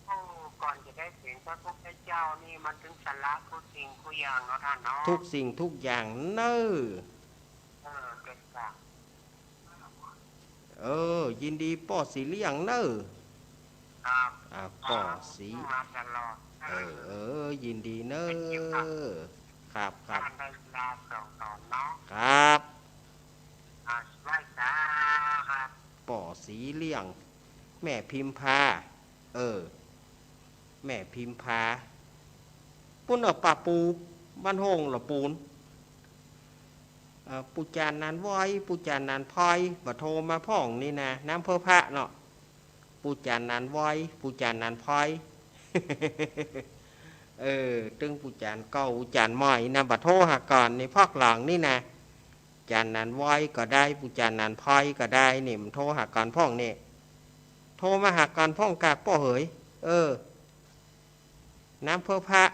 โอ้ ก่อนจะได้เห็นพระพุทธเจ้านี่มันตึงสละทุกสิ่งทุกอย่างเนาะท่านเนาะ ทุกสิ่งทุกอย่างเน่อ เออ เจ้าค่ะ เออ ยินดีป้อสีเหลี้ยงเน่อ ครับ อ่า ป้อสี มาตลอด เออ เออ ยินดีเน่อ ครับ ครับ ท่านได้เวลาสองตอนเนาะ ครับ อ่า ไหว้สาครับ ป้อสีเหลี้ยง แม่พิมพา เออ แม่พิมพา ปู๊นเน่อ ป่าปู บ้านโฮ่งละปูน เอ่อ ปู่จ๋ารย์นานว้อย ปู่จ๋ารย์นานพลอย บ่โทรมาพ่องนี่นะ น้ำเพื่อพระเนาะ ปู่จ๋ารย์นานว้อย ปู่จ๋ารย์นานพลอย เออ ตึงปู่จ๋ารย์เก่า ปู่จ๋ารย์ใหม่นะ บ่โทรหากั๋นในภาคหลังนี่นะ จ๋ารย์นานว้อยก็ได้ ปู่จ๋ารย์นานพลอยก็ได้ นี่มันโทรหากั๋นพ่องนี่ โทรมาหากั๋นพ่องกากป้อเหย เออ น้ำเพื่อพระ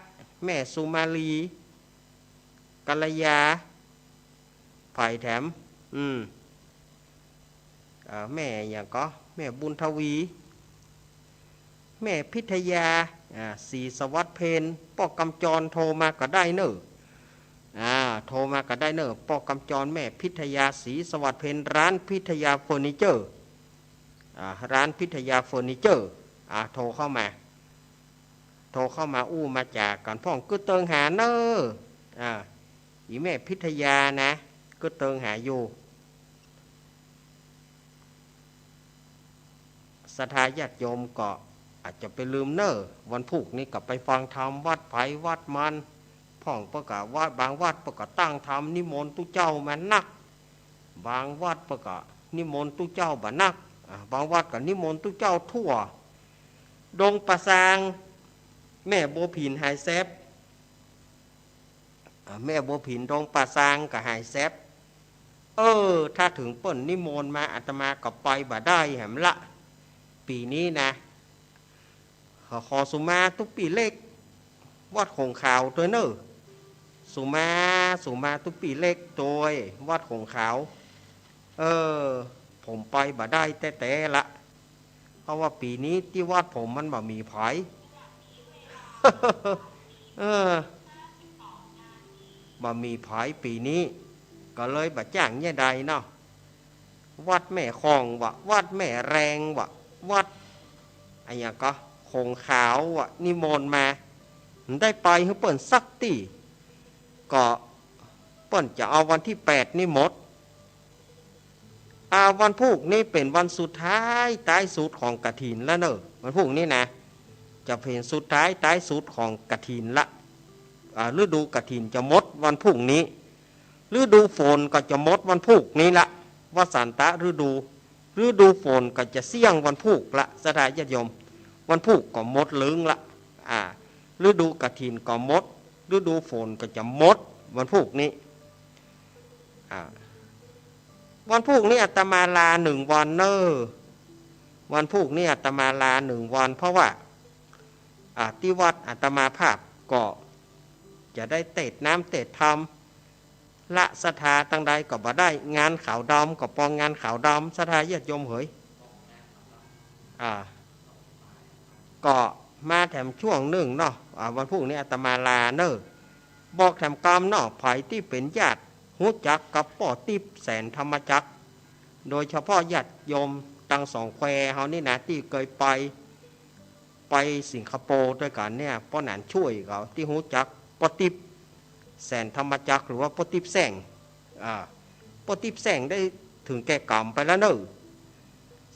แม่สุมาลี กัลยา ไผแถม อืม เอ่อ แม่หยังก็ แม่บุญทวี แม่พิทยา อ่า ศรีสวัสดิ์เพ็ญ ป้อกำจรโทรมาก็ได้เน่อ อ่า โทรมาก็ได้เน่อ ป้อกำจร แม่พิทยา ศรีสวัสดิ์เพ็ญ ร้านพิทยาเฟอร์นิเจอร์ อ่า ร้านพิทยาเฟอร์นิเจอร์ อ่า โทรเข้ามา โทรเข้ามาอู้มาจ๋ากั๋นพ่อง กึ๊ดเติงหาเน่อ อ่า อี่แม่พิทยานะ กึ๊ดเติงหาอยู่ ศรัทธาญาติโยมก็อาจจะไปลืมเน่อ วันพูกนี้ก็ไปฟังธรรมวัดไผวัดมัน พ่องเปิ้นก็วัด บางวัดเปิ้นก็ตั้งธรรมนิมนต์ตุ๊เจ้ามานัก บางวัดเปิ้นก็นิมนต์ตุ๊เจ้าบ่นัก อ่า บางวัดก็นิมนต์ตุ๊เจ้าทั่ว ดงป่าซาง แม่บัวผินหายแซบ อ่า แม่บัวผินดงป่าซางก็หายแซบ เออ ถ้าเถิงเปิ้นนิมนต์มาอาตมาก็ไปบ่ได้แหมละ ปี๋นี้นะ ขอ ขอสุมาตุ๊ปี้เล็ก วัดโขงขาวตวยเน่อ สุมา สุมาตุ๊ปี้เล็กตวย วัดโขงขาว เออ ผมไปบ่ได้แต๊ๆ ละ เพราะว่าปี๋นี้ตี้วัดผมมันบ่มีไผ เออ บ่มีไผปี๋นี้ ก็เลยบ่จ้างเยียะใดเนาะ วัดแม่คองวะ วัดแม่แรงวะ วัดอะหยังก็ โขงขาววะ นิมนต์มา บ่ได้ไปหื้อเปิ้นสักตี้ ก็เปิ้นจะเอาวันตี้แปดนี่หมด อ่า วันพูกนี้เป๋นวันสุดท้าย ท้ายสุดของกฐินแล้วเน่อ วันพูกนี้นะ จะเป๋นสุดท้าย ท้ายสุดของกฐินละ อ่า ฤดูกฐินจะหมดวันพูกนี้ ฤดูฝนก็จะหมดวันพูกนี้ละ วสันตฤดู ฤดูฝนก็จะเสี้ยงวันพูกละ ศรัทธาญาติโยม วันพูกก็หมดลึงละ อ่า ฤดูกฐินก็หมด ฤดูฝนก็จะหมดวันพูกนี้ อ่า วันพูกนี้อาตมาลาหนึ่งวันเน่อ วันพูกนี้อาตมาลาหนึ่งวัน เพราะว่า อ่า ตี้วัดอาตมาภาพก็จะได้เตศน์น้ำเตศน์ธรรม ละศรัทธาตังใดก็บ่ได้ งานขาวดำก็ปองงานขาวดำ ศรัทธาญาติโยมเหย อ่า ก็มาแถมช่วงนึ่งเนาะ อ่า วันพูกนี้อาตมาลาเน่อ บอกแถมกำเนาะ ใผตี้เป๋นญาติฮู้จักกับป้อติ๊บ แสนธรรมจักร โดยเฉพาะญาติโยมตังสองแควเฮานี่นะ ตี้เกยไป ไปสิงคโปร์ตวยกั๋นเนี่ย ป้อหนานช่วยเขาตี้ฮู้จักป้อติ๊บ แสนธรรมจักร หรือว่าป้อติ๊บแสง อ่า ป้อติ๊บแสงได้เถิงแก่กรรมไปแล้วเน่อ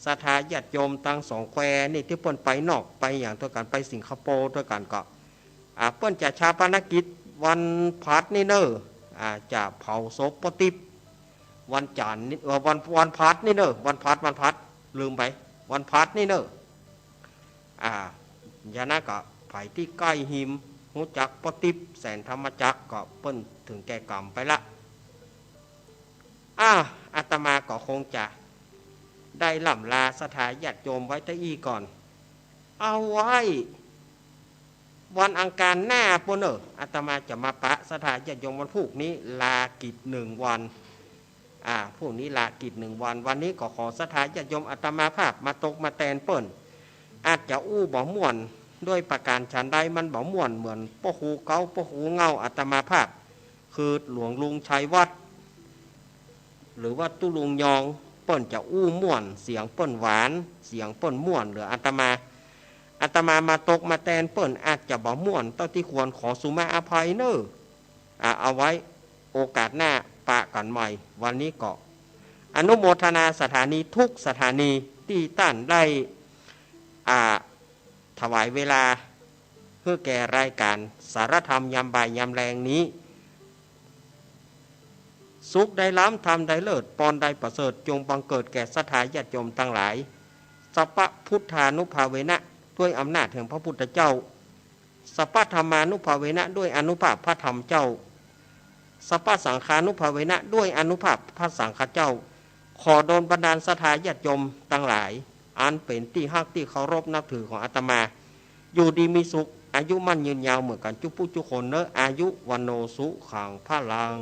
ศรัทธาญาติโยมตังสองแควนี่ตี้เปิ้นไปนอกไปหยังตวยกั๋น ไปสิงคโปร์ตวยกั๋นก็ อ่า เปิ้นจะฌาปนกิจวันผลัดนี่เน่อ อ่า จะเผาศพป้อติ๊บวันจันทร์นี่ เอ่อ วัน วันผลัดนี่เน่อ วันผลัด วันผลัด ลืมไป วันผลัดนี่เน่อ อ่า ยะนั้นก็ใผตี้ใก้ฮิมฮู้จักป้อติ๊บแสนธรรมจักรก็เปิ้นเถิงแก่ก๋รรมไปละ อ่า อาตมาก็คงจะได้ล่ำลาศรัทธาญาติโยมไว้เต้าอี้ก่อน เอาไว้วันอังคารหน้าปู้นเน่อ อาตมาจะมาปะศรัทธาญาติโยมวันพูกนี้ ลากิจหนึ่งวัน อ่า พูกนี้ลากิจหนึ่งวัน วันนี้ก็ขอศรัทธาญาติโยมอาตมาภาพมาตกมาแตนเปิ้น อาจจะอู้บ่ม่วน ด้วยประก๋านฉันใดมันบ่ม่วนเหมือนป้อครูเก๊า ป้อครูเหง้า อาตมาภาพ คือหลวงลุงชัยวัฒน์ หรือว่าตุ๊ลุงยอง เปิ้นจะอู้ม่วน เสียงเปิ้นหวาน เสียงเปิ้นม่วนเหลืออาตมา อาตมามาตกมาแตนเปิ้นอาจจะบ่ม่วนเต้าตี้ควร ขอสุมาอภัยเน่อ อ่า เอาไว้โอกาสหน้าปะกั๋นใหม่ วันนี้ก็อนุโมทนาศรัทธาญาติทุกศรัทธาญาติตี้ต้านได้ อ่า ถวายเวลาหื้อแก่รายก๋านสารธรรมยามบ่ายยามแลงนี้ สุขได้ล้ำ ธรรมได้เลิศ ปอนได้ประเสริฐ จงบังเกิดแก่ศรัทธาญาติโยมตังหลาย สัพพะพุทธานุภาเวนะ ด้วยอำนาจแห่งพระพุทธเจ้า สัพพะธัมมานุภาเวนะ ด้วยอานุภาพพระธรรมเจ้า สัพพะสังฆานุภาเวนะ ด้วยอานุภาพพระสังฆเจ้า ขอดลบันดาลศรัทธาญาติโยมตังหลาย อันเป๋นตี้ฮักตี้เคารพนับถือของอาตมา อยู่ดีมีสุข อายุมั่นยืนยาวเหมือนกั๋นจุ๊กผู้จุ๊กคนเน่อ อายุ วัณโณ สุขัง พลัง